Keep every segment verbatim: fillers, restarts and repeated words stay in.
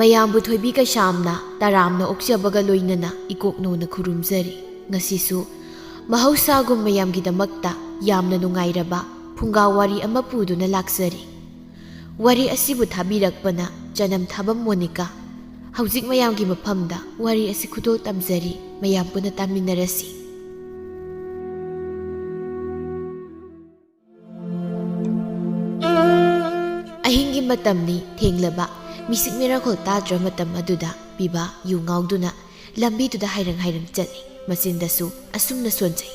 ꯃꯌꯥꯝꯕꯨ ꯊꯣꯏꯕꯤ ꯀꯩꯁꯥꯝꯅ ꯇꯔꯥꯝꯅ ꯑꯣꯛꯆꯕꯒ ꯂꯣꯏꯅꯅ ꯏꯀꯣꯛꯅꯧꯅ ꯈꯨꯔꯨꯝꯖꯔꯤ꯫ ꯉꯁꯤꯁꯨ ꯃꯍꯧꯁꯥꯒꯨꯝ ꯃꯌꯥꯝꯒꯤꯗꯃꯛꯇ ꯌꯥꯝꯅ ꯅꯨꯡꯉꯥꯏꯔꯕ ꯐꯨꯡꯒꯥ ꯋꯥꯔꯤ ꯑꯃ ꯄꯨꯗꯨꯅ ꯂꯥꯛꯆꯔꯤ꯫ ꯋꯥꯔꯤ ꯑꯁꯤꯕꯨ ꯊꯥꯕꯤꯔꯛꯄꯅ ꯆꯅꯝ ꯊꯥꯕꯝ ꯃꯣꯅꯤꯀꯥ꯫ ꯍꯧꯖꯤꯛ ꯃꯌꯥꯝꯒꯤ ꯃꯐꯝꯗ ꯋꯥꯔꯤ ꯑꯁꯤ ꯈꯨꯗꯣꯜ ꯇꯝꯖꯔꯤ, ꯃꯌꯥꯝ ꯄꯨꯟꯅ ꯇꯥꯃꯤꯟꯅꯔꯁꯤ꯫ ꯑꯍꯤꯡꯒꯤ ꯃꯇꯝꯅꯤ ꯊꯦꯡꯂꯕ꯫ ꯃꯤꯁꯤꯛ ꯃꯤꯔꯥꯈꯣꯜ ꯇꯥꯗ꯭ꯔ ꯃꯇꯝ ꯑꯗꯨꯗ ꯄꯤꯕꯥ ꯌꯨ ꯉꯥꯎꯗꯨꯅ ꯂꯝꯕꯤꯗꯨꯗ ꯍꯥꯏꯔꯪ ꯍꯥꯏꯔꯪ ꯆꯠꯂꯤ꯫ ꯃꯆꯤꯟꯗꯁꯨ ꯑꯁꯨꯝꯅ ꯁꯣꯟꯖꯩ꯫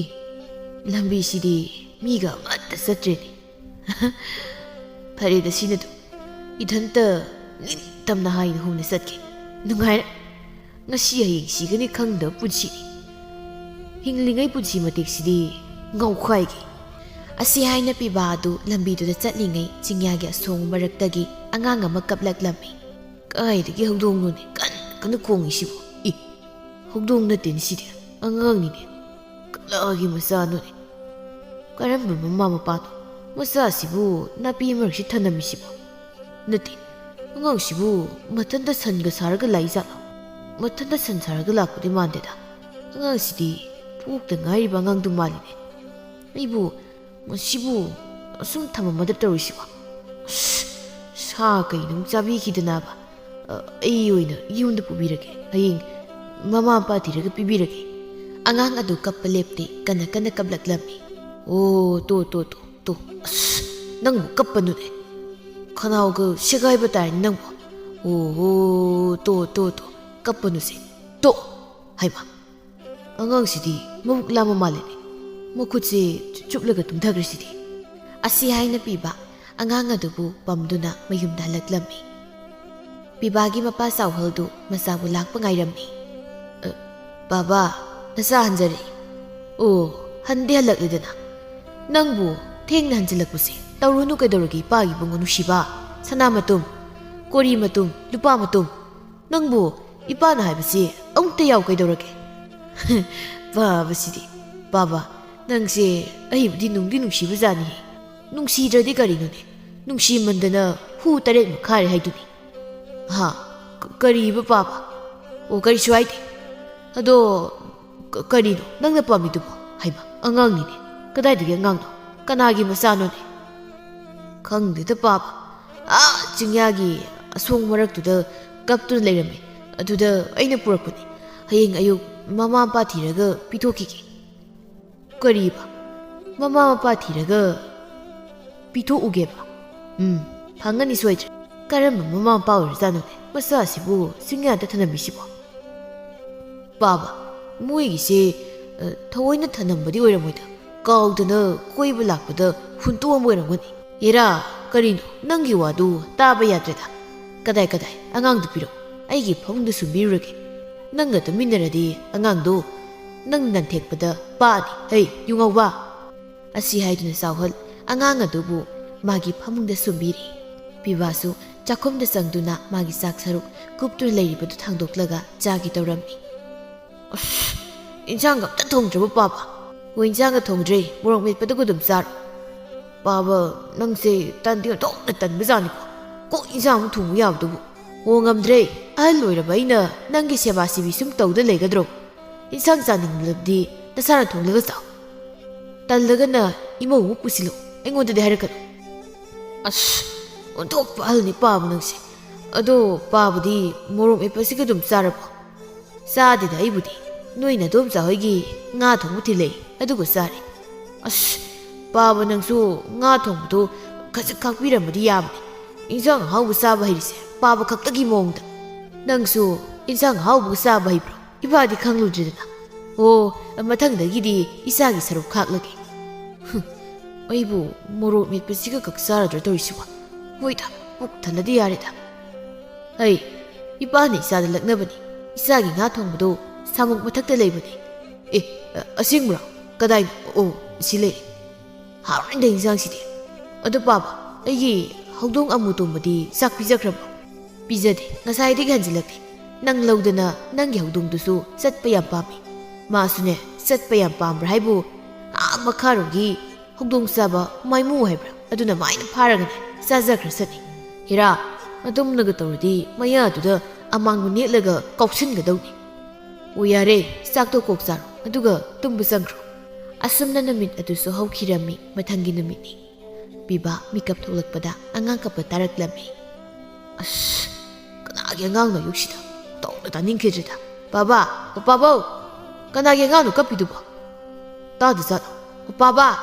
"ꯏ, ꯂꯝꯕꯤꯁꯤꯗꯤ ꯃꯤꯒ ꯑꯃꯠꯇ ꯆꯠꯇ꯭ꯔꯦꯅꯦ꯫ ꯐꯔꯦꯗ ꯁꯤꯅꯗꯨ, ꯏꯊꯟꯇ ꯅꯤꯡꯇꯝꯅ ꯍꯥꯏꯅ ꯍꯧꯅ ꯆꯠꯀꯦ꯫ ꯅꯨꯡꯉꯥꯏꯔꯦ꯫ ꯉꯁꯤ ꯍꯌꯦꯡ ꯁꯤꯒꯅꯤ ꯈꯪꯗꯕ ꯄꯨꯟꯁꯤꯅꯤ꯫ ꯍꯤꯡꯂꯤꯉꯩ ꯄꯨꯟꯁꯤ ꯃꯇꯦꯛꯁꯤꯗꯤ ꯉꯥꯎꯈꯥꯏꯒꯦ"꯫ ꯑꯁꯤ ꯍꯥꯏꯅ ꯄꯤꯕꯥ ꯑꯗꯨ ꯂꯝꯕꯤꯗꯨꯗ ꯆꯠꯂꯤꯉꯩ ꯆꯤꯡꯌꯥꯒꯤ ꯑꯁꯣꯡ ꯃꯔꯛꯇꯒꯤ ꯑꯉꯥꯡ ꯑꯃ ꯀꯞꯂꯛꯂꯝꯃꯤ꯫ "ꯀꯥꯏꯗꯒꯤ ꯍꯧꯗꯣꯡꯅꯣꯅꯦ ꯀꯟ ꯀꯟꯅ ꯈꯣꯡꯉꯤꯁꯤꯕꯣ? ꯏ, ꯍꯧꯗꯣꯡ ꯅꯠꯇꯦꯅꯦ ꯁꯤꯗꯤ, ꯑꯉꯥꯡꯅꯤꯅꯦ꯫ ꯀꯂꯥꯒꯤ ꯃꯆꯥꯅꯣꯅꯦ꯫ ꯀꯔꯝꯕ ꯃꯃꯥ ꯃꯄꯥꯅꯣ ꯃꯆꯥꯁꯤꯕꯨ ꯅꯥꯄꯤ ꯃꯔꯛꯁꯤ ꯊꯅꯝꯃꯤꯁꯤꯕꯣ? ꯅꯠꯇꯦ, ꯑꯉꯥꯡꯁꯤꯕꯨ ꯃꯊꯟꯇ ꯁꯟꯒ ꯁꯥꯔꯒ ꯂꯥꯛꯏꯖꯥꯠꯂꯣ? ꯃꯊꯟꯇ ꯁꯟ ꯁꯥꯔꯒ ꯂꯥꯛꯄꯗꯤ ꯃꯥꯟꯗꯦꯗ꯫ ꯑꯉꯥꯡꯁꯤꯗꯤ ꯄꯣꯛꯇ ꯉꯥꯏꯔꯤꯕ ꯑꯉꯥꯡꯗꯨ ꯃꯥꯜꯂꯤꯅꯦ꯫ ꯑꯩꯕꯨ ꯃꯁꯤꯕꯨ ꯑꯁꯨꯝ ꯊꯝꯃꯝꯃꯗꯕ ꯇꯧꯔꯤꯁꯤꯕꯣ? ꯑꯁ, ꯁꯥ ꯀꯩꯅꯣ ꯑꯃꯨꯛ ꯆꯥꯕꯤꯈꯤꯗꯅꯕ꯫ ꯑ, ꯑꯩ ꯑꯣꯏꯅ ꯌꯨꯝꯗ ꯄꯨꯕꯤꯔꯒꯦ꯫ ꯍꯌꯦꯡ ꯃꯃꯥ ꯃꯄꯥ ꯊꯤꯔꯒ ꯄꯤꯕꯤꯔꯒꯦ"꯫ ꯑꯉꯥꯡ ꯑꯗꯨ ꯀꯞꯄ ꯂꯦꯞꯇꯦ, ꯀꯟꯅ ꯀꯟꯅ ꯀꯞꯂꯛꯂꯝꯃꯤ꯫ "ꯑꯣ, ꯇꯣ, ꯇꯣ, ꯇꯣ, ꯇꯣ꯫ ꯑꯁ, ꯅꯪꯕꯨ ꯀꯞꯄꯅꯨꯅꯦ꯫ ꯈꯅꯥꯎꯒ ꯁꯦꯒꯥꯏꯕ ꯇꯥꯔꯅꯤ ꯅꯪꯕꯨ꯫ ꯑꯣ, ꯍꯣ, ꯇꯣ, ꯇꯣ, ꯇꯣ, ꯀꯞꯄꯅꯨꯁꯦ꯫ ꯇꯣ, ꯍꯩꯃꯥ, ꯑꯉꯥꯡꯁꯤꯗꯤ ꯃꯕꯨꯛ ꯂꯥꯝꯕ ꯃꯥꯜꯂꯦꯅꯦ꯫ ꯃꯈꯨꯠꯁꯦ ꯆꯨꯞꯂꯒ ꯇꯨꯝꯊꯈ꯭ꯔꯤꯁꯤꯗꯤ"꯫ ꯑꯁꯤ ꯍꯥꯏꯅ ꯄꯤꯕ ꯑꯉꯥꯡ ꯑꯗꯨꯕꯨ ꯄꯝꯗꯨꯅ ꯃꯌꯨꯝꯗ ꯍꯜꯂꯛꯂꯝꯃꯤ꯫ ꯄꯤꯕꯥꯒꯤ ꯃꯄꯥ ꯆꯥꯎꯍꯜꯗꯨ ꯃꯆꯥꯕꯨ ꯂꯥꯛꯄ ꯉꯥꯏꯔꯝꯃꯤ꯫ "ꯑ, ꯕꯥꯕꯥ, ꯅꯆꯥ ꯍꯟꯖꯔꯛꯏ꯫ ꯑꯣ, ꯍꯟꯗꯤ ꯍꯜꯂꯛꯂꯦꯗꯅ꯫ ꯅꯪꯕꯨ ꯊꯦꯡꯅ ꯍꯟꯖꯤꯜꯂꯛꯄꯁꯦ ꯇꯧꯔꯨꯅꯨ ꯀꯩꯗꯧꯔꯒꯦ ꯏꯄꯥꯒꯤ ꯏꯕꯨꯡꯉꯣ ꯅꯨꯡꯁꯤꯕ? ꯁꯅꯥ ꯃꯇꯨꯝ, ꯀꯣꯔꯤ ꯃꯇꯨꯝ, ꯂꯨꯄꯥ ꯃꯇꯨꯝ, ꯅꯪꯕꯨ ꯏꯄꯥꯅ ꯍꯥꯏꯕꯁꯤ ꯑꯃꯨꯛꯇ ꯌꯥꯎ ꯀꯩꯗꯧꯔꯒꯦ?" ꯕꯥꯕꯁꯤꯗꯤ꯫ "ꯕꯥꯕꯥ, ꯅꯪꯁꯦ ꯑꯩꯕꯨꯗꯤ ꯅꯨꯡꯗꯤ ꯅꯨꯡꯁꯤꯕꯖꯥꯠꯅꯤꯍꯦ꯫ ꯅꯨꯡꯁꯤꯗ꯭ꯔꯗꯤ ꯀꯔꯤꯅꯣꯅꯦ? ꯅꯨꯡꯁꯤꯃꯟꯗꯅ ꯍꯨ ꯇꯔꯦꯠꯃꯨꯛ ꯈꯥꯔꯦ ꯍꯥꯏꯗꯨꯅꯤ꯫ ꯍꯥ? ꯀ-, ꯀꯔꯤꯕ ꯄꯥꯕ? ꯑꯣ, ꯀꯔꯤꯁꯨ ꯍꯥꯏꯗꯦ꯫ ꯑꯗꯣ, ꯀ-, ꯀꯔꯤꯅꯣ ꯅꯪꯅ ꯄꯥꯝꯃꯤꯗꯨꯕꯣ? ꯍꯩꯃ, ꯑꯉꯥꯡꯅꯤꯅꯦ꯫ ꯀꯗꯥꯏꯗꯒꯤ ꯑꯉꯥꯡꯅꯣ? ꯀꯅꯥꯒꯤ ꯃꯆꯥꯅꯣꯅꯦ? ꯈꯪꯗꯦꯗ ꯄꯥꯕ꯫ ꯑꯥ, ꯆꯤꯡꯌꯥꯒꯤ ꯑꯁꯣꯡ ꯃꯔꯛꯇꯨꯗ ꯀꯞꯇꯨꯅ ꯂꯩꯔꯝꯃꯦ꯫ ꯑꯗꯨꯗ ꯑꯩꯅ ꯄꯨꯔꯛꯄꯅꯦ꯫ ꯍꯌꯦꯡ ꯑꯌꯨꯛ ꯃꯃꯥ ꯃꯄꯥ ꯊꯤꯔꯒ ꯄꯤꯊꯣꯛꯈꯤꯒꯦ꯫ ꯀꯔꯤꯕ? ꯃꯃꯥ ꯃꯄꯥ ꯊꯤꯔꯒ ꯄꯤꯊꯣꯛꯎꯒꯦꯕ? ꯎꯝ, ꯐꯪꯒꯅꯤ ꯁꯣꯏꯗ꯭ꯔꯦ꯫ ꯀꯔꯝꯕ ꯃꯃꯥ ꯃꯄꯥ ꯑꯣꯏꯔꯖꯥꯠꯅꯣꯅꯦ? ꯃꯆꯥꯁꯤꯕꯨ ꯆꯤꯡꯌꯥꯗ ꯊꯅꯝꯃꯤꯁꯤꯕꯣ? ꯄꯥꯕ, ꯃꯣꯏꯒꯤꯁꯦ, ꯑ, ꯊꯑꯣꯏꯅ ꯊꯅꯝꯕꯗꯤ ꯑꯣꯏꯔꯝꯃꯣꯏꯗ꯫ ꯀꯥꯎꯗꯅ ꯀꯣꯏꯕ ꯂꯥꯛꯄꯗ ꯍꯨꯟꯇꯣꯛꯑꯝꯕ ꯑꯣꯏꯔꯝꯒꯅꯤ꯫ ꯏꯔꯥ, ꯀꯔꯤꯅꯣ? ꯅꯪꯒꯤ ꯋꯥꯗꯨ ꯇꯥꯕ ꯌꯥꯗ꯭ꯔꯦꯗ꯫ ꯀꯗꯥꯏ, ꯀꯗꯥꯏ? ꯑꯉꯥꯡꯗꯨ ꯄꯤꯔꯛꯎ꯫ ꯑꯩꯒꯤ ꯐꯃꯨꯡꯗ ꯁꯨꯝꯕꯤꯔꯨꯔꯒꯦ꯫ ꯅꯪꯒ ꯇꯨꯃꯤꯟꯅꯔꯗꯤ ꯑꯉꯥꯡꯗꯣ ꯅꯪ ꯅꯟꯊꯦꯛꯄꯗ ꯄꯥꯛꯑꯅꯤ꯫ ꯍꯩ, ꯌꯨꯉꯧꯕ! ꯑꯁꯤ ꯍꯥꯏꯗꯨꯅ ꯆꯥꯎꯍꯜ ꯑꯉꯥꯡ ꯑꯗꯨꯕꯨ ꯃꯥꯒꯤ ꯐꯃꯨꯡꯗ ꯁꯨꯝꯕꯤꯔꯤ꯫ ꯄꯤꯕꯥꯁꯨ ꯆꯥꯛꯈꯨꯝꯗ ꯆꯪꯗꯨꯅ ꯃꯥꯒꯤ ꯆꯥꯛ ꯁꯔꯨꯛ ꯀꯨꯞꯇꯨꯅ ꯂꯩꯔꯤꯕꯗꯨ ꯊꯥꯡꯗꯣꯛꯂꯒ ꯆꯥꯒꯦ ꯇꯧꯔꯝꯃꯤ꯫ ꯑꯁ, ꯏꯟꯁꯥꯡꯒ ꯑꯝꯇ ꯊꯣꯡꯗ꯭ꯔꯕꯣ ꯄꯥꯕ? ꯍꯣꯏ, ꯏꯟꯁꯥꯡꯒ ꯊꯣꯡꯗ꯭ꯔꯦ, ꯃꯣꯔꯣꯛ ꯃꯦꯠꯄꯗꯨꯒ ꯑꯗꯨꯝ ꯆꯥꯔꯣ꯫ ꯄꯥꯕ, ꯅꯪꯁꯦ ꯇꯟꯗꯤ ꯑꯣꯟꯊꯣꯛꯅ ꯇꯟꯕꯖꯥꯠꯅꯤꯀꯣ꯫ ꯀꯣꯛ ꯏꯟꯁꯥꯡ ꯑꯃꯨꯛ ꯊꯣꯡꯕ ꯌꯥꯕꯗꯨꯕꯨ꯫ ꯑꯣ, ꯉꯝꯗ꯭ꯔꯦ꯫ ꯑꯍꯜ ꯑꯣꯏꯔꯕ ꯑꯩꯅ ꯅꯪꯒꯤ ꯁꯦꯕꯥ ꯁꯤꯕꯤ ꯁꯨꯝ ꯇꯧꯗ ꯂꯩꯒꯗ꯭ꯔꯣ? ꯏꯟꯁꯥꯡ ꯆꯥꯅꯤꯡꯂꯕꯗꯤ ꯅꯁꯥꯅ ꯊꯣꯡꯂꯒ ꯆꯥꯎ꯫ ꯇꯜꯂꯒꯅ ꯏꯃꯧ ꯑꯃꯨꯛ ꯄꯨꯁꯤꯜꯂꯨ꯫ ꯑꯩꯉꯣꯟꯗꯗꯤ ꯍꯥꯏꯔꯛꯀꯅꯨ꯫ ꯑꯁ, ꯑꯣꯟꯊꯣꯛꯄ ꯑꯍꯜꯅꯤ ꯄꯥꯕ ꯅꯪꯁꯦ꯫ ꯑꯗꯣ ꯄꯥꯕꯗꯤ ꯃꯣꯔꯣꯛ ꯃꯦꯠꯄꯁꯤꯒ ꯑꯗꯨꯝ ꯆꯥꯔꯕꯣ? ꯆꯥꯗꯦꯗ ꯑꯩꯕꯨꯗꯤ꯫ ꯅꯣꯏ ꯅꯗꯣꯝꯆꯥ ꯍꯣꯏꯒꯤ ꯉꯥ ꯊꯣꯡꯕ ꯊꯤꯜꯂꯛꯏ, ꯑꯗꯨꯒ ꯆꯥꯔꯦ꯫ ꯑꯁ, ꯄꯥꯕ ꯅꯪꯁꯨ ꯉꯥ ꯊꯣꯡꯕꯗꯣ ꯈꯖꯤꯛ ꯈꯥꯛꯄꯤꯔꯝꯃꯗꯤ ꯌꯥꯕꯅꯦ꯫ ꯏꯟꯁꯥꯡ ꯑꯍꯥꯎꯕ ꯆꯥꯕ ꯍꯩꯔꯤꯁꯦ ꯄꯥꯕ ꯈꯛꯇꯒꯤ ꯃꯑꯣꯡꯗ꯫ ꯅꯪꯁꯨ ꯏꯟꯁꯥꯡ ꯑꯍꯥꯎꯕꯒ ꯆꯥꯕ ꯍꯩꯕ꯭ꯔꯣ? ꯏꯄꯥꯗꯤ ꯈꯪꯂꯨꯗ꯭ꯔꯦꯗꯅ꯫ ꯑꯣ, ꯃꯊꯪꯗꯒꯤꯗꯤ ꯏꯆꯥꯒꯤ ꯁꯔꯨꯛ ꯈꯥꯛꯂꯒꯦ꯫ ꯍꯨꯝ, ꯑꯩꯕꯨ ꯃꯣꯔꯣꯛ ꯃꯦꯠꯄꯁꯤꯒ ꯈꯛ ꯆꯥꯔꯗ꯭ꯔꯥ ꯇꯧꯔꯤꯁꯤꯕꯣ? ꯍꯣꯏꯗ, ꯄꯨꯛ ꯊꯜꯂꯗꯤ ꯌꯥꯔꯦꯗ꯫ ꯍꯩ, ꯏꯄꯥꯅ ꯏꯆꯥꯗ ꯂꯛꯅꯕꯅꯤ꯫ ꯏꯆꯥꯒꯤ ꯉꯥ ꯊꯣꯡꯕꯗꯣ ꯁꯥꯃꯨꯛ ꯃꯊꯛꯇ ꯂꯩꯕꯅꯤ꯫ ꯑꯦ, ꯑ-, ꯑꯁꯦꯡꯕ꯭ꯔꯣ? ꯀꯗꯥꯏꯗ? ꯑꯣ, ꯁꯤ ꯂꯩꯔꯦ꯫ ꯍꯥꯎꯔꯅꯤꯗ ꯏꯟꯁꯥꯡꯁꯤꯗꯤ꯫ ꯑꯗꯨ ꯄꯥꯕ, ꯑꯩꯒꯤ ꯍꯧꯗꯣꯡ ꯑꯃꯨ ꯇꯣꯝꯕꯗꯤ ꯆꯥꯛ ꯄꯤꯖꯈ꯭ꯔꯕꯣ? ꯄꯤꯖꯗꯦ, ꯉꯁꯥꯏꯗꯒꯤ ꯍꯟꯖꯤꯜꯂꯛꯇꯦ꯫ ꯅꯪ ꯂꯧꯗꯅ ꯅꯪꯒꯤ ꯍꯧꯗꯣꯡꯗꯨꯁꯨ ꯆꯠꯄ ꯌꯥꯝ ꯄꯥꯝꯃꯤ꯫ ꯃꯥꯁꯨꯅꯦ, ꯆꯠꯄ ꯌꯥꯝ ꯄꯥꯝꯕ꯭ꯔꯥ ꯍꯥꯏꯕꯨ, ꯑꯥ ꯃꯈꯥꯔꯣꯝꯒꯤ ꯍꯧꯗꯣꯡ ꯆꯥꯕ ꯃꯥꯏꯃꯨ ꯍꯥꯏꯕ꯭ꯔꯥ, ꯑꯗꯨꯅ ꯃꯥꯏꯅ ꯐꯥꯔꯒꯅꯦ ꯆꯥꯖꯈ꯭ꯔꯁꯅꯤ꯫ ꯍꯦꯔꯥ, ꯑꯗꯨꯝꯅꯒ ꯇꯧꯔꯗꯤ ꯃꯌꯥꯗꯨꯗ ꯑꯃꯥꯡꯕ ꯅꯦꯠꯂꯒ ꯀꯥꯎꯁꯤꯟꯒꯗꯧꯅꯤ꯫ ꯑꯣ, ꯌꯥꯔꯦ, ꯆꯥꯛꯇꯣ ꯀꯣꯛ ꯆꯥꯔꯣ, ꯑꯗꯨꯒ ꯇꯨꯝꯕ ꯆꯪꯈ꯭ꯔꯣ꯫ ꯑꯁꯨꯝꯅ ꯅꯨꯃꯤꯠ ꯑꯗꯨꯁꯨ ꯍꯧꯈꯤꯔꯝꯃꯤ꯫ ꯃꯊꯪꯒꯤ ꯅꯨꯃꯤꯠꯅꯤ꯫ ꯄꯤꯕꯥ ꯃꯤꯀꯞ ꯊꯣꯛꯂꯛꯄꯗ ꯑꯉꯥꯡ ꯀꯞꯄ ꯇꯥꯔꯛꯂꯝꯃꯤ꯫ ꯑꯁ, ꯀꯅꯥꯒꯤ ꯑꯉꯥꯡꯅꯣ ꯑꯌꯨꯛꯁꯤꯗ? ꯇꯧꯅ ꯇꯥꯅꯤꯡꯈꯤꯗ꯭ꯔꯦꯗ꯫ ꯄꯥꯕꯥ, ꯄꯥꯕꯥꯕꯧ, ꯀꯅꯥꯒꯤ ꯑꯉꯥꯡꯅꯣ ꯀꯞꯄꯤꯗꯨꯕꯣ? ꯇꯥꯗꯖꯥꯠꯂꯣ? ꯄꯥꯕꯥ!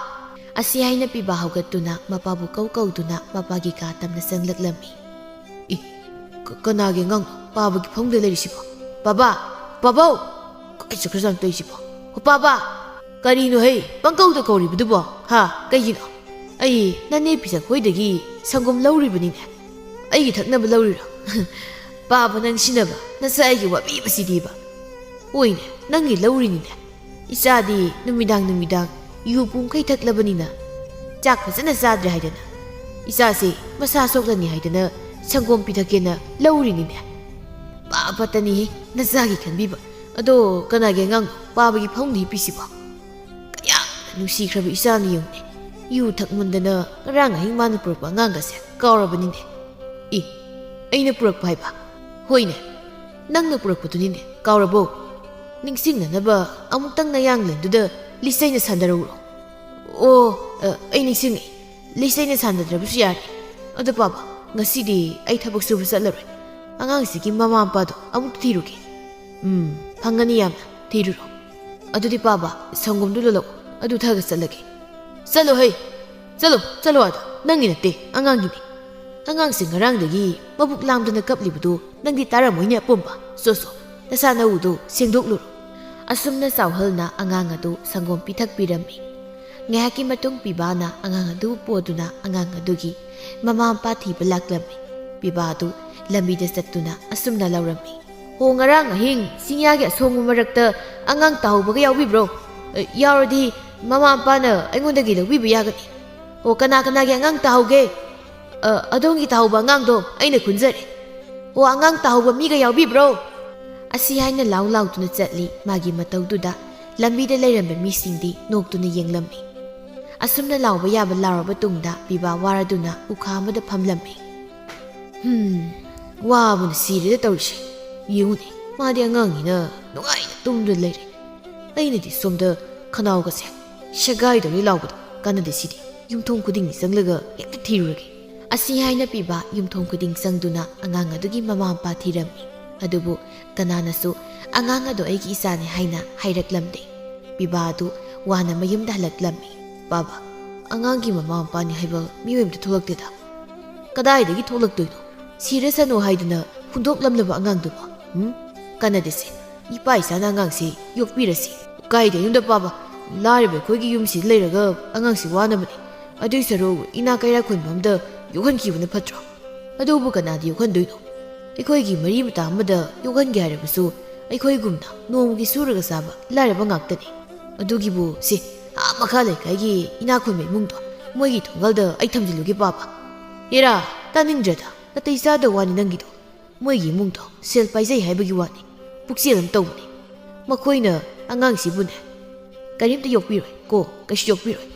ꯑꯁꯤ ꯍꯥꯏꯅ ꯄꯤꯕꯥ ꯍꯧꯒꯠꯇꯨꯅ ꯃꯄꯥꯕꯨ ꯀꯧ ꯀꯧꯗꯨꯅ ꯃꯄꯥꯒꯤ ꯀꯥ ꯇꯝꯅ ꯆꯪꯂꯛꯂꯝꯃꯤ꯫ ꯏ, ꯀ-, ꯀꯅꯥꯒꯤ ꯑꯉꯥꯡꯅꯣ ꯄꯥꯕꯒꯤ ꯐꯃꯨꯡꯗ ꯂꯩꯔꯤꯁꯤꯕꯣ? ꯄꯥꯕꯥ! ꯄꯥꯕꯥꯎ! ꯀꯥꯏ ꯆꯠꯈ꯭ꯔꯖꯥꯠꯅꯣ ꯇꯧꯔꯤꯁꯤꯕꯣ? ꯍꯣ ꯄꯥꯕꯥ! ꯀꯔꯤꯅꯣ ꯍꯦ, ꯄꯪꯀꯧꯗ ꯀꯧꯔꯤꯕꯗꯨꯕꯣ? ꯍꯥ? ꯀꯩꯒꯤꯅꯣ? ꯑꯩ ꯅꯅꯦ ꯄꯤꯖꯛ ꯍꯣꯏꯗꯒꯤ ꯁꯪꯒꯣꯝ ꯂꯧꯔꯤꯕꯅꯤꯅꯦ꯫ ꯑꯩꯒꯤ ꯊꯛꯅꯕ ꯂꯧꯔꯤꯔꯣ? ꯄꯥꯕ ꯅꯪꯁꯤꯅꯕ, ꯅꯆꯥ ꯑꯩꯒꯤ ꯋꯥꯕꯤꯕꯁꯤꯗꯤꯕ꯫ ꯍꯣꯏꯅꯦ, ꯅꯪꯒꯤ ꯂꯧꯔꯤꯅꯤꯅꯦ꯫ ꯏꯆꯥꯗꯤ ꯅꯨꯃꯤꯗꯥꯡ ꯅꯨꯃꯤꯗꯥꯡ ꯌꯨ ꯄꯨꯡꯈꯩ ꯊꯛꯂꯕꯅꯤꯅ ꯆꯥꯛ ꯐꯖꯅ ꯆꯥꯗ꯭ꯔꯦ ꯍꯥꯏꯗꯅ, ꯏꯆꯥꯁꯦ ꯃꯁꯥ ꯁꯣꯛꯂꯅꯤ ꯍꯥꯏꯗꯅ ꯁꯪꯒꯣꯝ ꯄꯤꯊꯛꯀꯦꯅ ꯂꯧꯔꯤꯅꯤꯅꯦ꯫ ꯄꯥꯕꯇꯅꯤꯍꯦ ꯅꯆꯥꯒꯤ ꯈꯟꯕꯤꯕ꯫ ꯑꯗꯣ ꯀꯅꯥꯒꯤ ꯑꯉꯥꯡꯅꯣ ꯄꯥꯕꯒꯤ ꯐꯃꯨꯡꯗ ꯍꯤꯞꯄꯤꯁꯤꯕꯣ? ꯀꯌꯥꯝ ꯅꯨꯡꯁꯤꯈ꯭ꯔꯕ ꯏꯆꯥꯅꯤ ꯌꯦꯡꯉꯨꯅꯦ꯫ ꯌꯨ ꯊꯛꯃꯟꯗꯅ ꯉꯔꯥꯡ ꯑꯍꯤꯡ ꯃꯥꯅ ꯄꯨꯔꯛꯄ ꯑꯉꯥꯡꯒꯁꯦ ꯀꯥꯎꯔꯕꯅꯤꯅꯦ꯫ ꯏ, ꯑꯩꯅ ꯄꯨꯔꯛꯄ ꯍꯥꯏꯕ? ꯍꯣꯏꯅꯦ, ꯅꯪꯅ ꯄꯨꯔꯛꯄꯗꯨꯅꯤꯅꯦ, ꯀꯥꯎꯔꯕꯣ? ꯅꯤꯡꯁꯤꯡꯅꯅꯕ ꯑꯃꯨꯛꯇꯪ ꯅꯌꯥꯡꯂꯦꯟꯗꯨꯗ ꯂꯤꯆꯩꯅ ꯁꯥꯟꯗꯔꯧꯔꯣ꯫ ꯑꯣ, ꯑ, ꯑꯩ ꯅꯤꯡꯁꯤꯡꯉꯦ꯫ ꯂꯤꯆꯩꯅ ꯁꯥꯟꯗꯗ꯭ꯔꯕꯁꯨ ꯌꯥꯔꯦ꯫ ꯑꯗꯣ ꯄꯥꯕ, ꯉꯁꯤꯗꯤ ꯑꯩ ꯊꯕꯛ ꯁꯨꯕ ꯆꯠꯂꯔꯣꯏ꯫ ꯑꯉꯥꯡꯁꯤꯒꯤ ꯃꯃꯥ ꯃꯄꯥꯗꯣ ꯑꯃꯨꯛꯇ ꯊꯤꯔꯨꯒꯦ꯫ ꯎꯝ, ꯐꯪꯒꯅꯤ ꯌꯥꯝꯅ, ꯊꯤꯔꯨꯔꯣ꯫ ꯑꯗꯨꯗꯤ ꯄꯥꯕ, ꯁꯪꯒꯣꯝꯗꯨ ꯂꯣꯜꯂꯛꯎ, ꯑꯗꯨ ꯊꯛꯑꯒ ꯆꯠꯂꯒꯦ꯫ ꯆꯠꯂꯣ ꯍꯩ, ꯆꯠꯂꯣ, ꯆꯠꯂꯣ ꯑꯥꯗ, ꯅꯪꯒꯤ ꯅꯠꯇꯦ, ꯑꯉꯥꯡꯒꯤꯅꯤ꯫ ꯑꯉꯥꯡꯁꯦ ꯉꯔꯥꯡꯗꯒꯤ ꯃꯕꯨꯛ ꯂꯥꯝꯗꯅ ꯀꯞꯂꯤꯕꯗꯨ ꯅꯪꯗꯤ ꯇꯥꯔꯝꯃꯣꯏꯅꯦ ꯑꯄꯣꯝꯕ꯫ ꯁꯣ, ꯁꯣ, ꯅꯁꯥ ꯅꯎꯗꯨ ꯁꯦꯡꯗꯣꯛꯂꯨꯔꯣ꯫ ꯑꯁꯨꯝꯅ ꯆꯥꯎꯍꯜꯅ ꯑꯉꯥꯡ ꯑꯗꯨ ꯁꯪꯒꯣꯝ ꯄꯤꯊꯛꯄꯤꯔꯝꯃꯤ꯫ ꯉꯥꯏꯍꯥꯛꯀꯤ ꯃꯇꯨꯡ ꯄꯤꯕꯥꯅ ꯑꯉꯥꯡ ꯑꯗꯨ ꯄꯣꯗꯨꯅ ꯑꯉꯥꯡ ꯑꯗꯨꯒꯤ ꯃꯃꯥ ꯃꯄꯥ ꯊꯤꯕ ꯂꯥꯛꯂꯝꯃꯤ꯫ ꯄꯤꯕꯥ ꯑꯗꯨ ꯂꯝꯕꯤꯗ ꯆꯠꯇꯨꯅ ꯑꯁꯨꯝꯅ ꯂꯧꯔꯝꯃꯤ꯫ "ꯍꯣ, ꯉꯔꯥꯡ ꯑꯍꯤꯡ ꯆꯤꯡꯌꯥꯒꯤ ꯑꯁꯣꯡꯕ ꯃꯔꯛꯇ ꯑꯉꯥꯡ ꯇꯥꯍꯧꯕꯒ ꯌꯥꯎꯕꯤꯕ꯭ꯔꯣ? ꯑ, ꯌꯥꯎꯔꯗꯤ ꯃꯃꯥ ꯃꯄꯥꯅ ꯑꯩꯉꯣꯟꯗꯒꯤ ꯂꯧꯕꯤꯕ ꯌꯥꯒꯅꯤ꯫ ꯍꯣ, ꯀꯅꯥ ꯀꯅꯥꯒꯤ ꯑꯉꯥꯡ ꯇꯥꯍꯧꯒꯦ? ꯑ, ꯑꯗꯣꯝꯒꯤ ꯇꯥꯍꯧꯕ ꯑꯉꯥꯡꯗꯣ ꯑꯩꯅ ꯈꯨꯟꯖꯔꯦ꯫ ꯍꯣ, ꯑꯉꯥꯡ ꯇꯥꯍꯧꯕ ꯃꯤꯒ ꯌꯥꯎꯕꯤꯕ꯭ꯔꯣ?" ꯑꯁꯤ ꯍꯥꯏꯅ ꯂꯥꯎ ꯂꯥꯎꯗꯨꯅ ꯆꯠꯂꯤ꯫ ꯃꯥꯒꯤ ꯃꯇꯧꯗꯨꯗ ꯂꯝꯕꯤꯗ ꯂꯩꯔꯝꯕ ꯃꯤꯁꯤꯡꯗꯤ ꯅꯣꯛꯇꯨꯅ ꯌꯦꯡꯂꯝꯃꯤ꯫ ꯑꯁꯨꯝꯅ ꯂꯥꯎꯕ ꯌꯥꯕ ꯂꯥꯎꯔꯕ ꯇꯨꯡꯗ ꯄꯤꯕꯥ ꯋꯥꯔꯗꯨꯅ ꯎꯈꯥ ꯑꯃꯗ ꯐꯝꯂꯝꯃꯤ꯫ ꯎꯝ, ꯋꯥꯕꯅ ꯁꯤꯔꯦꯗ ꯇꯧꯔꯤꯁꯦ꯫ ꯌꯦꯡꯉꯨꯅꯦ, ꯃꯥꯗꯤ ꯑꯉꯥꯡꯅꯤꯅ ꯅꯨꯡꯉꯥꯏꯅ ꯇꯨꯝꯗꯨꯅ ꯂꯩꯔꯦ꯫ ꯑꯩꯅꯗꯤ ꯁꯣꯝꯗ ꯈꯅꯥꯎꯒꯁꯦ ꯁꯦꯒꯥꯏꯗꯧꯔꯦ ꯂꯥꯎꯕꯗꯣ꯫ ꯀꯥꯟꯅꯗꯦ ꯁꯤꯗꯤ꯫ ꯌꯨꯝꯊꯣꯡ ꯈꯨꯗꯤꯡꯒꯤ ꯆꯪꯂꯒ ꯍꯦꯛꯇ ꯊꯤꯔꯨꯔꯒꯦ꯫ ꯑꯁꯤ ꯍꯥꯏꯅ ꯄꯤꯕ ꯌꯨꯝꯊꯣꯡ ꯈꯨꯗꯤꯡ ꯆꯪꯗꯨꯅ ꯑꯉꯥꯡ ꯑꯗꯨꯒꯤ ꯃꯃꯥ ꯃꯄꯥ ꯊꯤꯔꯝꯃꯤ꯫ ꯑꯗꯨꯕꯨ ꯀꯅꯥꯅꯁꯨ ꯑꯉꯥꯡ ꯑꯗꯨ ꯑꯩꯒꯤ ꯏꯆꯥꯅꯤ ꯍꯥꯏꯅ ꯍꯥꯏꯔꯛꯂꯝꯗꯦ꯫ ꯄꯤꯕꯥ ꯑꯗꯨ ꯋꯥꯅ ꯃꯌꯨꯝꯗ ꯍꯜꯂꯛꯂꯝꯃꯤ꯫ "ꯕꯥꯕꯥ, ꯑꯉꯥꯡꯒꯤ ꯃꯃꯥ ꯃꯄꯥꯅꯤ ꯍꯥꯏꯕ ꯃꯤꯑꯣꯏ ꯑꯃꯇ ꯊꯣꯛꯂꯛꯇꯦꯗ꯫ ꯀꯗꯥꯏꯗꯒꯤ ꯊꯣꯛꯂꯛꯇꯣꯏꯅꯣ? ꯁꯤꯔꯁꯅꯨ ꯍꯥꯏꯗꯨꯅ ꯍꯨꯟꯗꯣꯛꯂꯝꯂꯕ ꯑꯉꯥꯡꯗꯨꯕꯨ? ꯎꯝ? ꯀꯥꯟꯅꯗꯦꯁꯦ꯫ ꯏꯄꯥ ꯏꯆꯥꯅ ꯑꯉꯥꯡꯁꯦ ꯌꯣꯛꯄꯤꯔꯁꯤ꯫ ꯀꯥꯏꯗꯩꯅꯣꯗ ꯄꯥꯕ? ꯂꯥꯏꯔꯕ ꯑꯩꯈꯣꯏꯒꯤ ꯌꯨꯝꯁꯤꯗ ꯂꯩꯔꯒ ꯑꯉꯥꯡꯁꯤ ꯋꯥꯅꯕꯅꯦ꯫ ꯑꯗꯨꯏ ꯁꯔꯨꯛ ꯏꯅꯥ ꯀꯩꯔꯥꯛ ꯈꯨꯟꯕ ꯑꯝꯗ ꯌꯣꯛꯍꯟꯈꯤꯕꯅ ꯐꯠꯇ꯭ꯔꯣ? ꯑꯗꯨꯕꯨ ꯀꯅꯥꯗ ꯌꯣꯛꯍꯟꯗꯣꯏꯅꯣ? ꯑꯩꯈꯣꯏꯒꯤ ꯃꯔꯤ ꯃꯇꯥ ꯑꯃꯗ ꯌꯣꯛꯍꯟꯒꯦ ꯍꯥꯏꯔꯕꯁꯨ ꯑꯩꯈꯣꯏꯒꯨꯝꯅ ꯅꯣꯡꯃꯒꯤ ꯁꯨꯔꯒ ꯆꯥꯕ ꯂꯥꯏꯔꯕ ꯉꯥꯛꯇꯅꯤ꯫ ꯑꯗꯨꯒꯤꯕꯨ ꯁꯤ ꯑꯥ ꯃꯈꯥ ꯂꯩꯀꯥꯏꯒꯤ ꯏꯅꯥ ꯈꯨꯟꯕ ꯏꯃꯨꯡꯗꯣ ꯃꯣꯏꯒꯤ ꯊꯣꯡꯒꯜꯗ ꯑꯩ ꯊꯝꯖꯤꯜꯂꯨꯒꯦ ꯄꯥꯕ꯫ ꯍꯦꯔꯥ, ꯇꯥꯅꯤꯡꯗ꯭ꯔꯦꯗ꯫ ꯅꯥꯇꯩ ꯆꯥꯗ ꯋꯥꯅꯤ ꯅꯪꯒꯤꯗꯣ꯫ ꯃꯣꯏꯒꯤ ꯏꯃꯨꯡꯗꯣ ꯁꯦꯜ ꯄꯥꯏꯖꯩ ꯍꯥꯏꯕꯒꯤ ꯋꯥꯅꯤ꯫ ꯄꯨꯛꯆꯦꯜ ꯑꯃ ꯇꯧꯕꯅꯤ꯫ ꯃꯈꯣꯏꯅ ꯑꯉꯥꯡꯁꯤꯕꯨꯅꯦ ꯀꯔꯤꯝꯇ ꯌꯣꯛꯄꯤꯔꯣꯏ ꯀꯣ, ꯀꯩꯁꯨ ꯌꯣꯛꯄꯤꯔꯣꯏ꯫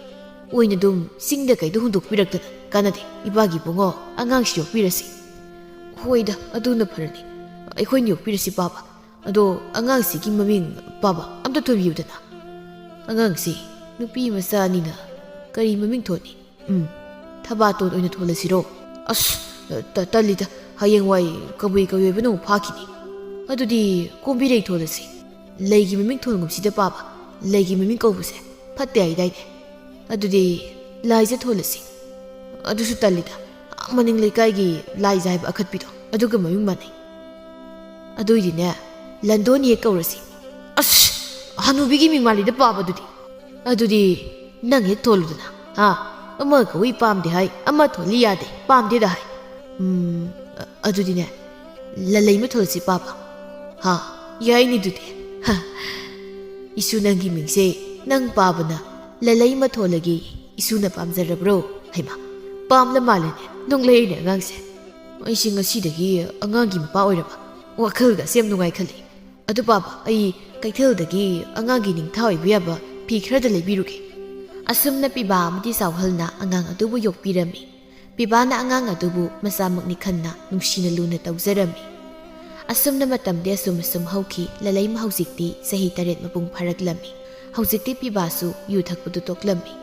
ꯑꯣꯏꯅ ꯑꯗꯨꯝ ꯆꯤꯡꯗ ꯀꯩꯗ ꯍꯨꯟꯗꯣꯛꯄꯤꯔꯛꯇꯅ ꯀꯥꯟꯅꯗꯦ꯫ ꯏꯄꯥꯒꯤ ꯏꯕꯨꯡꯉꯣ, ꯑꯉꯥꯡꯁꯤ ꯌꯣꯛꯄꯤꯔꯁꯤ꯫ ꯍꯣꯏꯗ, ꯑꯗꯨꯅ ꯐꯔꯅꯤ꯫ ꯑꯩꯈꯣꯏꯅ ꯌꯣꯛꯄꯤꯔꯁꯤ ꯄꯥꯕ꯫ ꯑꯗꯣ ꯑꯉꯥꯡꯁꯤꯒꯤ ꯃꯃꯤꯡ ꯄꯥꯕ ꯑꯝꯇ ꯊꯣꯟꯕꯤꯌꯨꯗꯅ꯫ ꯑꯉꯥꯡꯁꯤ ꯅꯨꯄꯤ ꯃꯆꯥꯅꯤꯅ ꯀꯔꯤ ꯃꯃꯤꯡ ꯊꯣꯟꯅꯤ? ꯎꯝ, ꯊꯕꯥꯇꯣꯟ ꯑꯣꯏꯅ ꯊꯣꯜꯂꯁꯤꯔꯣ? ꯑꯁ, ꯇ-, ꯇꯜꯂꯤꯗ, ꯍꯌꯦꯡꯋꯥꯏ ꯀꯕꯨꯏ ꯀꯕꯨꯏ ꯑꯣꯏꯕꯅ ꯑꯃꯨꯛ ꯐꯥꯈꯤꯅꯤ꯫ ꯑꯗꯨꯗꯤ ꯀꯣꯝꯕꯤꯔꯩ ꯊꯣꯜꯂꯁꯤ꯫ ꯂꯩꯒꯤ ꯃꯃꯤꯡ ꯊꯣꯟꯒꯨꯝꯁꯤꯗ ꯄꯥꯕ, ꯂꯩꯒꯤ ꯃꯃꯤꯡ ꯀꯧꯕꯁꯦ ꯐꯠꯇꯦ ꯍꯥꯏꯗꯥꯏꯅꯦ? ꯑꯗꯨꯗꯤ ꯂꯥꯏꯖ ꯊꯣꯜꯂꯁꯤ꯫ ꯑꯗꯨꯁꯨ ꯇꯜꯂꯤꯗ, ꯑꯥ ꯃꯅꯤꯡ ꯂꯩꯀꯥꯏꯒꯤ ꯂꯥꯏꯖ ꯍꯥꯏꯕ ꯑꯈꯠꯄꯤꯗꯣ, ꯑꯗꯨꯒ ꯃꯃꯤꯡ ꯃꯥꯟꯅꯩ꯫ ꯑꯗꯨꯏꯗꯤꯅꯦ, ꯂꯟꯗꯣꯟ ꯍꯦꯛ ꯀꯧꯔꯁꯤ꯫ ꯑꯁ, ꯍꯅꯨꯕꯤꯒꯤ ꯃꯤꯡ ꯃꯥꯜꯂꯤꯗ ꯄꯥꯕꯗꯨꯗꯤ꯫ ꯑꯗꯨꯗꯤ ꯅꯪ ꯍꯦꯛ ꯊꯣꯜꯂꯨꯗꯅ꯫ ꯍꯥ? ꯑꯃ ꯀꯧꯏ ꯄꯥꯝꯗꯦ ꯍꯥꯏ, ꯑꯃ ꯊꯣꯜꯂꯤ ꯌꯥꯗꯦ, ꯄꯥꯝꯗꯦꯗ ꯍꯥꯏ꯫ ꯎꯝ, ꯑ-, ꯑꯗꯨꯗꯤꯅꯦ, ꯂꯂꯩꯃ ꯊꯣꯜꯂꯁꯤ ꯄꯥꯕ꯫ ꯍꯥ? ꯌꯥꯏꯅꯦ ꯑꯗꯨꯗꯤ꯫ ꯍꯥ꯫ ꯏꯁꯨ ꯅꯪꯒꯤ ꯃꯤꯡꯁꯦ ꯅꯪ ꯄꯥꯕꯅ ꯂꯂꯩꯃ ꯊꯣꯜꯂꯒꯦ꯫ ꯏꯁꯨꯅ ꯄꯥꯝꯖꯔꯕ꯭ꯔꯣ? ꯍꯩꯃꯥ, ꯄꯥꯝꯂ ꯃꯥꯜꯂꯦꯅꯦ, ꯅꯣꯡꯂꯩꯅꯦ ꯑꯉꯥꯡꯁꯦ꯫ ꯑꯩꯁꯦ ꯉꯁꯤꯗꯒꯤ ꯑꯉꯥꯡꯒꯤ ꯃꯄꯥ ꯑꯣꯏꯔꯕ꯫ ꯋꯥꯈꯜꯒꯁꯦ ꯌꯥꯝ ꯅꯨꯡꯉꯥꯏꯈꯠꯂꯦ꯫ ꯑꯗꯨ ꯄꯥꯕ, ꯑꯩ ꯀꯩꯊꯦꯜꯗꯒꯤ ꯑꯉꯥꯡꯒꯤ ꯅꯤꯡꯊꯥ ꯑꯣꯏꯕ ꯌꯥꯕ ꯐꯤ ꯈꯔꯗ ꯂꯩꯕꯤꯔꯨꯒꯦ꯫ ꯑꯁꯨꯝꯅ ꯄꯤꯕꯥ ꯑꯃꯗꯤ ꯆꯥꯎꯍꯜꯅ ꯑꯉꯥꯡ ꯑꯗꯨꯕꯨ ꯌꯣꯛꯄꯤꯔꯝꯃꯤ꯫ ꯄꯤꯕꯥꯅ ꯑꯉꯥꯡ ꯑꯗꯨꯕꯨ ꯃꯆꯥꯃꯛꯅꯤ ꯈꯟꯅ ꯅꯨꯡꯁꯤꯅ ꯂꯨꯅ ꯇꯧꯖꯔꯝꯃꯤ꯫ ꯑꯁꯨꯝꯅ ꯃꯇꯝꯗꯤ ꯑꯁꯨꯝ ꯑꯁꯨꯝ ꯍꯧꯈꯤ꯫ ꯂꯂꯩꯃ ꯍꯧꯖꯤꯛꯇꯤ ꯆꯍꯤ ꯇꯔꯦꯠ ꯃꯄꯨꯡ ꯐꯥꯔꯛꯂꯝꯃꯤ꯫ ꯍꯧꯖꯤꯛꯇꯤ ꯄꯤꯕꯥꯁꯨ ꯌꯨ ꯊꯛꯄꯗꯨ ꯇꯣꯛꯂꯝꯃꯤ꯫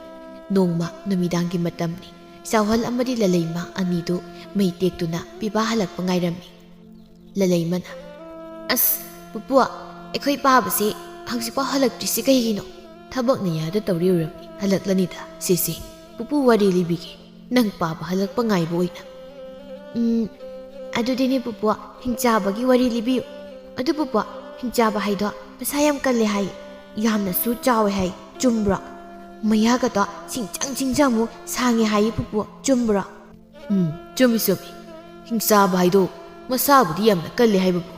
ꯅꯣꯡꯃ ꯅꯨꯃꯤꯗꯥꯡꯒꯤ ꯃꯇꯝꯅꯤ꯫ ꯆꯥꯎꯍꯜ ꯑꯃꯗꯤ ꯂꯂꯩꯃ ꯑꯅꯤꯗꯨ ꯃꯩ ꯇꯦꯛꯇꯨꯅ ꯄꯤꯕꯥ ꯍꯜꯂꯛꯄ ꯉꯥꯏꯔꯝꯃꯤ꯫ ꯂꯂꯩꯃꯅ, "ꯑꯁ, ꯄꯨꯄꯨ, ꯑꯩꯈꯣꯏ ꯄꯥꯕꯁꯦ ꯍꯧꯖꯤꯛꯐꯥꯎ ꯍꯜꯂꯛꯇ꯭ꯔꯤꯁꯤ ꯀꯩꯒꯤꯅꯣ?" "ꯊꯕꯛꯅ ꯌꯥꯗ ꯇꯧꯔꯤ ꯑꯣꯏꯔꯝꯅꯤ, ꯍꯜꯂꯛꯂꯅꯤꯗ꯫ ꯁꯦ, ꯁꯦ, ꯄꯨꯄꯨ ꯋꯥꯔꯤ ꯂꯤꯕꯤꯒꯦ, ꯅꯪ ꯄꯥꯕ ꯍꯜꯂꯛꯄ ꯉꯥꯏꯕ ꯑꯣꯏꯅ꯫" "ꯎꯝ, ꯑꯗꯨꯗꯤꯅꯦ ꯄꯨꯄꯨ, ꯍꯤꯡꯆꯥꯕꯒꯤ ꯋꯥꯔꯤ ꯂꯤꯕꯤꯌꯨ꯫ ꯑꯗꯨ ꯄꯨꯄꯨ, ꯍꯤꯡꯆꯥꯕ ꯍꯥꯏꯗꯣ ꯃꯁꯥ ꯌꯥꯝ ꯀꯜꯂꯦ ꯍꯥꯏ, ꯌꯥꯝꯅꯁꯨ ꯆꯥꯎꯋꯦ ꯍꯥꯏ, ꯆꯨꯝꯕ꯭ꯔꯣ? ꯃꯌꯥꯒꯗꯣ ꯁꯤꯡꯆꯪ ꯁꯤꯡꯆꯪꯃꯨꯛ ꯁꯥꯡꯉꯦ ꯍꯥꯏꯌꯦ ꯄꯨꯄꯨ, ꯆꯨꯝꯕ꯭ꯔꯣ?" "ꯎꯝ, ꯆꯨꯝꯃꯤ, ꯆꯨꯝꯃꯤ꯫ ꯍꯤꯡꯆꯥꯕ ꯍꯥꯏꯗꯣ ꯃꯁꯥꯕꯨꯗꯤ ꯌꯥꯝꯅ ꯀꯜꯂꯤ ꯍꯥꯏꯕꯕꯨ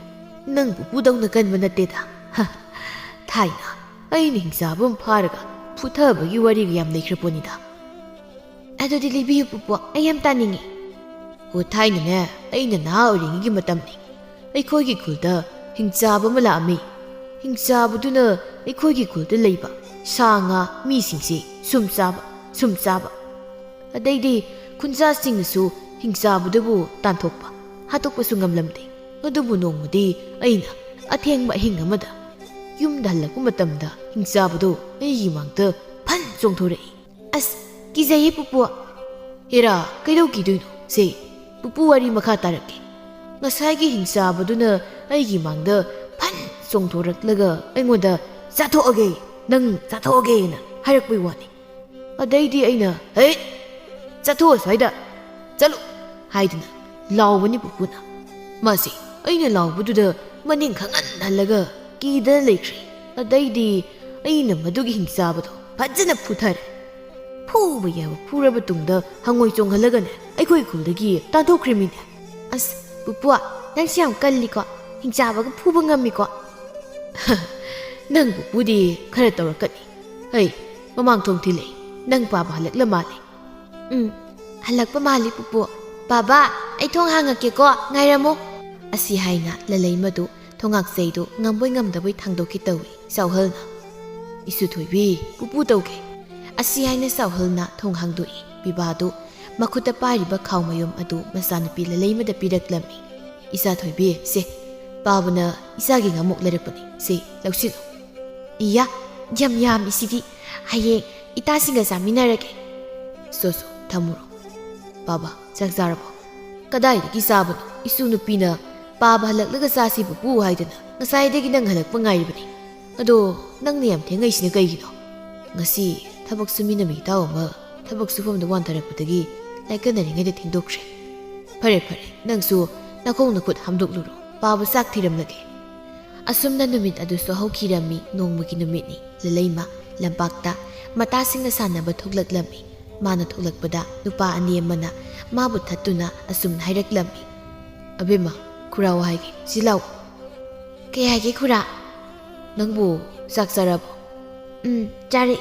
ꯅꯪ ꯄꯨꯄꯨꯗꯧꯅ ꯀꯟꯕ ꯅꯠꯇꯦꯗ꯫ ꯍ, ꯊꯥꯏꯅ ꯑꯩꯅ ꯍꯤꯡꯆꯥꯕ ꯑꯃ ꯐꯥꯔꯒ ꯐꯨꯊꯕꯒꯤ ꯋꯥꯔꯤꯒ ꯌꯥꯝ ꯂꯩꯈ꯭ꯔ ꯄꯣꯠꯅꯤꯗ꯫" "ꯑꯗꯨꯗꯤ ꯂꯤꯕꯤꯌꯨ ꯄꯨꯄꯨ, ꯑꯩ ꯌꯥꯝ ꯇꯥꯅꯤꯡꯉꯤ꯫" "ꯑꯣ, ꯊꯥꯏꯅꯅꯦ, ꯑꯩꯅ ꯅꯍꯥ ꯑꯣꯏꯔꯤꯉꯩꯒꯤ ꯃꯇꯝꯅꯤ꯫ ꯑꯩꯈꯣꯏꯒꯤ ꯈꯨꯜꯗ ꯍꯤꯡꯆꯥꯕ ꯑꯃ ꯂꯥꯛꯑꯝꯃꯤ꯫ ꯍꯤꯡꯆꯥꯕꯗꯨꯅ ꯑꯩꯈꯣꯏꯒꯤ ꯈꯨꯜꯗ ꯂꯩꯕ ꯁꯥ ꯉꯥ ꯃꯤꯁꯤꯡꯁꯤ ꯁꯨꯝ ꯆꯥꯕ, ꯁꯨꯝ ꯆꯥꯕ꯫ ꯑꯗꯩꯗꯤ ꯈꯨꯟꯖꯥꯁꯤꯡꯅꯁꯨ ꯍꯤꯡꯆꯥꯕꯗꯨꯕꯨ ꯇꯥꯟꯊꯣꯛꯄ, ꯍꯥꯠꯇꯣꯛꯄꯁꯨ ꯉꯝꯂꯝꯗꯦ꯫ ꯑꯗꯨꯕꯨ ꯅꯣꯡꯃꯗꯤ ꯑꯩꯅ ꯑꯊꯦꯡꯕ ꯑꯍꯤꯡ ꯑꯃꯗ ꯌꯨꯝꯗ ꯍꯜꯂꯛꯄ ꯃꯇꯝꯗ ꯍꯤꯡꯆꯥꯕꯗꯨ ꯑꯩꯒꯤ ꯃꯥꯡꯗ ꯐꯟ ꯆꯣꯡꯊꯣꯔꯛꯏ꯫" "ꯑꯁ, ꯀꯤꯖꯩꯌꯦ ꯄꯨꯄꯨ꯫" "ꯍꯦꯔꯥ, ꯀꯩꯗꯧ ꯀꯤꯗꯣꯏꯅꯣ? ꯁꯦ, ꯄꯨꯄꯨ ꯋꯥꯔꯤ ꯃꯈꯥ ꯇꯥꯔꯛꯀꯦ꯫ ꯉꯁꯥꯏꯒꯤ ꯍꯤꯡꯆꯥꯕꯗꯨꯅ ꯑꯩꯒꯤ ꯃꯥꯡꯗ ꯐꯟ ꯆꯣꯡꯊꯣꯔꯛꯂꯒ ꯑꯩꯉꯣꯟꯗ, 'ꯆꯥꯊꯣꯛꯑꯒꯦ, ꯅꯪ ꯆꯥꯊꯣꯛꯑꯒꯦꯅ' ꯍꯥꯏꯔꯛꯄꯩ ꯋꯥꯅꯤ꯫ ꯑꯗꯩꯗꯤ ꯑꯩꯅ, 'ꯍꯩꯠ, ꯆꯠꯊꯣꯛꯑꯣ ꯁ꯭ꯋꯥꯏꯗ, ꯆꯠꯂꯨ!' ꯍꯥꯏꯗꯨꯅ ꯂꯥꯎꯕꯅꯤ ꯄꯨꯄꯨꯅ꯫ ꯃꯥꯁꯦ ꯑꯩꯅ ꯂꯥꯎꯕꯗꯨꯗ ꯃꯅꯤꯡ ꯈꯪꯍꯟ ꯍꯜꯂꯒ ꯀꯤꯗꯅ ꯂꯩꯈ꯭ꯔꯦ꯫ ꯑꯗꯩꯗꯤ ꯑꯩꯅ ꯃꯗꯨꯒꯤ ꯍꯤꯡꯆꯥꯕꯗꯣ ꯐꯖꯅ ꯐꯨꯊꯔꯦ꯫ ꯐꯨꯕ ꯌꯥꯕ ꯐꯨꯔꯕ ꯇꯨꯡꯗ ꯍꯪꯉꯣꯏ ꯆꯣꯡꯍꯜꯂꯒꯅꯦ ꯑꯩꯈꯣꯏ ꯈꯨꯜꯗꯒꯤ ꯇꯥꯟꯊꯣꯛꯈ꯭ꯔꯤꯃꯤꯅꯦ꯫" "ꯑꯁ, ꯄꯨꯄꯨ, ꯅꯪꯁꯦ ꯌꯥꯝ ꯀꯜꯂꯤꯀꯣ, ꯍꯤꯡꯆꯥꯕꯒ ꯐꯨꯕ ꯉꯝꯃꯤꯀꯣ꯫" "ꯅꯪ ꯄꯨꯄꯨꯗꯤ ꯈꯔ ꯇꯧꯔꯛꯀꯅꯤ꯫ ꯍꯩ, ꯃꯃꯥꯡ ꯊꯣꯡ ꯊꯤꯜꯂꯛꯏ, ꯅꯪ ꯄꯥꯕ ꯍꯜꯂꯛꯂ ꯃꯥꯜꯂꯦ꯫" "ꯎꯝ, ꯍꯜꯂꯛꯄ ꯃꯥꯜꯂꯤ ꯄꯨꯄꯨ꯫ ꯕꯥꯕꯥ, ꯑꯩ ꯊꯣꯡ ꯍꯥꯡꯉꯛꯀꯦꯀꯣ, ꯉꯥꯏꯔꯝꯃꯣ꯫" ꯑꯁꯤ ꯍꯥꯏꯅ ꯂꯂꯩꯃꯗꯨ ꯊꯣꯉꯥꯛꯆꯩꯗꯨ ꯉꯝꯕꯣꯏ ꯉꯝꯗꯕꯣꯏ ꯊꯥꯡꯗꯣꯛꯀꯦ ꯇꯧꯏ꯫ ꯆꯥꯎꯍꯜꯅ, "ꯏꯁꯨ ꯊꯣꯏꯕꯤ, ꯄꯨꯄꯨ ꯇꯧꯒꯦ꯫" ꯑꯁꯤ ꯍꯥꯏꯅ ꯆꯥꯎꯍꯜꯅ ꯊꯣꯡ ꯍꯥꯡꯗꯣꯛꯏ꯫ ꯄꯤꯕꯥꯗꯨ ꯃꯈꯨꯠꯇ ꯄꯥꯏꯔꯤꯕ ꯈꯥꯎ ꯃꯌꯨꯝ ꯑꯗꯨ ꯃꯆꯥꯅꯨꯄꯤ ꯂꯂꯩꯃꯗ ꯄꯤꯔꯛꯂꯝꯃꯤ꯫ "ꯏꯆꯥ ꯊꯣꯏꯕꯤ, ꯁꯦ, ꯄꯥꯕꯅ ꯏꯆꯥꯒꯤ ꯉꯥꯃꯣꯛ ꯂꯩꯔꯛꯄꯅꯤ, ꯁꯦ, ꯂꯧꯁꯤꯜꯂꯨ꯫" "ꯏꯌꯥ, ꯌꯥꯝ ꯌꯥꯝꯃꯤ ꯁꯤꯗꯤ, ꯍꯌꯦꯡ ꯏꯇꯥꯁꯤꯡꯒ ꯆꯥꯃꯤꯟꯅꯔꯒꯦ꯫" "ꯁꯣ, ꯁꯣ, ꯊꯝꯃꯨꯔꯣ꯫ ꯄꯥꯕ, ꯆꯥꯛ ꯆꯥꯔꯕꯣ?" "ꯀꯗꯥꯏꯗꯒꯤ ꯆꯥꯕꯅꯣ? ꯏꯁꯨ ꯅꯨꯄꯤꯅ ꯄꯥꯕ ꯍꯜꯂꯛꯂꯒ ꯆꯥꯁꯤ ꯄꯨꯄꯨ ꯍꯥꯏꯗꯅ ꯉꯁꯥꯏꯗꯒꯤ ꯅꯪ ꯍꯜꯂꯛꯄ ꯉꯥꯏꯔꯤꯕꯅꯤ꯫ ꯑꯗꯣ ꯅꯪꯅ ꯌꯥꯝ ꯊꯦꯡꯉꯛꯏꯁꯤꯅ ꯀꯩꯒꯤꯅꯣ?" "ꯉꯁꯤ ꯊꯕꯛ ꯁꯨꯃꯤꯟꯅꯕ ꯏꯇꯥꯎ ꯑꯃ ꯊꯕꯛ ꯁꯨꯐꯝꯗ ꯋꯥꯟꯊꯔꯛꯄꯗꯒꯤ ꯂꯥꯏꯀꯠꯅꯔꯤꯉꯩꯗ ꯊꯦꯡꯗꯣꯛꯈ꯭ꯔꯦ꯫" "ꯐꯔꯦ, ꯐꯔꯦ, ꯅꯪꯁꯨ ꯅꯈꯣꯡ ꯅꯈꯨꯠ ꯍꯥꯝꯗꯣꯛꯂꯨꯔꯣ, ꯄꯥꯕ ꯆꯥꯛ ꯊꯤꯔꯝꯂꯒꯦ꯫" ꯑꯁꯨꯝꯅ ꯅꯨꯃꯤꯠ ꯑꯗꯨꯁꯨ ꯍꯧꯈꯤꯔꯝꯃꯤ꯫ ꯅꯣꯡꯃꯒꯤ ꯅꯨꯃꯤꯠꯅꯤ꯫ ꯂꯂꯩꯃ ꯂꯝꯄꯥꯛꯇ ꯃꯇꯥꯁꯤꯡꯅ ꯁꯥꯟꯅꯕ ꯊꯣꯛꯂꯛꯂꯝꯃꯤ꯫ ꯃꯥꯅ ꯊꯣꯛꯂꯛꯄꯗ ꯅꯨꯄꯥ ꯑꯅꯤ ꯑꯃꯅ ꯃꯥꯕꯨ ꯊꯠꯇꯨꯅ ꯑꯁꯨꯝꯅ ꯍꯥꯏꯔꯛꯂꯝꯃꯤ, "ꯑꯕꯦꯝꯃ, ꯈꯨꯔꯥꯎ ꯍꯥꯏꯒꯦ, ꯁꯤ ꯂꯥꯎ꯫" "ꯀꯩ ꯍꯥꯏꯒꯦ ꯈꯨꯔꯥ?" "ꯅꯪꯕꯨ ꯆꯥꯛ ꯆꯥꯔꯕꯣ?" "ꯎꯝ, ꯆꯥꯔꯦ꯫"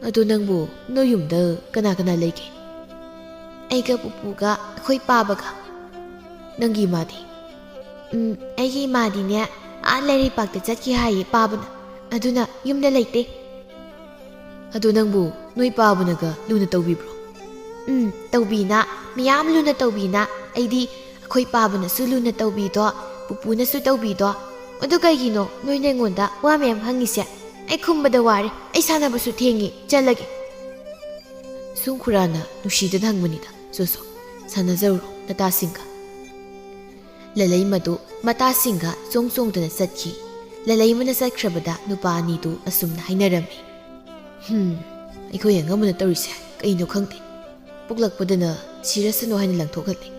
"ꯑꯗꯣ ꯅꯪꯕꯨ ꯅꯣꯏ ꯌꯨꯝꯗ ꯀꯅꯥ ꯀꯅꯥ ꯂꯩꯒꯦ?" "ꯑꯩꯒ ꯄꯨꯄꯨꯒ ꯑꯩꯈꯣꯏ ꯄꯥꯕꯒ꯫" "ꯅꯪꯒꯤ ꯏꯃꯥꯗꯤ?" "ꯎꯝ, ꯑꯩꯒꯤ ꯏꯃꯥꯗꯤꯅꯦ, ꯑꯥ ꯂꯩꯔꯩꯄꯥꯛꯇ ꯆꯠꯈꯤ ꯍꯥꯏꯌꯦ ꯄꯥꯕꯅ, ꯑꯗꯨꯅ ꯌꯨꯝꯗ ꯂꯩꯇꯦ꯫" "ꯑꯗꯣ ꯅꯪꯕꯨ ꯅꯣꯏ ꯄꯥꯕꯅꯒ ꯂꯨꯅ ꯇꯧꯕꯤꯕ꯭ꯔꯣ?" "ꯎꯝ, ꯇꯧꯕꯤꯅ, ꯃꯌꯥꯝ ꯂꯨꯅ ꯇꯧꯕꯤꯅ꯫ ꯑꯩꯗꯤ ꯑꯩꯈꯣꯏ ꯄꯥꯕꯅꯁꯨ ꯂꯨꯅ ꯇꯧꯕꯤꯗꯣ, ꯄꯨꯄꯨꯅꯁꯨ ꯇꯧꯕꯤꯗꯣ꯫ ꯑꯗꯨ ꯀꯩꯒꯤꯅꯣ ꯅꯣꯏꯅ ꯑꯩꯉꯣꯟꯗ ꯋꯥ ꯃꯌꯥꯝ ꯍꯪꯉꯤꯁꯦ? ꯑꯩ ꯈꯨꯝꯕꯗ ꯋꯥꯔꯦ, ꯑꯩ ꯁꯥꯟꯅꯕꯁꯨ ꯊꯦꯡꯉꯤ, ꯆꯠꯂꯒꯦ꯫" ꯁꯨꯝ ꯈꯨꯔꯥꯅ ꯅꯨꯡꯁꯤꯗꯅ ꯍꯪꯕꯅꯤꯗ, "ꯁꯣ ꯁꯣ, ꯁꯥꯟꯅꯖꯔꯨꯔꯣ ꯅꯇꯥꯁꯤꯡꯒ꯫" ꯂꯂꯩꯃꯗꯨ ꯃꯇꯥꯁꯤꯡꯒ ꯆꯣꯡ ꯆꯣꯡꯗꯅ ꯆꯠꯈꯤ꯫ ꯂꯂꯩꯃꯅ ꯆꯠꯈ꯭ꯔꯕꯗ ꯅꯨꯄꯥ ꯑꯅꯤꯗꯨ ꯑꯁꯨꯝꯅ ꯍꯥꯏꯅꯔꯝꯃꯤ, "ꯍꯝ, ꯑꯩꯈꯣꯏ ꯑꯉꯝꯕꯅ ꯇꯧꯔꯤꯁꯦ ꯀꯩꯅꯣ ꯈꯪꯗꯦ꯫ ꯄꯣꯛꯂꯛꯄꯗꯅ ꯁꯤꯔꯁꯅꯨ ꯍꯥꯏꯅ ꯂꯪꯊꯣꯛꯍꯜꯂꯤ꯫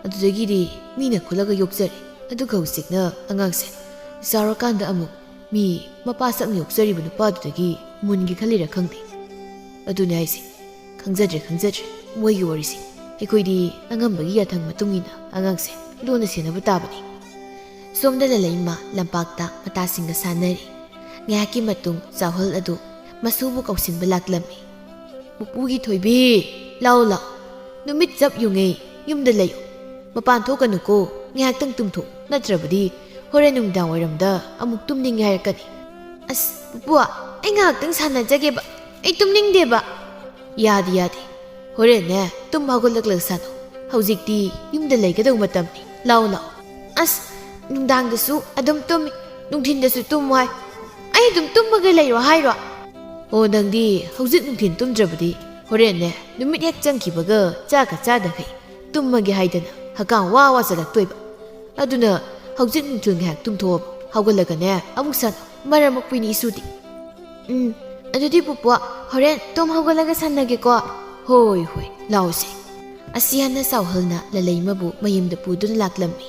ꯑꯗꯨꯗꯒꯤꯗꯤ ꯃꯤꯅ ꯈꯨꯠꯂꯒ ꯌꯣꯛꯆꯔꯦ, ꯑꯗꯨꯒ ꯍꯧꯖꯤꯛꯅ ꯑꯉꯥꯡꯁꯦ ꯆꯥꯎꯔꯀꯥꯟꯗ ꯑꯃꯨꯛ ꯃꯤ ꯃꯄꯥ ꯁꯛꯅ ꯌꯣꯛꯆꯔꯤꯕ ꯅꯨꯄꯥꯗꯨꯗꯒꯤ ꯃꯨꯟꯒꯦ ꯈꯜꯂꯤꯔꯥ ꯈꯪꯗꯦ꯫ ꯑꯗꯨꯅꯦ ꯍꯥꯏꯁꯦ, ꯈꯪꯖꯗ꯭ꯔꯦ, ꯈꯪꯖꯗ꯭ꯔꯦ ꯃꯣꯏꯒꯤ ꯋꯥꯔꯤꯁꯦ꯫ ꯑꯩꯈꯣꯏꯗꯤ ꯑꯉꯝꯕꯒꯤ ꯌꯥꯊꯪ ꯃꯇꯨꯡ ꯏꯟꯅ ꯑꯉꯥꯡꯁꯦ ꯂꯨꯅ ꯁꯦꯟꯅꯕ ꯇꯥꯕꯅꯤ꯫" ꯁꯣꯝꯗ ꯂꯂꯩꯃ ꯂꯝꯄꯥꯛꯇ ꯃꯇꯥꯁꯤꯡꯒ ꯁꯥꯟꯅꯔꯤ꯫ ꯉꯥꯏꯍꯥꯛꯀꯤ ꯃꯇꯨꯡ ꯆꯥꯎꯍꯜ ꯑꯗꯨ ꯃꯁꯨꯕꯨ ꯀꯧꯁꯤꯟꯕ ꯂꯥꯛꯂꯝꯃꯤ꯫ "ꯄꯨꯄꯨꯒꯤ ꯊꯣꯏꯕꯤ, ꯂꯥꯎ ꯂꯥꯎ, ꯅꯨꯃꯤꯠ ꯆꯞ ꯌꯨꯡꯉꯦ, ꯌꯨꯝꯗ ꯂꯩꯌꯨ, ꯃꯄꯥꯟ ꯊꯣꯛꯀꯅꯨꯀꯣ, ꯉꯥꯏꯍꯥꯛꯇꯪ ꯇꯨꯝꯊꯣꯛꯎ, ꯅꯠꯇ꯭ꯔꯕꯗꯤ ꯍꯣꯔꯦꯟ ꯅꯨꯡꯗꯥꯡ ꯋꯥꯏꯔꯝꯗ ꯑꯃꯨꯛ ꯇꯨꯝꯅꯤꯡꯉꯦ ꯍꯥꯏꯔꯛꯀꯅꯤ꯫" "ꯑꯁ ꯄꯨꯄꯨ, ꯑꯩ ꯉꯥꯏꯍꯥꯛꯇꯪ ꯁꯥꯟꯅꯖꯒꯦꯕ, ꯑꯩ ꯇꯨꯝꯅꯤꯡꯗꯦꯕ꯫" "ꯌꯥꯗꯦ, ꯌꯥꯗꯦ, "ꯍꯣꯔꯦꯟꯅꯦ ꯇꯨꯝ ꯍꯧꯒꯠꯂꯛꯂꯒ ꯁꯥꯟꯅꯧ꯫ ꯍꯧꯖꯤꯛꯇꯤ ꯌꯨꯝꯗ ꯂꯩꯒꯗꯧꯕ ꯃꯇꯝꯅꯤ꯫ ꯂꯥꯛꯑꯣ, ꯂꯥꯛꯑꯣ꯫" "ꯑꯁ, ꯅꯨꯡꯗꯥꯡꯗꯁꯨ ꯑꯗꯨꯝ ꯇꯨꯝꯃꯤ, ꯅꯨꯡꯊꯤꯟꯗꯁꯨ ꯇꯨꯝꯃꯨ ꯍꯥꯏ꯫ ꯑꯩ ꯑꯗꯨꯝ ꯇꯨꯝꯃꯒ ꯂꯩꯔꯣ ꯍꯥꯏꯔꯣ?" "ꯑꯣ, ꯅꯪꯗꯤ ꯍꯧꯖꯤꯛ ꯅꯨꯡꯊꯤꯟ ꯇꯨꯝꯗ꯭ꯔꯕꯗꯤ ꯍꯣꯔꯦꯟꯅꯦ ꯅꯨꯃꯤꯠ ꯍꯦꯛ ꯆꯪꯈꯤꯕꯒ ꯆꯥꯛꯀ ꯆꯥꯗꯈꯩ ꯇꯨꯝꯃꯒꯦ ꯍꯥꯏꯗꯅ ꯍꯀꯥꯝ ꯋꯥ ꯋꯥ ꯆꯜꯂꯛꯇꯣꯏꯕ꯫ ꯑꯗꯨꯅ ꯍꯧꯖꯤꯛ ꯅꯨꯡꯊꯤꯜ ꯉꯥꯏꯍꯥꯛ ꯇꯨꯝꯊꯣꯛꯑꯣ, ꯍꯧꯒꯠꯂꯒꯅꯦ ꯑꯃꯨꯛ ꯁꯥꯟꯅꯧ꯫ ꯃꯔꯝ ꯃꯣꯛꯄꯤꯅꯤ ꯏꯁꯨꯗꯤ꯫" "ꯎꯝ, ꯑꯗꯨꯗꯤ ꯄꯨꯄꯨ, ꯍꯣꯔꯦꯟ ꯇꯨꯝ ꯍꯧꯒꯠꯂꯒ ꯁꯥꯟꯅꯒꯦꯀꯣ꯫" "ꯍꯣꯏ, ꯍꯣꯏ, ꯂꯥꯛꯑꯣꯁꯦ꯫" ꯑꯁꯤ ꯍꯥꯏꯅ ꯆꯥꯎꯍꯜꯅ ꯂꯂꯩꯃꯕꯨ ꯃꯌꯨꯝꯗ ꯄꯨꯗꯨꯅ ꯂꯥꯛꯂꯝꯃꯤ꯫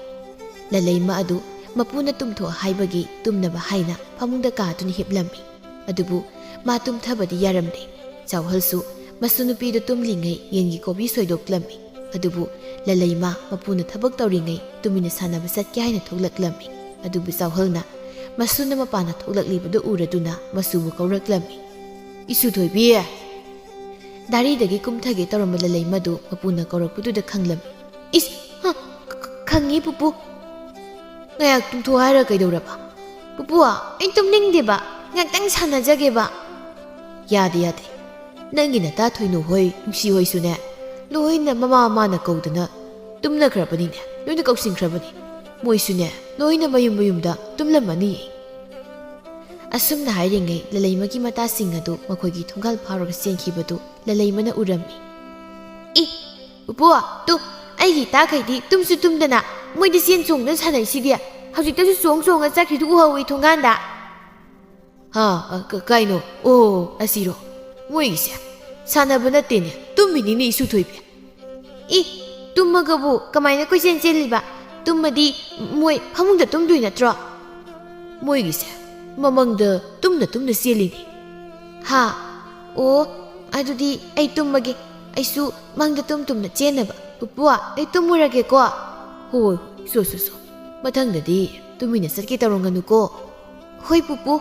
ꯂꯂꯩꯃ ꯑꯗꯨ ꯃꯄꯨꯅ ꯇꯨꯝꯊꯣꯛ ꯍꯥꯏꯕꯒꯤ ꯇꯨꯝꯅꯕ ꯍꯥꯏꯅ ꯐꯃꯨꯡꯗ ꯀꯥꯗꯨꯅ ꯍꯤꯞꯂꯝꯃꯤ꯫ ꯑꯗꯨꯕꯨ ꯃꯥ ꯇꯨꯝꯊꯕꯗꯤ ꯌꯥꯔꯝꯗꯦ꯫ ꯆꯥꯎꯍꯜꯁꯨ ꯃꯁꯨ ꯅꯨꯄꯤꯗꯨ ꯇꯨꯝꯂꯤꯉꯩ ꯌꯦꯟꯒꯤ ꯀꯣꯕꯤ ꯁꯣꯏꯗꯣꯛꯂꯝꯃꯤ꯫ ꯑꯗꯨꯕꯨ ꯂꯂꯩꯃ ꯃꯄꯨꯅ ꯊꯕꯛ ꯇꯧꯔꯤꯉꯩ ꯇꯨꯃꯤꯟꯅ ꯁꯥꯟꯅꯕ ꯆꯠꯀꯦ ꯍꯥꯏꯅ ꯊꯣꯛꯂꯛꯂꯝꯃꯤ꯫ ꯑꯗꯨꯕꯨ ꯆꯥꯎꯍꯜꯅ ꯃꯁꯨꯅ ꯃꯄꯥꯟꯗ ꯊꯣꯛꯂꯛꯂꯤꯕꯗꯨ ꯎꯔꯗꯨꯅ ꯃꯁꯨꯕꯨ ꯀꯧꯔꯛꯂꯝꯃꯤ꯫ "ꯏꯁꯨ ꯊꯣꯏꯕꯤ!" ꯗꯥꯔꯤꯗꯒꯤ ꯀꯨꯝꯊꯒꯦ ꯇꯧꯔꯝꯕ ꯂꯂꯩꯃꯗꯨ ꯃꯄꯨꯅ ꯀꯧꯔꯛꯄꯗꯨꯗ ꯈꯪꯂꯝꯃꯤ꯫ "ꯏꯁ, ꯍ, ꯈ-, ꯈꯪꯉꯤ ꯄꯨꯄꯨ꯫ ꯉꯥꯏꯍꯥꯛ ꯇꯨꯝꯊꯣꯛ ꯍꯥꯏꯔ ꯀꯩꯗꯧꯔꯕ?" "ꯄꯨꯄꯨ, ꯑꯩ ꯇꯨꯝꯅꯤꯡꯗꯦꯕ꯫ ꯉꯥꯛꯇꯪ ꯁꯥꯟꯅꯖꯒꯦꯕ꯫" "ꯌꯥꯗꯦ, ꯌꯥꯗꯦ꯫ ꯅꯪꯒꯤ ꯅꯇꯥ ꯊꯣꯏꯅꯨ ꯍꯣꯏ, ꯅꯨꯡꯁꯤ ꯍꯣꯏꯁꯨꯅꯦ, ꯂꯣꯏꯅ ꯃꯃꯥ ꯃꯃꯥꯅ ꯀꯧꯗꯅ ꯇꯨꯝꯅꯈ꯭ꯔꯕꯅꯤꯅꯦ꯫ ꯂꯣꯏꯅ ꯀꯧꯁꯤꯟꯈ꯭ꯔꯕꯅꯤ꯫ ꯃꯣꯏꯁꯨꯅꯦ, ꯂꯣꯏꯅ ꯃꯌꯨꯝ ꯃꯌꯨꯝꯗ ꯇꯨꯝꯂꯝꯃꯅꯤꯌꯦ꯫" ꯑꯁꯨꯝꯅ ꯍꯥꯏꯔꯤꯉꯩ ꯂꯂꯩꯃꯒꯤ ꯃꯇꯥꯁꯤꯡ ꯑꯗꯨ ꯃꯈꯣꯏꯒꯤ ꯊꯣꯡꯒꯥꯜ ꯐꯥꯎꯔꯒ ꯆꯦꯟꯈꯤꯕꯗꯨ ꯂꯂꯩꯃꯅ ꯎꯔꯝꯃꯤ꯫ "ꯏ, ꯄꯨꯄꯨ, ꯇꯨ, ꯑꯩꯒꯤ ꯏꯇꯥꯈꯩꯗꯤ ꯇꯨꯝꯁꯨ ꯇꯨꯝꯗꯅ ꯃꯣꯏꯗꯤ ꯆꯦꯟ ꯆꯣꯡꯗꯨꯅ ꯁꯥꯟꯅꯩꯁꯤꯗꯤ꯫ ꯍꯧꯖꯤꯛꯇꯁꯨ ꯆꯣꯡ ꯆꯣꯡꯉ ꯆꯠꯈ꯭ꯔꯤꯗꯨ ꯎꯍꯧꯏ ꯊꯣꯡꯒꯥꯟꯗ꯫" "ꯍꯥ, ꯑ, ꯀ-, ꯀꯩꯅꯣ? ꯑꯣ, ꯑꯁꯤꯔꯣ? ꯃꯣꯏꯒꯤꯁꯦ ꯁꯥꯟꯅꯕ ꯅꯠꯇꯦꯅꯦ, ꯇꯨꯝꯃꯤꯅꯤꯅꯦ ꯏꯁꯨ ꯊꯣꯏꯕꯤ꯫" "ꯏ, ꯇꯨꯝꯃꯒꯕꯨ ꯀꯃꯥꯏꯅ ꯀꯣꯏꯆꯦꯟ ꯆꯦꯜꯂꯤꯕ? ꯇꯨꯝꯃꯗꯤ ꯃꯣꯏ ꯐꯃꯨꯡꯗ ꯇꯨꯝꯗꯣꯏ ꯅꯠꯇ꯭ꯔꯣ?" "ꯃꯣꯏꯒꯤꯁꯦ ꯃꯃꯪꯗ ꯇꯨꯝꯅ ꯇꯨꯝꯅ ꯆꯦꯜꯂꯤꯅꯦ꯫" "ꯍꯥ? ꯑꯣ, ꯑꯗꯨꯗꯤ ꯑꯩ ꯇꯨꯝꯃꯒꯦ꯫ ꯑꯩꯁꯨ ꯃꯪꯗ ꯇꯨꯝ ꯇꯨꯝꯅ ꯆꯦꯟꯅꯕ꯫ ꯄꯨꯄꯨ, ꯑꯩ ꯇꯨꯝꯃꯨꯔꯒꯦꯀꯣ꯫" "ꯍꯣꯏ, ꯍꯣꯏ, ꯁꯣ, ꯁꯣ, ꯁꯣ꯫ ꯃꯊꯪꯗꯗꯤ ꯇꯨꯃꯤꯟꯅ ꯆꯠꯀꯦ ꯇꯧꯔꯝꯒꯅꯨꯀꯣ꯫" "ꯍꯣꯏ, ꯄꯨꯄꯨ꯫"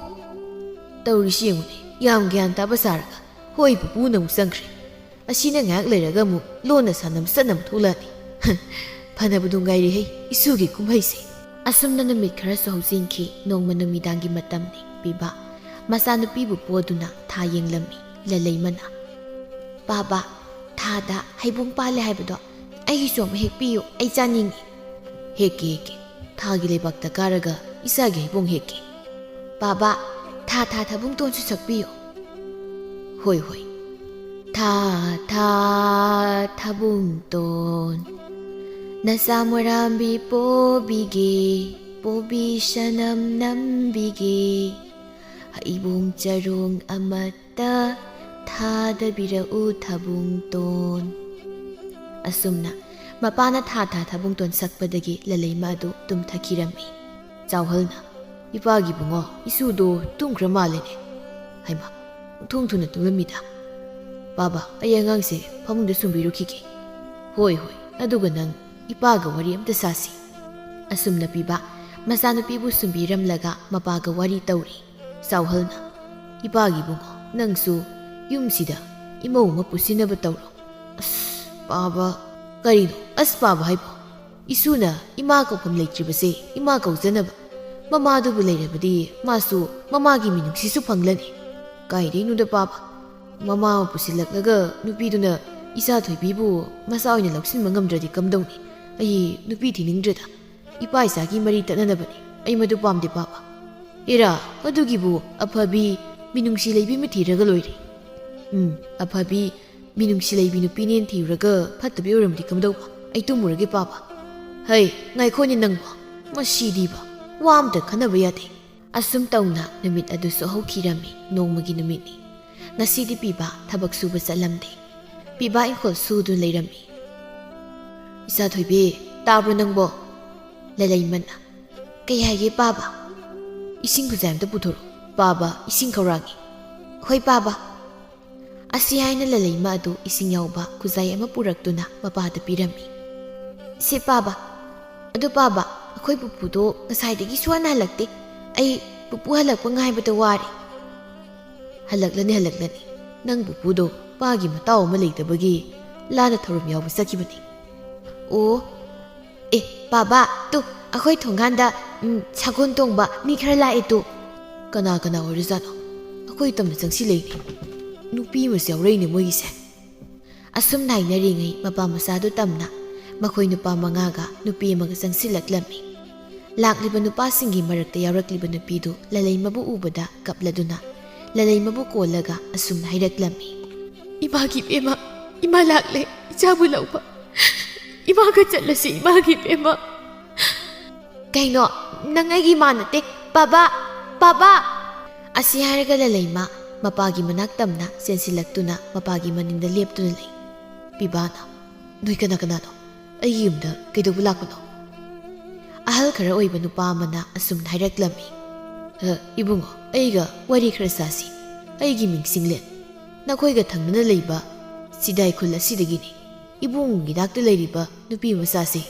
ꯇꯧꯔꯤꯁꯤ ꯌꯦꯡꯉꯨꯅꯦ, ꯌꯥꯝ ꯒ꯭ꯌꯥꯟ ꯇꯥꯕ ꯁꯥꯔꯒ "ꯍꯣꯏ, ꯄꯨꯄꯨꯅ" ꯑꯃꯨꯛ ꯆꯪꯈ꯭ꯔꯦ꯫ ꯑꯁꯤꯅ ꯉꯥꯏꯍꯥꯛ ꯂꯩꯔꯒ ꯑꯃꯨꯛ ꯂꯣꯟꯅ ꯁꯥꯟꯅꯕ ꯆꯠꯅꯕ ꯊꯣꯛꯂꯛꯑꯅꯤ꯫ ꯐꯅꯕꯨ ꯅꯨꯡꯉꯥꯏꯔꯤꯍꯦ ꯏꯁꯨꯒꯤ ꯀꯨꯝꯍꯩꯁꯦ꯫ ꯑꯁꯨꯝꯅ ꯅꯨꯃꯤꯠ ꯈꯔꯁꯨ ꯍꯧꯖꯤꯟꯈꯤ꯫ ꯅꯣꯡꯃ ꯅꯨꯃꯤꯗꯥꯡꯒꯤ ꯃꯇꯝꯅꯤ꯫ ꯄꯤꯕ ꯃꯆꯥꯅꯨꯄꯤꯕꯨ ꯄꯣꯗꯨꯅ ꯊꯥ ꯌꯦꯡꯂꯝꯃꯤ ꯂꯂꯩꯃꯅ꯫ "ꯄꯥꯕ, ꯊꯥꯗ ꯍꯩꯕꯣꯡ ꯄꯥꯜꯂꯦ ꯍꯥꯏꯕꯗꯣ ꯑꯩꯒꯤꯁꯨ ꯑꯃ ꯍꯦꯛꯄꯤꯌꯨ, ꯑꯩ ꯆꯥꯅꯤꯡꯉꯤ꯫ "ꯍꯦꯛꯀꯦ, ꯍꯦꯛꯀꯦ꯫ ꯊꯥꯒꯤ ꯂꯩꯕꯥꯛꯇ ꯀꯥꯔꯒ ꯏꯆꯥꯒꯤ ꯍꯩꯕꯣꯡ ꯍꯦꯛꯀꯦ꯫ ꯄꯥꯕ, ꯊꯥ ꯊꯥ ꯊꯥꯕꯨꯡꯇꯣꯟꯁꯨ ꯁꯛꯄꯤꯌꯨ"꯫ "ꯍꯣꯏ, ꯍꯣꯏ"꯫ "ꯊꯥ ꯊꯥ ꯊꯥꯕꯨꯡꯇꯣꯟ, ꯅꯆꯥ ꯃꯣꯔꯥꯝꯕꯤ ꯄꯣꯕꯤꯒꯦ, ꯄꯣꯕꯤ ꯁꯅꯝ ꯅꯝꯕꯤꯒꯦ, ꯍꯩꯕꯣꯡ ꯆꯔꯣꯡ ꯑꯃꯠꯇ ꯊꯥꯗꯕꯤꯔꯛꯎ ꯊꯥꯕꯨꯡꯇꯣꯟ"꯫ ꯑꯁꯨꯝꯅ ꯃꯄꯥꯅ ꯊꯥ ꯊꯥ ꯊꯥꯕꯨꯡꯇꯣꯟ ꯁꯛꯄꯗꯒꯤ ꯂꯂꯩꯃ ꯑꯗꯨ ꯇꯨꯝꯊꯈꯤꯔꯝꯃꯤ꯫ ꯆꯥꯎꯍꯜꯅ, "ꯏꯄꯥꯒꯤ ꯕꯨꯡꯉꯣ, ꯏꯁꯨꯗꯣ ꯇꯨꯝꯈ꯭ꯔ ꯃꯥꯜꯂꯦꯅꯦ꯫ ꯍꯩꯃꯥ, ꯑꯣꯟꯊꯣꯛ ꯊꯨꯅ ꯇꯨꯝꯂꯝꯃꯤꯗ꯫ ꯄꯥꯕ, ꯑꯩ ꯑꯉꯥꯡꯁꯦ ꯐꯃꯨꯡꯗ ꯁꯨꯝꯕꯤꯔꯨꯈꯤꯒꯦ"꯫ "ꯍꯣꯏ, ꯍꯣꯏ, ꯑꯗꯨꯒ ꯅꯪ ꯏꯄꯥꯒ ꯋꯥꯔꯤ ꯑꯝꯇ ꯁꯥꯁꯤ"꯫ ꯑꯁꯨꯝꯅ ꯄꯤꯕ ꯃꯆꯥꯅꯨꯄꯤꯕꯨ ꯁꯨꯝꯕꯤꯔꯝꯂꯒ ꯃꯄꯥꯒ ꯋꯥꯔꯤ ꯇꯧꯔꯤ꯫ ꯆꯥꯎꯍꯜꯅ, "ꯏꯄꯥꯒꯤ ꯕꯨꯡꯉꯣ, ꯅꯪꯁꯨ ꯌꯨꯝꯁꯤꯗ ꯏꯃꯧ ꯑꯃ ꯄꯨꯁꯤꯟꯅꯕ ꯇꯧꯔꯣ"꯫ "ꯑꯁ, ꯄꯥꯕ"꯫ "ꯀꯔꯤꯅꯣ ꯑꯁ ꯄꯥꯕ ꯍꯥꯏꯕꯣ? ꯏꯁꯨꯅ ꯏꯃꯥ ꯀꯧꯐꯝ ꯂꯩꯇ꯭ꯔꯤꯕꯁꯦ ꯏꯃꯥ ꯀꯧꯖꯅꯕ꯫ ꯃꯃꯥꯗꯨꯕꯨ ꯂꯩꯔꯕꯗꯤ ꯃꯥꯁꯨ ꯃꯃꯥꯒꯤ ꯃꯤꯅꯨꯡꯁꯤꯁꯨ ꯐꯪꯂꯅꯤ"꯫ "ꯀꯥꯏꯗꯩꯅꯣꯗ ꯄꯥꯕ, ꯃꯃꯥ ꯑꯃ ꯄꯨꯁꯤꯜꯂꯛꯂꯒ ꯅꯨꯄꯤꯗꯨꯅ ꯏꯆꯥ ꯊꯣꯏꯕꯤꯕꯨ ꯃꯆꯥ ꯑꯣꯏꯅ ꯂꯧꯁꯤꯟꯕ ꯉꯝꯗ꯭ꯔꯗꯤ ꯀꯝꯗꯧꯅꯤ? ꯑꯩ ꯅꯨꯄꯤ ꯊꯤꯅꯤꯡꯗ꯭ꯔꯦꯗ꯫ ꯏꯄꯥ ꯏꯆꯥꯒꯤ ꯃꯔꯤ ꯇꯠꯅꯅꯕꯅꯤ꯫ ꯑꯩ ꯃꯗꯨ ꯄꯥꯝꯗꯦ ꯄꯥꯕ"꯫ "ꯑꯦꯔꯥ, ꯑꯗꯨꯒꯤꯕꯨ ꯑꯐꯕꯤ ꯃꯤꯅꯨꯡꯁꯤ ꯂꯩꯕꯤ ꯑꯃ ꯊꯤꯔꯒ ꯂꯣꯏꯔꯦ"꯫ "ꯎꯝ, ꯑꯐꯕꯤ ꯃꯤꯅꯨꯡꯁꯤ ꯂꯩꯕꯤ ꯅꯨꯄꯤꯅꯦꯅ ꯊꯤꯔꯨꯔꯒ ꯐꯠꯇꯕꯤ ꯑꯣꯏꯔꯝꯃꯗꯤ ꯀꯝꯗꯧꯕ? ꯑꯩ ꯇꯨꯝꯃꯨꯔꯒꯦ ꯄꯥꯕ"꯫ "ꯍꯩ, ꯉꯥꯏꯈꯣꯅꯦ ꯅꯪꯕꯣ, ꯃꯁꯤꯗꯤꯕ, ꯋꯥ ꯑꯝꯇ ꯈꯟꯅꯕ ꯌꯥꯗꯦ"꯫ ꯑꯁꯨꯝ ꯇꯧꯅ ꯅꯨꯃꯤꯠ ꯑꯗꯨꯁꯨ ꯍꯧꯈꯤꯔꯝꯃꯤ꯫ ꯅꯣꯡꯃꯒꯤ ꯅꯨꯃꯤꯠꯅꯤ꯫ ꯉꯁꯤꯗꯤ ꯄꯤꯕ ꯊꯕꯛ ꯁꯨꯕ ꯆꯠꯂꯝꯗꯦ꯫ ꯄꯤꯕ ꯏꯪꯈꯣꯜ ꯁꯨꯗꯨꯅ ꯂꯩꯔꯝꯃꯤ꯫ "ꯏꯆꯥ ꯊꯣꯏꯕꯤ, ꯇꯥꯕ꯭ꯔꯣ ꯅꯪꯕꯣ?" ꯂꯂꯩꯃꯅ, "ꯀꯩ ꯍꯥꯏꯒꯦ ꯄꯥꯕ?" "ꯏꯁꯤꯡ ꯈꯨꯖꯥꯏ ꯑꯝꯇ ꯄꯨꯊꯣꯔꯛꯑꯣ ꯄꯥꯕ, ꯏꯁꯤꯡ ꯈꯧꯔꯥꯡꯉꯤ"꯫ "ꯍꯣꯏ ꯄꯥꯕ"꯫ ꯑꯁꯤ ꯍꯥꯏꯅ ꯂꯂꯩꯃ ꯑꯗꯨ ꯏꯁꯤꯡ ꯌꯥꯎꯕ ꯈꯨꯖꯥꯏ ꯑꯃ ꯄꯨꯔꯛꯇꯨꯅ ꯃꯄꯥꯗ ꯄꯤꯔꯝꯃꯤ꯫ "ꯁꯦ ꯄꯥꯕ, ꯑꯗꯨ ꯄꯥꯕ, ꯑꯩꯈꯣꯏ ꯄꯨꯄꯨꯗꯣ ꯉꯁꯥꯏꯗꯒꯤ ꯁꯨꯍꯟ ꯍꯜꯂꯛꯇꯦ꯫ ꯑꯩ ꯄꯨꯄꯨ ꯍꯜꯂꯛꯄ ꯉꯥꯏꯕꯗ ꯋꯥꯔꯦ"꯫ "ꯍꯜꯂꯛꯂꯅꯤ, ꯍꯜꯂꯛꯂꯅꯤ꯫ ꯅꯪ ꯄꯨꯄꯨꯗꯣ ꯄꯥꯒꯤ ꯃꯇꯥꯎ ꯑꯃ ꯂꯩꯇꯕꯒꯤ ꯂꯥꯟꯅ ꯊꯧꯔꯝ ꯌꯥꯎꯕ ꯆꯠꯈꯤꯕꯅꯤ"꯫ "ꯑꯣ, ꯑꯦ, ꯄꯥꯕ, ꯇꯨ, ꯑꯩꯈꯣꯏ ꯊꯣꯡꯒꯥꯟꯗ, ꯎꯝ, ꯁꯒꯣꯜ ꯇꯣꯡꯕ ꯃꯤ ꯈꯔ ꯂꯥꯛꯑꯦ ꯇꯨ"꯫ "ꯀꯅꯥ ꯀꯅꯥ ꯑꯣꯏꯔꯖꯥꯠꯅꯣ? ꯑꯩꯈꯣꯏ ꯇꯝꯅ ꯆꯪꯁꯤꯜꯂꯛꯏꯅꯦ꯫ ꯅꯨꯄꯤ ꯑꯃꯁꯨ ꯌꯥꯎꯔꯛꯏꯅꯦ ꯃꯣꯏꯒꯤꯁꯦ"꯫ ꯑꯁꯨꯝ ꯅꯥꯏꯅꯔꯤꯉꯩ ꯃꯄꯥ ꯃꯆꯥꯗꯨ ꯇꯝꯅ ꯃꯈꯣꯏ ꯅꯨꯄꯥ ꯃꯉꯥꯒ ꯅꯨꯄꯤ ꯑꯃꯒ ꯆꯪꯁꯤꯜꯂꯛꯂꯝꯃꯤ꯫ ꯂꯥꯛꯂꯤꯕ ꯅꯨꯄꯥꯁꯤꯡꯒꯤ ꯃꯔꯛꯇ ꯌꯥꯎꯔꯛꯂꯤꯕ ꯅꯨꯄꯤꯗꯨ ꯂꯂꯩꯃꯕꯨ ꯎꯕꯗ ꯀꯞꯂꯗꯨꯅ ꯂꯂꯩꯃꯕꯨ ꯀꯣꯜꯂꯒ ꯑꯁꯨꯝꯅ ꯍꯥꯏꯔꯛꯂꯝꯃꯤ꯫ "ꯏꯃꯥꯒꯤ ꯏꯕꯦꯝꯃ, ꯏꯃꯥ ꯂꯥꯛꯂꯦ, ꯏꯆꯥꯕꯨ ꯂꯧꯕ꯫ ꯏꯃꯥꯒ ꯆꯠꯂꯁꯤ, ꯏꯃꯥꯒꯤ ꯏꯕꯦꯝꯃ"꯫ "ꯀꯩꯅꯣ, ꯅꯪ ꯑꯩꯒꯤ ꯏꯃꯥ ꯅꯠꯇꯦ, ꯄꯥꯕꯥ, ꯄꯥꯕꯥ!" ꯑꯁꯤ ꯍꯥꯏꯔꯒ ꯂꯂꯩꯃ ꯃꯄꯥꯒꯤ ꯃꯅꯥꯛ ꯇꯝꯅ ꯆꯦꯟꯁꯤꯜꯂꯛꯇꯨꯅ ꯃꯄꯥꯒꯤ ꯃꯅꯤꯡꯗ ꯂꯦꯞꯇꯨꯅ ꯂꯩ꯫ ꯄꯤꯕꯥꯅ, "ꯅꯣꯏ ꯀꯅꯥ ꯀꯅꯥꯅꯣ? ꯑꯩꯒꯤ ꯌꯨꯝꯗ ꯀꯩꯗꯧꯕ ꯂꯥꯛꯄꯅꯣ?" ꯑꯍꯜ ꯈꯔ ꯑꯣꯏꯕ ꯅꯨꯄꯥ ꯑꯃꯅ ꯑꯁꯨꯝꯅ ꯍꯥꯏꯔꯛꯂꯝꯃꯤ꯫ "ꯑ, ꯏꯕꯨꯡꯉꯣ, ꯑꯩꯒ ꯋꯥꯔꯤ ꯈꯔ ꯁꯥꯁꯤ꯫ ꯑꯩꯒꯤ ꯃꯤꯡ ꯁꯤꯡꯂꯦꯟ꯫ ꯅꯈꯣꯏꯒ ꯊꯪꯅꯅ ꯂꯩꯕ ꯁꯤꯗꯥꯏ ꯈꯨꯜ ꯑꯁꯤꯗꯒꯤꯅꯤ꯫ ꯏꯕꯨꯡꯉꯣꯒꯤ ꯅꯥꯛꯇ ꯂꯩꯔꯤꯕ ꯅꯨꯄꯤ ꯃꯆꯥꯁꯤ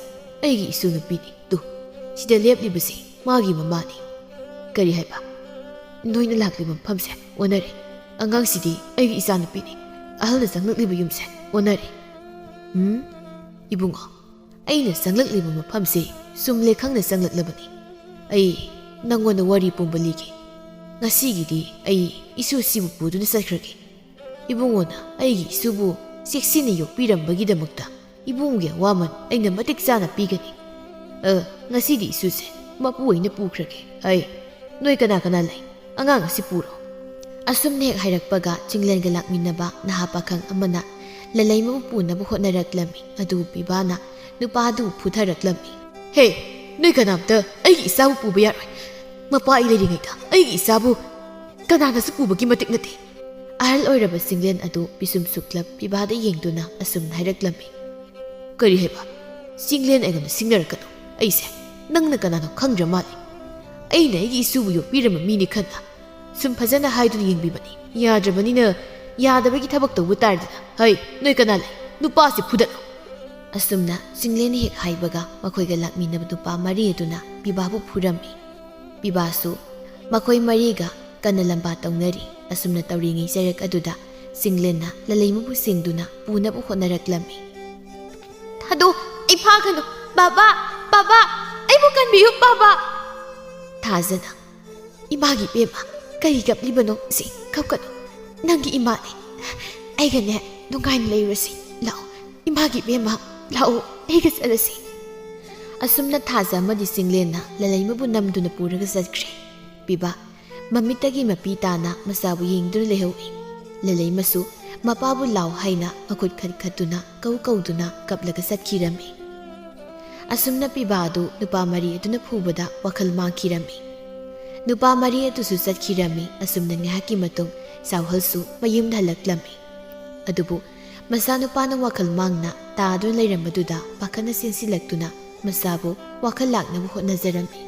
ꯑꯩꯒꯤ ꯏꯁꯨ ꯅꯨꯄꯤꯅꯤ꯫ ꯇꯨ, ꯁꯤꯗ ꯂꯦꯞꯂꯤꯕꯁꯤ ꯃꯥꯒꯤ ꯃꯃꯥꯅꯤ"꯫ "ꯀꯔꯤ ꯍꯥꯏꯕ? ꯅꯣꯏꯅ ꯂꯥꯛꯂꯤꯕ ꯃꯐꯝꯁꯦ ꯑꯣꯟꯅꯔꯦ꯫ ꯑꯉꯥꯡꯁꯤꯗꯤ ꯑꯩꯒꯤ ꯏꯆꯥꯅꯨꯄꯤꯅꯤ꯫ ꯑꯍꯜꯅ ꯆꯪꯂꯛꯂꯤꯕ ꯌꯨꯝꯁꯦ ꯑꯣꯟꯅꯔꯦ"꯫ "ꯎꯝ, ꯏꯕꯨꯡꯉꯣ, ꯑꯩꯅ ꯆꯪꯂꯛꯂꯤꯕ ꯃꯐꯝꯁꯦ ꯆꯨꯝꯂꯦ ꯈꯪꯅ ꯆꯪꯂꯛꯂꯕꯅꯤ꯫ ꯑꯩ ꯅꯪꯉꯣꯟꯗ ꯋꯥꯔꯤ ꯄꯨꯝꯕ ꯂꯤꯒꯦ꯫ ꯉꯁꯤꯒꯤꯗꯤ ꯑꯩ ꯏꯁꯨꯁꯤꯕꯨ ꯄꯨꯗꯨꯅ ꯆꯠꯈ꯭ꯔꯒꯦ꯫ ꯏꯕꯨꯡꯉꯣꯅ ꯑꯩꯒꯤ ꯏꯁꯨꯕꯨ ꯆꯦꯛꯁꯤꯟꯅ ꯌꯣꯛꯄꯤꯔꯝꯕꯒꯤꯗꯃꯛꯇ ꯏꯕꯨꯡꯉꯣꯒꯤ ꯑꯋꯥꯃꯟ ꯑꯩꯅ ꯃꯇꯤꯛ ꯆꯥꯅ ꯄꯤꯒꯅꯤ꯫ ꯑ, ꯉꯁꯤꯗꯤ ꯏꯁꯨꯁꯦ ꯃꯄꯨ ꯑꯣꯏꯅ ꯄꯨꯈ꯭ꯔꯒꯦ꯫ ꯍꯩ, ꯅꯣꯏ ꯀꯅꯥ ꯀꯅꯥ ꯂꯩ? ꯑꯉꯥꯡ ꯑꯁꯤ ꯄꯨꯔꯣ"꯫ ꯑꯁꯨꯝꯅ ꯍꯦꯛ ꯍꯥꯏꯔꯛꯄꯒ ꯆꯤꯡꯂꯦꯟꯒ ꯂꯥꯛꯃꯤꯟꯅꯕ ꯅꯍꯥ ꯄꯥꯈꯪ ꯑꯃꯅ ꯂꯂꯩꯃꯕꯨ ꯄꯨꯅꯕ ꯍꯣꯠꯅꯔꯛꯂꯝꯃꯤ꯫ ꯑꯗꯨꯕꯨ ꯄꯤꯕꯥꯅ ꯅꯨꯄꯥꯗꯨ ꯐꯨꯊꯔꯛꯂꯝꯃꯤ꯫ "ꯍꯦ, ꯅꯣꯏ ꯀꯅꯥꯝꯇ ꯑꯩꯒꯤ ꯏꯆꯥꯕꯨ ꯄꯨꯕ ꯌꯥꯔꯣꯏ꯫ ꯃꯄꯥ ꯑꯩ ꯂꯩꯔꯤꯉꯩꯗ ꯑꯩꯒꯤ ꯏꯆꯥꯕꯨ ꯀꯅꯥꯅꯁꯨ ꯄꯨꯕꯒꯤ ꯃꯇꯤꯛ ꯅꯠꯇꯦ"꯫ ꯑꯍꯜ ꯑꯣꯏꯔꯕ ꯆꯤꯡꯂꯦꯟ ꯑꯗꯨ ꯄꯤꯁꯨꯝ ꯁꯨꯛꯂꯞ ꯄꯤꯕꯥꯗ ꯌꯦꯡꯗꯨꯅ ꯑꯁꯨꯝꯅ ꯍꯥꯏꯔꯛꯂꯝꯃꯤ꯫ "ꯀꯔꯤ ꯍꯥꯏꯕ? ꯆꯤꯡꯂꯦꯟ ꯑꯩꯉꯣꯟꯗ ꯁꯤꯡꯅꯔꯛꯀꯅꯨ꯫ ꯑꯩꯁꯦ ꯅꯪꯅ ꯀꯅꯥꯅꯣ ꯈꯪꯗ꯭ꯔ ꯃꯥꯜꯂꯤ꯫ ꯑꯩꯅ ꯑꯩꯒꯤ ꯏꯁꯨꯕꯨ ꯌꯣꯛꯄꯤꯔꯝꯕ ꯃꯤꯅꯤ ꯈꯟꯅ ꯁꯨꯝ ꯐꯖꯅ ꯍꯥꯏꯗꯨꯅ ꯌꯦꯡꯕꯤꯕꯅꯤ꯫ ꯌꯥꯗ꯭ꯔꯕꯅꯤꯅ ꯌꯥꯗꯕꯒꯤ ꯊꯕꯛ ꯇꯧꯕ ꯇꯥꯔꯗꯅ꯫ ꯍꯩ, ꯅꯣꯏ ꯀꯅꯥ ꯂꯩ? ꯅꯨꯄꯥꯁꯤ ꯐꯨꯗꯠꯂꯨ"꯫ ꯑꯁꯨꯝꯅ ꯆꯤꯡꯂꯦꯟꯅ ꯍꯦꯛ ꯍꯥꯏꯕꯒ ꯃꯈꯣꯏꯒ ꯂꯥꯛꯃꯤꯟꯅꯕ ꯅꯨꯄꯥ ꯃꯔꯤ ꯑꯗꯨꯅ ꯄꯤꯕꯥꯕꯨ ꯐꯨꯔꯝꯃꯤ꯫ ꯄꯤꯕꯥꯁꯨ ꯃꯈꯣꯏ ꯃꯔꯤꯒ ꯀꯟꯅ ꯂꯝꯕꯥ ꯇꯧꯅꯔꯤ꯫ ꯑꯁꯨꯝꯅ ꯇꯧꯔꯤꯉꯩ ꯆꯩꯔꯛ ꯑꯗꯨꯗ ꯆꯤꯡꯂꯦꯟꯅ ꯂꯂꯩꯃꯕꯨ ꯁꯤꯡꯗꯨꯅ ꯄꯨꯅꯕ ꯍꯣꯠꯅꯔꯛꯂꯝꯃꯤ꯫ "ꯊꯥꯗꯣꯛ, ꯑꯩ ꯐꯥꯒꯅꯨ! ꯕꯥꯕꯥ! ꯕꯥꯕꯥ! ꯑꯩꯕꯨ ꯀꯟꯕꯤꯌꯨ, ꯕꯥꯕꯥ!" ꯊꯥꯖꯅ, "ꯏꯃꯥꯒꯤ ꯏꯕꯦꯝꯃ, ꯀꯔꯤ ꯀꯞꯂꯤꯕꯅꯣ? ꯁꯤ ꯀꯞꯀꯅꯨ꯫ ꯅꯪꯒꯤ ꯏꯃꯥꯅꯤ꯫ ꯑꯩꯒꯅꯦ, ꯅꯨꯡꯉꯥꯏꯅ ꯂꯩꯔꯨꯔꯁꯤ꯫ ꯂꯥꯛꯑꯣ, ꯏꯃꯥꯒꯤ ꯏꯕꯦꯝꯃ, ꯂꯥꯛꯑꯣ, ꯑꯩꯒ ꯆꯠꯂꯁꯤ꯫" ꯑꯁꯨꯝꯅ ꯊꯥꯖ ꯑꯃꯗꯤ ꯆꯤꯡꯂꯦꯟꯅ ꯂꯂꯩꯃꯕꯨ ꯅꯝꯗꯨꯅ ꯄꯨꯔꯒ ꯆꯠꯈ꯭ꯔꯦ꯫ ꯄꯤꯕꯥ, ꯃꯃꯤꯠꯇꯒꯤ ꯃꯄꯤ ꯇꯥꯅ ꯃꯆꯥꯕꯨ ꯌꯦꯡꯗꯨꯅ ꯂꯩꯍꯧꯏ꯫ ꯂꯂꯩꯃꯁꯨ ꯃꯄꯥꯕꯨ ꯂꯥꯎ ꯍꯥꯏꯅ ꯃꯈꯨꯠ ꯈꯠ ꯈꯠꯇꯨꯅ ꯀꯧ ꯀꯧꯗꯨꯅ ꯀꯞꯂꯒ ꯆꯠꯈꯤꯔꯝꯃꯤ꯫ ꯑꯁꯨꯝꯅ ꯄꯤꯕꯥ ꯑꯗꯨ ꯅꯨꯄꯥ ꯃꯔꯤ ꯑꯗꯨꯅ ꯐꯨꯕꯗ ꯋꯥꯈꯜ ꯃꯥꯡꯈꯤꯔꯝꯃꯤ꯫ ꯅꯨꯄꯥ ꯃꯔꯤ ꯑꯗꯨꯁꯨ ꯆꯠꯈꯤꯔꯝꯃꯤ꯫ ꯑꯁꯨꯝꯅ ꯉꯥꯏꯍꯥꯛꯀꯤ ꯃꯇꯨꯡ ꯆꯥꯎꯍꯜꯁꯨ ꯃꯌꯨꯝꯗ ꯍꯜꯂꯛꯂꯝꯃꯤ꯫ ꯑꯗꯨꯕꯨ ꯃꯆꯥꯅꯨꯄꯥꯅ ꯋꯥꯈꯜ ꯃꯥꯡꯅ ꯇꯥꯗꯨꯅ ꯂꯩꯔꯝꯕꯗꯨꯗ ꯄꯥꯈꯠꯅ ꯆꯦꯟꯁꯤꯜꯂꯛꯇꯨꯅ ꯃꯆꯥꯕꯨ ꯋꯥꯈꯜ ꯂꯥꯛꯅꯕ ꯍꯣꯠꯅꯖꯔꯝꯃꯤ꯫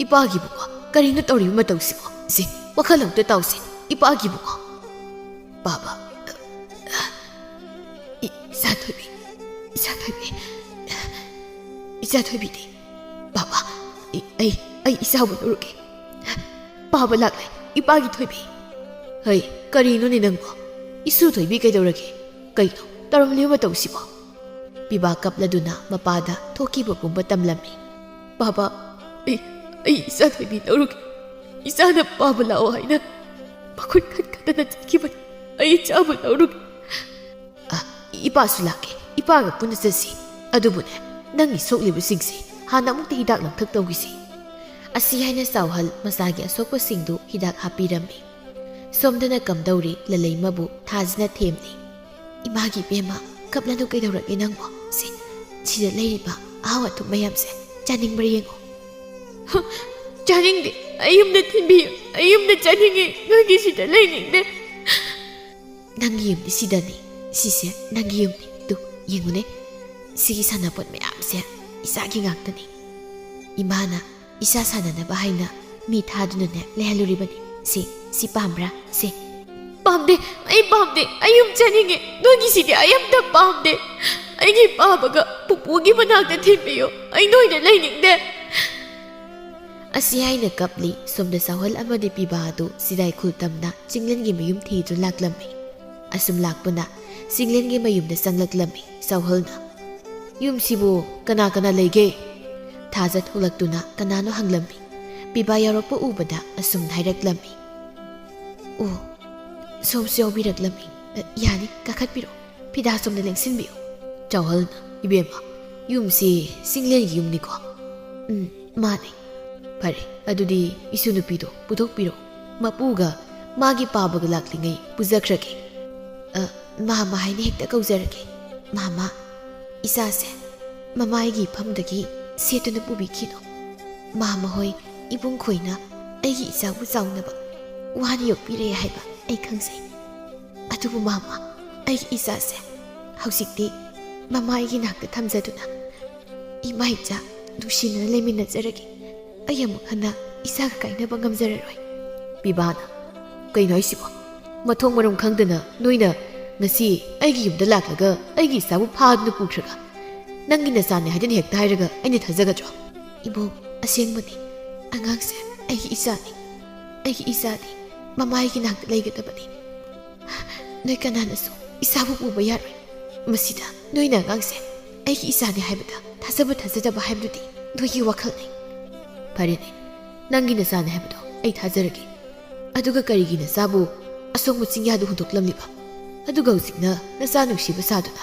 "ꯏꯄꯥꯒꯤ ꯏꯕꯨꯡꯉꯣ, ꯀꯔꯤꯅꯣ ꯇꯧꯔꯤꯕ ꯃꯇꯧꯁꯤꯕꯣ? ꯁꯤ, ꯋꯥꯈꯜ ꯑꯝꯇ ꯇꯥꯎꯁꯤ, ꯏꯄꯥꯒꯤ ꯏꯕꯨꯡꯉꯣ꯫" "ꯄꯥꯕ, ꯏ-, ꯏꯆꯥ ꯊꯣꯏꯕꯤ, ꯏꯆꯥ ꯊꯣꯏꯕꯤ, ꯏꯆꯥ ꯊꯣꯏꯕꯤꯗꯤ? ꯄꯥꯕ, ꯑꯩ, ꯑꯩ, ꯑꯩ ꯏꯆꯥꯕꯨ ꯂꯧꯔꯨꯒꯦ꯫ ꯄꯥꯕ ꯂꯥꯛꯂꯦ, ꯏꯄꯥꯒꯤ ꯊꯣꯏꯕꯤ꯫" "ꯍꯩ, ꯀꯔꯤꯅꯣꯅꯦ ꯅꯪꯕꯣ? ꯏꯁꯨ ꯊꯣꯏꯕꯤ ꯀꯩꯗꯧꯔꯒꯦ? ꯀꯩꯅꯣ ꯇꯧꯔꯝꯂꯤꯕ ꯃꯇꯧꯁꯤꯕꯣ?" ꯄꯤꯕꯥ ꯀꯞꯂꯗꯨꯅ ꯃꯄꯥꯗ ꯊꯣꯛꯈꯤꯕ ꯄꯨꯝꯕ ꯇꯝꯂꯝꯃꯤ꯫ "ꯄꯥꯕ, ꯑꯩ, ꯑꯩ ꯏꯆꯥ ꯊꯣꯏꯕꯤ ꯂꯧꯔꯨꯒꯦ꯫ ꯏꯆꯥꯅ ꯄꯥꯕ ꯂꯥꯛꯑꯣ ꯍꯥꯏꯅ ꯃꯈꯨꯠ ꯈꯠ ꯈꯠꯇꯅ ꯆꯠꯈꯤꯕꯅꯤ꯫ ꯑꯩ ꯏꯆꯥꯕꯨ ꯂꯧꯔꯨꯒꯦ꯫" "ꯑ, ꯏꯄꯥꯁꯨ ꯂꯥꯛꯀꯦ, ꯏꯄꯥꯒ ꯄꯨꯟꯅ ꯆꯠꯁꯤ꯫ ꯑꯗꯨꯕꯨꯅꯦ, ꯅꯪꯒꯤ ꯁꯣꯛꯂꯤꯕꯁꯤꯡꯁꯤ ꯍꯥꯟꯅ ꯑꯃꯨꯛꯇ ꯍꯤꯗꯥꯛ ꯂꯥꯡꯊꯛ ꯇꯧꯈꯤꯁꯤ꯫" ꯑꯁꯤ ꯍꯥꯏꯅ ꯆꯥꯎꯍꯜ ꯃꯆꯥꯒꯤ ꯑꯁꯣꯛꯄꯁꯤꯡꯗꯨ ꯍꯤꯗꯥꯛ ꯍꯥꯞꯄꯤꯔꯝꯃꯤ꯫ ꯁꯣꯝꯗꯅ ꯀꯝꯗꯧꯔꯤ ꯂꯂꯩꯃꯕꯨ ꯊꯥꯖꯅ ꯊꯦꯝꯂꯤ꯫ "ꯏꯃꯥꯒꯤ ꯏꯕꯦꯝꯃ, ꯀꯞꯂꯅꯨ, ꯀꯩꯗꯧꯔꯒꯦ ꯅꯪꯕꯣ? ꯁꯦ, ꯁꯤꯗ ꯂꯩꯔꯤꯕ ꯑꯍꯥꯎ ꯑꯊꯨꯝ ꯃꯌꯥꯝꯁꯦ ꯆꯥꯅꯤꯡꯕ꯭ꯔꯥ ꯌꯦꯡꯉꯣ꯫" "ꯍ, ꯆꯥꯅꯤꯡꯗꯦ, ꯑꯩ ꯌꯨꯝꯗ ꯊꯤꯟꯕꯤꯌꯨ, ꯑꯩ ꯌꯨꯝꯗ ꯆꯠꯅꯤꯡꯉꯦ, ꯅꯣꯏꯒꯤ ꯁꯤꯗ ꯂꯩꯅꯤꯡꯗꯦ꯫" "ꯅꯪꯒꯤ ꯌꯨꯝꯗꯤ ꯁꯤꯗꯅꯤ, ꯁꯤꯁꯦ ꯅꯪꯒꯤ ꯌꯨꯝꯅꯤ꯫ ꯇꯨ, ꯌꯦꯡꯉꯨꯅꯦ, ꯁꯤꯒꯤ ꯁꯥꯟꯅꯄꯣꯠ ꯃꯌꯥꯝꯁꯦ ꯏꯆꯥꯒꯤ ꯉꯥꯛꯇꯅꯤ꯫ ꯏꯃꯥꯅ ꯏꯆꯥ ꯁꯥꯟꯅꯅꯕ ꯍꯥꯏꯅ ꯃꯤ ꯊꯥꯗꯨꯅꯅꯦ ꯂꯩꯍꯜꯂꯨꯔꯤꯕꯅꯤ꯫ ꯁꯤ, ꯁꯤ ꯄꯥꯝꯕ꯭ꯔꯥ? ꯁꯤ꯫" "ꯄꯥꯝꯗꯦ, ꯑꯩ ꯄꯥꯝꯗꯦ, ꯑꯩ ꯌꯨꯝ ꯆꯠꯅꯤꯡꯉꯦ, ꯅꯣꯏꯒꯤꯁꯤꯗꯤ ꯑꯩ ꯑꯝꯇ ꯄꯥꯝꯗꯦ꯫ ꯑꯩꯒꯤ ꯄꯥꯕꯒ ꯄꯨꯄꯨꯒꯤ ꯃꯅꯥꯛꯇ ꯊꯤꯟꯕꯤꯌꯨ, ꯑꯩ ꯅꯣꯏꯗ ꯂꯩꯅꯤꯡꯗꯦ꯫" ꯑꯁꯤ ꯍꯥꯏꯅ ꯀꯞꯂꯤ꯫ ꯁꯣꯝꯗ ꯆꯥꯎꯍꯜ ꯑꯃꯗꯤ ꯄꯤꯕꯥ ꯑꯗꯨ ꯁꯤꯗꯥꯏ ꯈꯨꯜ ꯇꯝꯅ ꯆꯤꯡꯂꯦꯟꯒꯤ ꯃꯌꯨꯝ ꯊꯤꯗꯨꯅ ꯂꯥꯛꯂꯝꯃꯤ꯫ ꯑꯁꯨꯝ ꯂꯥꯛꯄꯅ ꯆꯤꯡꯂꯦꯟꯒꯤ ꯃꯌꯨꯝꯗ ꯆꯪꯂꯛꯂꯝꯃꯤ꯫ ꯆꯥꯎꯍꯜꯅ, "ꯌꯨꯝꯁꯤꯕꯨ ꯀꯅꯥ ꯀꯅꯥ ꯂꯩꯒꯦ?" ꯊꯥꯖ ꯊꯣꯛꯂꯛꯇꯨꯅ ꯀꯅꯥꯅꯣ ꯍꯪꯂꯝꯃꯤ꯫ ꯄꯤꯕꯥ ꯌꯥꯎꯔꯛꯄ ꯎꯕꯗ ꯑꯁꯨꯝꯅ ꯍꯥꯏꯔꯛꯂꯝꯃꯤ, "ꯑꯣ, ꯁꯣꯝꯁꯨ ꯌꯥꯎꯕꯤꯔꯛꯂꯝꯃꯤ꯫ "ꯑ, ꯌꯥꯅꯤ, ꯀꯥꯈꯠꯄꯤꯔꯣ꯫ ꯐꯤꯗꯥ ꯁꯣꯝꯗ ꯂꯦꯡꯁꯤꯟꯕꯤꯌꯨ꯫" ꯆꯥꯎꯍꯜꯅ, "ꯏꯕꯦꯝꯃ, ꯌꯨꯝꯁꯤ ꯆꯤꯡꯂꯦꯟꯒꯤ ꯌꯨꯝꯅꯤꯀꯣ?" "ꯎꯝ, ꯃꯥꯅꯦ꯫" "ꯐꯔꯦ, ꯑꯗꯨꯗꯤ ꯏꯁꯨ ꯅꯨꯄꯤꯗꯣ ꯄꯨꯊꯣꯛꯄꯤꯔꯣ꯫ ꯃꯄꯨꯒ ꯃꯥꯒꯤ ꯄꯥꯕꯒ ꯂꯥꯛꯂꯤꯉꯩ ꯄꯨꯖꯈ꯭ꯔꯒꯦ꯫" "ꯑ, ꯃꯥꯃ ꯍꯥꯏꯅ ꯍꯦꯛꯇ ꯀꯧꯖꯔꯒꯦ꯫ ꯃꯥꯃ, ꯏꯆꯥꯁꯦ ꯃꯃꯥꯏꯒꯤ ꯏꯐꯝꯗꯒꯤ ꯁꯦꯠꯇꯨꯅ ꯄꯨꯕꯤꯈꯤꯅꯨ꯫ ꯃꯥꯃ ꯍꯣꯏ ꯏꯕꯨꯡ ꯈꯣꯏꯅ ꯑꯩꯒꯤ ꯏꯆꯥꯕꯨ ꯆꯥꯎꯅꯕ ꯋꯥꯅ ꯌꯣꯛꯄꯤꯔꯦ ꯍꯥꯏꯕ ꯑꯩ ꯈꯪꯖꯩ꯫ ꯑꯗꯨꯕꯨ ꯃꯥꯃ, ꯑꯩꯒꯤ ꯏꯆꯥꯁꯦ ꯍꯧꯖꯤꯛꯇꯤ ꯃꯃꯥ ꯑꯩꯒꯤ ꯅꯥꯛꯇ ꯊꯝꯖꯗꯨꯅ ꯏꯃꯥ ꯏꯆꯥ ꯅꯨꯡꯁꯤꯅꯅ ꯂꯩꯃꯤꯟꯅꯖꯔꯒꯦ꯫ ꯑꯩ ꯑꯃꯨꯛ ꯍꯟꯅ ꯏꯆꯥꯒ ꯀꯥꯏꯅꯕ ꯉꯝꯖꯔꯔꯣꯏ꯫" ꯄꯤꯕꯥꯅ, "ꯀꯩꯅꯣ ꯍꯥꯏꯁꯤꯕꯣ? ꯃꯊꯣꯡ ꯃꯔꯝ ꯈꯪꯗꯅ ꯅꯣꯏꯅ ꯉꯁꯤ ꯑꯩꯒꯤ ꯌꯨꯝꯗ ꯂꯥꯛꯂꯒ ꯑꯩꯒꯤ ꯏꯆꯥꯕꯨ ꯐꯥꯗꯨꯅ ꯄꯨꯈ꯭ꯔꯒ ꯅꯪꯒꯤ ꯅꯆꯥꯅꯤ ꯍꯥꯏꯗꯨꯅ ꯍꯦꯛꯇ ꯍꯥꯏꯔꯒ ꯑꯩꯅ ꯊꯥꯖꯒꯗ꯭ꯔꯣ?" "ꯏꯕꯣꯛ, ꯑꯁꯦꯡꯕꯅꯤ꯫ ꯑꯉꯥꯡꯁꯦ ꯑꯩꯒꯤ ꯏꯆꯥꯅꯤ꯫ ꯑꯩꯒꯤ ꯏꯆꯥꯗꯤ ꯃꯃꯥꯒꯤ ꯅꯥꯛꯇ ꯂꯩꯒꯗꯕꯅꯤ꯫ ꯅꯣꯏ ꯀꯅꯥꯅꯁꯨ ꯏꯆꯥꯕꯨ ꯄꯨꯕ ꯌꯥꯔꯣꯏ꯫ ꯃꯁꯤꯗ ꯅꯣꯏꯅ ꯑꯉꯥꯡꯁꯦ ꯑꯩꯒꯤ ꯏꯆꯥꯅꯤ ꯍꯥꯏꯕꯗ ꯊꯥꯖꯕ ꯊꯥꯖꯗꯕ ꯍꯥꯏꯕꯗꯨꯗꯤ ꯅꯣꯏꯒꯤ ꯋꯥꯈꯜꯅꯤ꯫" "ꯐꯔꯦꯅꯦ, ꯅꯪꯒꯤ ꯅꯆꯥꯅꯤ ꯍꯥꯏꯕꯗꯣ ꯑꯩ ꯊꯥꯖꯔꯒꯦ꯫ ꯑꯗꯨꯒ ꯀꯔꯤꯒꯤ ꯅꯆꯥꯕꯨ ꯑꯁꯣꯡꯕ ꯆꯤꯡꯌꯥꯗ ꯍꯨꯟꯗꯣꯛꯂꯝꯂꯤꯕ? ꯑꯗꯨꯒ ꯍꯧꯖꯤꯛꯅ ꯅꯆꯥ ꯅꯨꯡꯁꯤꯕ ꯁꯥꯗꯨꯅ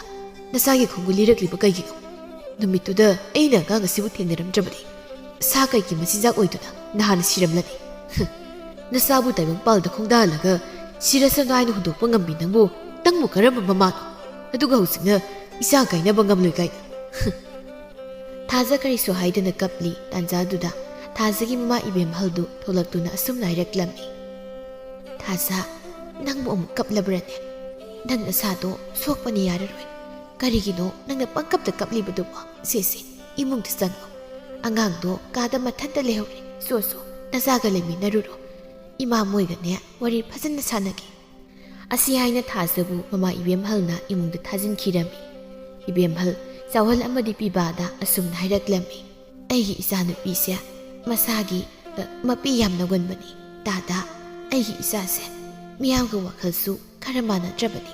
ꯅꯆꯥꯒꯤ ꯈꯣꯡꯒꯨꯜ ꯂꯤꯔꯛꯂꯤꯕ ꯀꯩꯒꯤꯅꯣ? ꯅꯨꯃꯤꯠꯇꯨꯗ ꯑꯩꯅ ꯑꯉꯥꯡ ꯑꯁꯤꯕꯨ ꯊꯦꯡꯅꯔꯝꯗ꯭ꯔꯕꯗꯤ ꯁꯥ ꯀꯩꯒꯤ ꯃꯆꯤꯟꯖꯥꯛ ꯑꯣꯏꯗꯨꯅ ꯅꯍꯥꯟꯅ ꯁꯤꯔꯝꯂꯅꯤ꯫" "ꯍꯨꯝ, ꯅꯆꯥꯕꯨ ꯇꯥꯏꯕꯪꯄꯥꯜꯗ ꯈꯣꯡꯗꯥꯍꯜꯂꯒ ꯁꯤꯔꯁꯅꯨ ꯍꯥꯏꯅ ꯍꯨꯟꯗꯣꯛꯄ ꯉꯝꯃꯤ ꯅꯪꯕꯨ ꯅꯪꯕꯨ ꯀꯔꯝꯕ ꯃꯃꯥꯅꯣ? ꯑꯗꯨꯒ ꯍꯧꯖꯤꯛꯅ ꯏꯆꯥ ꯀꯥꯏꯅꯕ ꯉꯝꯂꯣꯏ ꯀꯥꯏꯅ꯫" ꯍꯨꯝ꯫ ꯊꯥꯖ ꯀꯔꯤꯁꯨ ꯍꯥꯏꯗꯅ ꯀꯞꯂꯤ꯫ ꯇꯥꯟꯖꯥꯗꯨꯗ ꯊꯥꯖꯒꯤ ꯃꯃꯥ ꯏꯕꯦꯝꯍꯜꯗꯨ ꯊꯣꯛꯂꯛꯇꯨꯅ ꯑꯁꯨꯝꯅ ꯍꯥꯏꯔꯛꯂꯝꯃꯤ, "ꯊꯥꯖ, ꯅꯪꯕꯨ ꯑꯃꯨꯛ ꯀꯞꯂꯕ꯭ꯔꯅꯦ? ꯅꯪ ꯅꯁꯥꯗꯣ ꯁꯣꯛꯄꯅ ꯌꯥꯔꯔꯣꯏ꯫ ꯀꯔꯤꯒꯤꯅꯣ ꯅꯪꯅ ꯄꯪꯀꯞꯇ ꯀꯞꯂꯤꯕꯗꯨꯕꯣ? ꯁꯦ, ꯁꯦ, ꯏꯃꯨꯡꯗ ꯆꯪꯉꯣ꯫ ꯑꯉꯥꯡꯗꯣ ꯀꯥꯗ ꯃꯊꯟꯇ ꯂꯩꯍꯧꯔꯦ꯫ ꯆꯣ, ꯆꯣ, ꯅꯆꯥꯒ ꯂꯩꯃꯤꯟꯅꯔꯨꯔꯣ꯫ ꯏꯃꯥ ꯃꯣꯏꯒꯅꯦ ꯋꯥꯔꯤ ꯐꯖꯅ ꯁꯥꯟꯅꯒꯦ꯫" ꯑꯁꯤ ꯍꯥꯏꯅ ꯊꯥꯖꯕꯨ ꯃꯃꯥ ꯏꯕꯦꯝꯍꯜꯅ ꯏꯃꯨꯡꯗ ꯊꯥꯖꯤꯟꯈꯤꯔꯝꯃꯤ꯫ ꯏꯕꯦꯝꯍꯜ ꯆꯥꯎꯍꯜ ꯑꯃꯗꯤ ꯄꯤꯕꯥꯗ ꯑꯁꯨꯝꯅ ꯍꯥꯏꯔꯛꯂꯝꯃꯤ, "ꯑꯩꯒꯤ ꯏꯆꯥꯅꯨꯄꯤꯁꯦ ꯃꯁꯥꯒꯤ, ꯑ, ꯃꯄꯤ ꯌꯥꯝꯅ ꯉꯟꯕꯅꯤ꯫ ꯇꯥꯗ, ꯑꯩꯒꯤ ꯏꯆꯥꯁꯦ ꯃꯤꯌꯥꯝꯒ ꯋꯥꯈꯜꯁꯨ ꯈꯔ ꯃꯥꯟꯅꯗ꯭ꯔꯕꯅꯤ꯫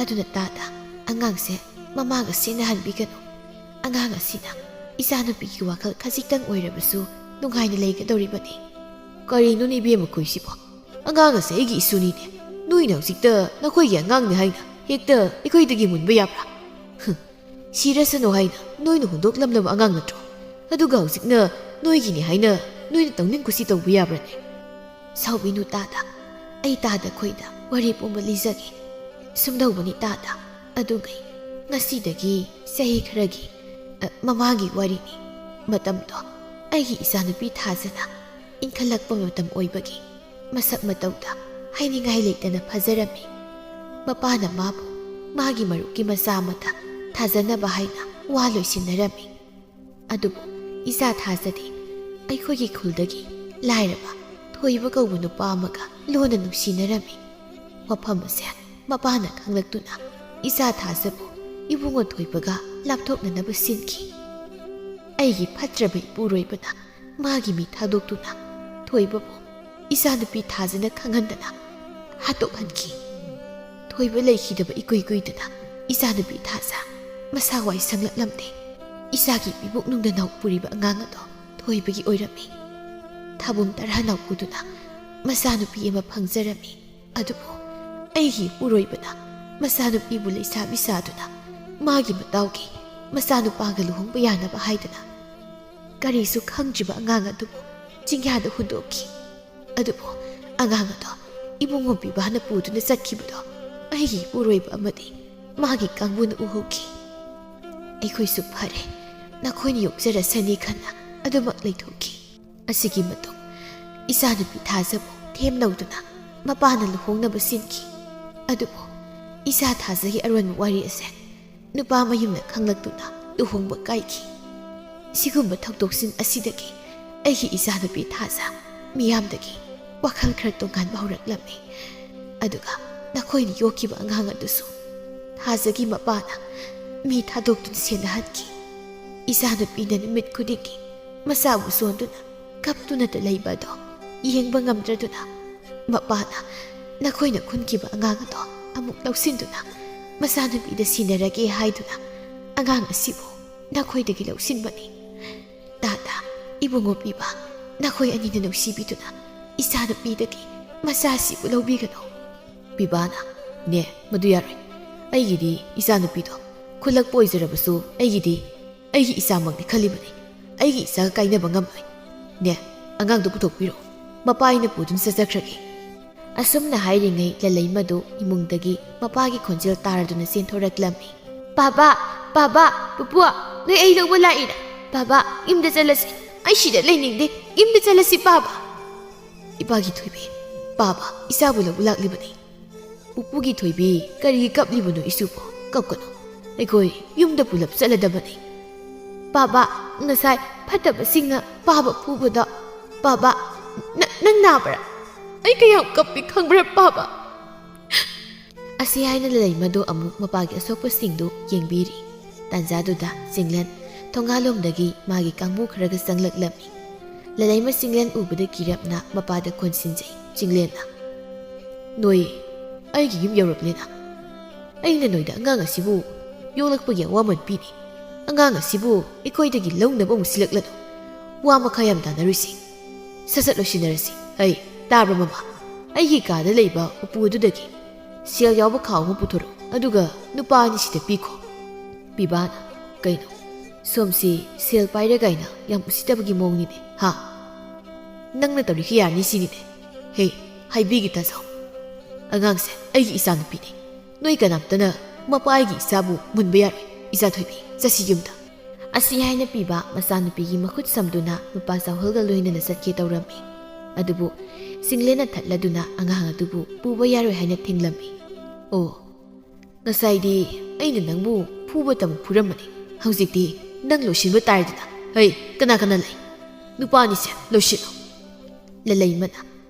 ꯑꯗꯨꯅ ꯇꯥꯗ, ꯑꯉꯥꯡꯁꯦ ꯃꯃꯥꯒ ꯁꯦꯟꯅꯍꯟꯕꯤꯒꯅꯨ꯫ ꯑꯉꯥꯡ ꯑꯁꯤꯅ ꯏꯆꯥꯅꯨꯄꯤꯒꯤ ꯋꯥꯈꯜ ꯈꯖꯤꯛꯇꯪ ꯑꯣꯏꯔꯕꯁꯨ ꯅꯨꯡꯉꯥꯏꯅ ꯂꯩꯒꯗꯧꯔꯤꯕꯅꯤ꯫" "ꯀꯔꯤꯅꯣꯅꯦ ꯏꯕꯦꯝꯃ ꯈꯣꯏꯁꯤꯕꯣ? ꯑꯉꯥꯡ ꯑꯁꯦ ꯑꯩꯒꯤ ꯏꯁꯨꯅꯤꯅꯦ꯫ ꯅꯣꯏꯅ ꯍꯧꯖꯤꯛꯇ ꯅꯈꯣꯏꯒꯤ ꯑꯉꯥꯡꯅꯤ ꯍꯥꯏꯅ ꯍꯦꯛꯇ ꯑꯩꯈꯣꯏꯗꯒꯤ ꯃꯨꯟꯕ ꯌꯥꯕ꯭ꯔꯥ? ꯍꯨꯝ, ꯁꯤꯔꯁꯅꯨ ꯍꯥꯏꯅ ꯅꯣꯏꯅ ꯍꯨꯟꯗꯣꯛꯂꯝꯂꯕ ꯑꯉꯥꯡ ꯅꯠꯇ꯭ꯔꯣ? ꯑꯗꯨꯒ ꯍꯧꯖꯤꯛꯅ ꯅꯣꯏꯒꯤꯅꯤ ꯍꯥꯏꯅ ꯅꯣꯏꯅ ꯇꯧꯅꯤꯡ ꯀꯨꯁꯤ ꯇꯧꯕ ꯌꯥꯕ꯭ꯔꯥꯅꯦ? ꯁꯥꯎꯕꯤꯅꯨ ꯇꯥꯗ, ꯑꯩ ꯇꯥꯗ ꯈꯣꯏꯗ ꯋꯥꯔꯤ ꯄꯨꯝꯕ ꯂꯤꯖꯒꯦ꯫ ꯁꯨꯝꯗꯧꯕꯅꯤ ꯇꯥꯗ, ꯑꯗꯨꯒꯩ ꯉꯁꯤꯗꯒꯤ ꯆꯍꯤ ꯈꯔꯒꯤ, ꯑ, ꯃꯃꯥꯡꯒꯤ ꯋꯥꯔꯤꯅꯤ꯫ ꯃꯇꯝꯗꯣ ꯑꯩꯒꯤ ꯏꯆꯥꯅꯨꯄꯤ ꯊꯥꯖꯅ ꯏꯟꯈꯠꯂꯛꯄ ꯃꯇꯝ ꯑꯣꯏꯕꯒꯤ ꯃꯁꯛ ꯃꯇꯧꯗ ꯍꯥꯏꯅꯤꯡꯉꯥꯏ ꯂꯩꯇꯅ ꯐꯖꯔꯝꯃꯤ꯫ ꯃꯄꯥꯅ ꯃꯥꯕꯨ ꯃꯥꯒꯤ ꯃꯔꯨꯞꯀꯤ ꯃꯆꯥ ꯑꯃꯗ ꯊꯥꯖꯅꯕ ꯍꯥꯏꯅ ꯋꯥ ꯂꯣꯏꯁꯤꯟꯅꯔꯝꯃꯤ꯫ ꯑꯗꯨꯕꯨ ꯏꯆꯥ ꯊꯥꯖꯗꯤ ꯑꯩꯈꯣꯏꯒꯤ ꯈꯨꯜꯗꯒꯤ ꯂꯥꯏꯔꯕ ꯊꯣꯏꯕ ꯀꯧꯕ ꯅꯨꯄꯥ ꯑꯃꯒ ꯂꯣꯟꯅ ꯅꯨꯡꯁꯤꯅꯔꯝꯃꯤ꯫ ꯋꯥꯐꯝ ꯑꯁꯦ ꯃꯄꯥꯅ ꯈꯪꯂꯛꯇꯨꯅ ꯏꯆꯥ ꯊꯥꯖꯕꯨ ꯏꯕꯨꯡꯉꯣ ꯊꯣꯏꯕꯒ ꯂꯥꯞꯊꯣꯛꯅꯅꯕ ꯁꯤꯟꯈꯤ꯫ ꯑꯩꯒꯤ ꯐꯠꯇ꯭ꯔꯕ ꯏꯄꯨꯔꯣꯏꯕꯅ ꯃꯥꯒꯤ ꯃꯤ ꯊꯥꯗꯣꯛꯇꯨꯅ ꯊꯣꯏꯕꯕꯨ ꯏꯆꯥꯅꯨꯄꯤ ꯊꯥꯖꯅ ꯈꯪꯍꯟꯗꯅ ꯍꯥꯠꯇꯣꯛꯍꯟꯈꯤ꯫ ꯊꯣꯏꯕ ꯂꯩꯈꯤꯗꯕ ꯏꯀꯨꯏ ꯀꯨꯏꯗꯅ ꯏꯆꯥꯅꯨꯄꯤ ꯊꯥꯖ ꯃꯁꯥ ꯋꯥꯏ ꯁꯪꯂꯛꯂꯝꯗꯦ꯫ ꯏꯆꯥꯒꯤ ꯄꯤꯕꯨꯛꯅꯨꯡꯗ ꯅꯥꯎ ꯄꯨꯔꯤꯕ ꯑꯉꯥꯡ ꯑꯗꯣ ꯊꯣꯏꯕꯒꯤ ꯑꯣꯏꯔꯝꯃꯤ꯫ ꯊꯥꯕꯨꯝ ꯇꯔꯥ ꯅꯥꯎꯄꯨꯗꯨꯅ ꯃꯆꯥꯅꯨꯄꯤ ꯑꯃ ꯐꯪꯖꯔꯝꯃꯤ꯫ ꯑꯗꯨꯕꯨ ꯑꯩꯒꯤ ꯏꯄꯨꯔꯣꯏꯕꯅ ꯃꯆꯥꯅꯨꯄꯤꯕꯨ ꯂꯩꯁꯥꯕꯤ ꯁꯥꯗꯨꯅ ꯃꯥꯒꯤ ꯃꯇꯥꯎꯒꯤ ꯃꯆꯥꯅꯨꯄꯥꯒ ꯂꯨꯍꯣꯡꯕ ꯌꯥꯅꯕ ꯍꯥꯏꯗꯅ ꯀꯔꯤꯁꯨ ꯈꯪꯗ꯭ꯔꯤꯕ ꯑꯉꯥꯡ ꯑꯗꯨꯕꯨ ꯆꯤꯡꯌꯥꯗ ꯍꯨꯟꯗꯣꯛꯈꯤ꯫ ꯑꯗꯨꯕꯨ ꯑꯉꯥꯡ ꯑꯗꯣ ꯏꯕꯨꯡꯉꯣ ꯄꯤꯕꯥꯅ ꯄꯨꯗꯨꯅ ꯆꯠꯈꯤꯕꯗꯣ ꯑꯩꯒꯤ ꯏꯄꯨꯔꯣꯏꯕ ꯑꯃꯗꯤ ꯃꯥꯒꯤ ꯀꯥꯡꯕꯨꯅ ꯎꯍꯧꯈꯤ꯫ ꯑꯩꯈꯣꯏꯁꯨ ꯐꯔꯦ, ꯅꯈꯣꯏꯅ ꯌꯣꯛꯆꯔꯁꯅꯤ ꯈꯟꯅ ꯑꯗꯨꯃꯛ ꯂꯩꯊꯣꯛꯈꯤ꯫ ꯑꯁꯤꯒꯤ ꯃꯇꯨꯡ ꯏꯆꯥꯅꯨꯄꯤ ꯊꯥꯖꯕꯨ ꯊꯦꯝ ꯂꯧꯗꯨꯅ ꯃꯄꯥꯅ ꯂꯨꯍꯣꯡꯅꯕ ꯁꯤꯟꯈꯤ꯫ ꯑꯗꯨꯕꯨ ꯏꯆꯥ ꯊꯥꯖꯒꯤ ꯑꯔꯣꯟꯕ ꯋꯥꯔꯤ ꯑꯁꯦ ꯅꯨꯄꯥ ꯃꯌꯨꯝꯅ ꯈꯪꯂꯛꯇꯨꯅ ꯂꯨꯍꯣꯡꯕ ꯀꯥꯏꯈꯤ꯫ ꯁꯤꯒꯨꯝꯕ ꯊꯧꯗꯣꯛꯁꯤꯡ ꯑꯁꯤꯗꯒꯤ ꯑꯩꯒꯤ ꯏꯆꯥꯅꯨꯄꯤ ꯊꯥꯖ ꯃꯤꯌꯥꯝꯗꯒꯤ ꯋꯥꯈꯜ ꯈꯔ ꯇꯣꯉꯥꯟꯕ ꯍꯧꯔꯛꯂꯝꯃꯤ꯫ ꯑꯗꯨꯒ ꯅꯈꯣꯏꯅ ꯌꯣꯛꯈꯤꯕ ꯑꯉꯥꯡ ꯑꯗꯨꯁꯨ ꯊꯥꯖꯒꯤ ꯃꯄꯥꯅ ꯃꯤ ꯊꯥꯗꯣꯛꯇꯨꯅ ꯁꯦꯟꯅꯍꯟꯈꯤ꯫ ꯏꯆꯥꯅꯨꯄꯤꯅ ꯅꯨꯃꯤꯠ ꯈꯨꯗꯤꯡꯒꯤ ꯃꯆꯥꯕꯨ ꯁꯣꯟꯗꯨꯅ ꯀꯞꯇꯨꯅꯇ ꯂꯩꯕ ꯑꯗꯣ ꯌꯦꯡꯕ ꯉꯝꯗ꯭ꯔꯗꯨꯅ ꯃꯄꯥꯅ ꯅꯈꯣꯏꯅ ꯈꯨꯟꯈꯤꯕ ꯑꯉꯥꯡ ꯑꯗꯣ ꯑꯃꯨꯛ ꯂꯧꯁꯤꯟꯗꯨꯅ ꯃꯆꯥꯅꯨꯄꯤꯗ ꯁꯤꯟꯅꯔꯒꯦ ꯍꯥꯏꯗꯨꯅ ꯑꯉꯥꯡ ꯑꯁꯤꯕꯨ ꯅꯈꯣꯏꯗꯒꯤ ꯂꯧꯁꯤꯟꯕꯅꯤ꯫ ꯇꯥꯇꯥ, ꯏꯕꯨꯡꯉꯣ ꯄꯤꯕ, ꯅꯈꯣꯏ ꯑꯅꯤꯅ ꯅꯨꯡꯁꯤꯕꯤꯗꯨꯅ ꯏꯆꯥꯅꯨꯄꯤꯗꯒꯤ ꯃꯆꯥꯁꯤꯕꯨ ꯂꯧꯕꯤꯒꯅꯨ꯫ ꯄꯤꯕꯥꯅ, "ꯅꯦ, ꯃꯗꯨ ꯌꯥꯔꯣꯏ꯫ ꯑꯩꯒꯤꯗꯤ ꯏꯆꯥꯅꯨꯄꯤꯗꯣ ꯈꯨꯜꯂꯛꯄ ꯑꯣꯏꯖꯔꯕꯁꯨ ꯑꯩꯒꯤꯗꯤ ꯑꯩꯒꯤ ꯏꯆꯥꯃꯛꯅꯤ ꯈꯜꯂꯤꯕꯅꯤ꯫ ꯑꯩꯒꯤ ꯏꯆꯥꯒ ꯀꯥꯏꯅꯕ ꯉꯝꯂꯣꯏ꯫ ꯅꯦ, ꯑꯉꯥꯡꯗꯨ ꯄꯨꯊꯣꯛꯄꯤꯔꯛꯑꯣ꯫ ꯃꯄꯥ ꯑꯩꯅ ꯄꯨꯗꯨꯅ ꯆꯠꯆꯈ꯭ꯔꯒꯦ"꯫ ꯑꯁꯨꯝꯅ ꯍꯥꯏꯔꯤꯉꯩ ꯂꯂꯩꯃꯗꯨ ꯏꯃꯨꯡꯗꯒꯤ ꯃꯄꯥꯒꯤ ꯈꯣꯟꯖꯦꯜ ꯇꯥꯔꯗꯨꯅ ꯆꯦꯟꯊꯣꯔꯛꯂꯝꯃꯤ꯫ "ꯄꯥꯕ! ꯄꯥꯕ! ꯄꯨꯄꯨ! ꯅꯣꯏ ꯑꯩ ꯂꯧꯕ ꯂꯥꯛꯏꯔꯥ? ꯄꯥꯕ, ꯌꯨꯝꯗ ꯆꯠꯂꯁꯤ꯫ ꯑꯩ ꯁꯤꯗ ꯂꯩꯅꯤꯡꯗꯦ꯫ ꯌꯨꯝꯗ ꯆꯠꯂꯁꯤ, ꯄꯥꯕ!" "ꯏꯄꯥꯒꯤ ꯊꯣꯏꯕꯤ, ꯄꯥꯕ ꯏꯆꯥꯕꯨ ꯂꯧꯕ ꯂꯥꯛꯂꯤꯕꯅꯤ"꯫ "ꯄꯨꯄꯨꯒꯤ ꯊꯣꯏꯕꯤ, ꯀꯔꯤꯒꯤ ꯀꯞꯂꯤꯕꯅꯣ ꯏꯆꯨꯕꯨ? ꯀꯞꯀꯅꯨ꯫ ꯑꯩꯈꯣꯏ ꯌꯨꯝꯗ ꯄꯨꯂꯞ ꯆꯠꯂꯗꯕꯅꯤ"꯫ "ꯄꯥꯕ, ꯉꯁꯥꯏ ꯐꯠꯇꯕꯁꯤꯡꯅ ꯄꯥꯕ ꯐꯨꯕꯗꯣ꯫ ꯄꯥꯕ, ꯅ-, ꯅꯪ ꯅꯥꯕ꯭ꯔꯥ? ꯑꯩ ꯀꯌꯥꯝ ꯀꯞꯄꯤ ꯈꯪꯕ꯭ꯔꯥ, ꯄꯥꯕ?" ꯑꯁꯤ ꯍꯥꯏꯅ ꯂꯂꯩꯃꯗꯨ ꯑꯃꯨꯛ ꯃꯄꯥꯒꯤ ꯑꯁꯣꯛꯄꯁꯤꯡꯗꯨ ꯌꯦꯡꯕꯤꯔꯤ꯫ ꯇꯥꯟꯖꯥꯗꯨꯗ ꯆꯤꯡꯂꯦꯟ ꯊꯣꯡꯒꯥꯜꯂꯣꯝꯗꯒꯤ ꯃꯥꯒꯤ ꯀꯥꯡꯕꯨ ꯈꯔꯒ ꯆꯪꯂꯛꯂꯝꯃꯤ꯫ ꯂꯂꯩꯃ ꯆꯤꯡꯂꯦꯟ ꯎꯕꯗ ꯀꯤꯔꯞꯅ ꯃꯄꯥꯗ ꯀꯣꯟꯁꯤꯟꯖꯩ꯫ ꯆꯤꯡꯂꯦꯟꯅ, "ꯅꯣꯏ ꯑꯩꯒꯤ ꯌꯨꯝ ꯌꯧꯔꯛꯂꯦꯅ꯫ ꯑꯩꯅ ꯅꯣꯏꯗ ꯑꯉꯥꯡ ꯑꯁꯤꯕꯨ ꯌꯣꯛꯂꯛꯄꯒꯤ ꯑꯋꯥꯃꯟ ꯄꯤꯔꯤ꯫ ꯑꯉꯥꯡ ꯑꯁꯤꯕꯨ ꯑꯩꯈꯣꯏꯗꯒꯤ ꯂꯧꯅꯕ ꯑꯃꯨꯛ ꯁꯤꯜꯂꯛꯂꯅꯨ꯫ ꯋꯥ ꯃꯈꯥ ꯌꯥꯝ ꯇꯥꯅꯔꯨꯁꯤ꯫ ꯁꯠ ꯁꯠ ꯂꯣꯏꯁꯤꯟꯅꯔꯁꯤ꯫ ꯑꯩ, ꯇꯥꯕ꯭ꯔꯥ ꯃꯃꯥ? ꯑꯩꯒꯤ ꯀꯥꯗ ꯂꯩꯕ ꯎꯄꯨ ꯑꯗꯨꯗꯒꯤ ꯁꯦꯜ ꯌꯥꯎꯕ ꯈꯥꯎ ꯑꯃ ꯄꯨꯊꯣꯔꯛꯎ, ꯑꯗꯨꯒ ꯅꯨꯄꯥ ꯑꯅꯤꯁꯤꯗ ꯄꯤꯈꯣ"꯫ ꯄꯤꯕꯥꯅ, "ꯀꯩꯅꯣ? ꯁꯣꯝꯁꯤ ꯁꯦꯜ ꯄꯥꯏꯔꯦ ꯀꯥꯏꯅ ꯌꯥꯝ ꯎꯁꯤꯠꯇꯕꯒꯤ ꯃꯑꯣꯡꯅꯤꯅꯦ, ꯍꯥ? ꯅꯪꯅ ꯇꯧꯔꯤꯈꯩ ꯌꯥꯔꯅꯤ ꯁꯤꯅꯤꯅꯦ? ꯍꯦ, ꯍꯥꯏꯕꯤꯒꯦ ꯇꯥꯖꯧ꯫ ꯑꯉꯥꯡꯁꯦ ꯑꯩꯒꯤ ꯏꯆꯥꯅꯨꯄꯤꯅꯤ꯫ ꯅꯣꯏ ꯀꯅꯥꯝꯇꯅ ꯃꯄꯥꯒꯤ ꯏꯆꯥꯕꯨ ꯃꯨꯟꯕ ꯌꯥꯔꯣꯏ꯫ ꯏꯆꯥ ꯊꯣꯏꯕꯤ, ꯆꯠꯁꯤ ꯌꯨꯝꯗ"꯫ ꯑꯁꯤ ꯍꯥꯏꯅ ꯄꯤꯕꯥ ꯃꯆꯥꯅꯨꯄꯤꯒꯤ ꯃꯈꯨꯠ ꯁꯝꯗꯨꯅ ꯅꯨꯄꯥ ꯆꯥꯎꯍꯜꯒ ꯂꯣꯏꯅꯅ ꯆꯠꯀꯦ ꯇꯧꯔꯝꯃꯤ꯫ ꯑꯗꯨꯕꯨ ꯆꯤꯡꯂꯦꯟꯅ ꯊꯠꯂꯗꯨꯅ ꯑꯉꯥꯡ ꯑꯗꯨꯕꯨ ꯄꯨꯕ ꯌꯥꯔꯣꯏ ꯍꯥꯏꯅ ꯊꯤꯡꯂꯝꯃꯤ꯫ "ꯑꯣ, ꯉꯁꯥꯏꯗꯤ ꯑꯩꯅ ꯅꯪꯕꯨ ꯐꯨꯕꯇꯕꯨ ꯐꯨꯔꯝꯕꯅꯤ, ꯍꯧꯖꯤꯛꯇꯤ ꯅꯪ ꯂꯣꯏꯁꯤꯟꯕ ꯇꯥꯔꯦꯗꯅ꯫ ꯍꯩ, ꯀꯅꯥ ꯀꯅꯥ ꯂꯩ? ꯅꯨꯄꯥ ꯑꯅꯤꯁꯦ ꯂꯣꯏꯁꯤꯜꯂꯣ"꯫ ꯂꯂꯩꯃꯅ,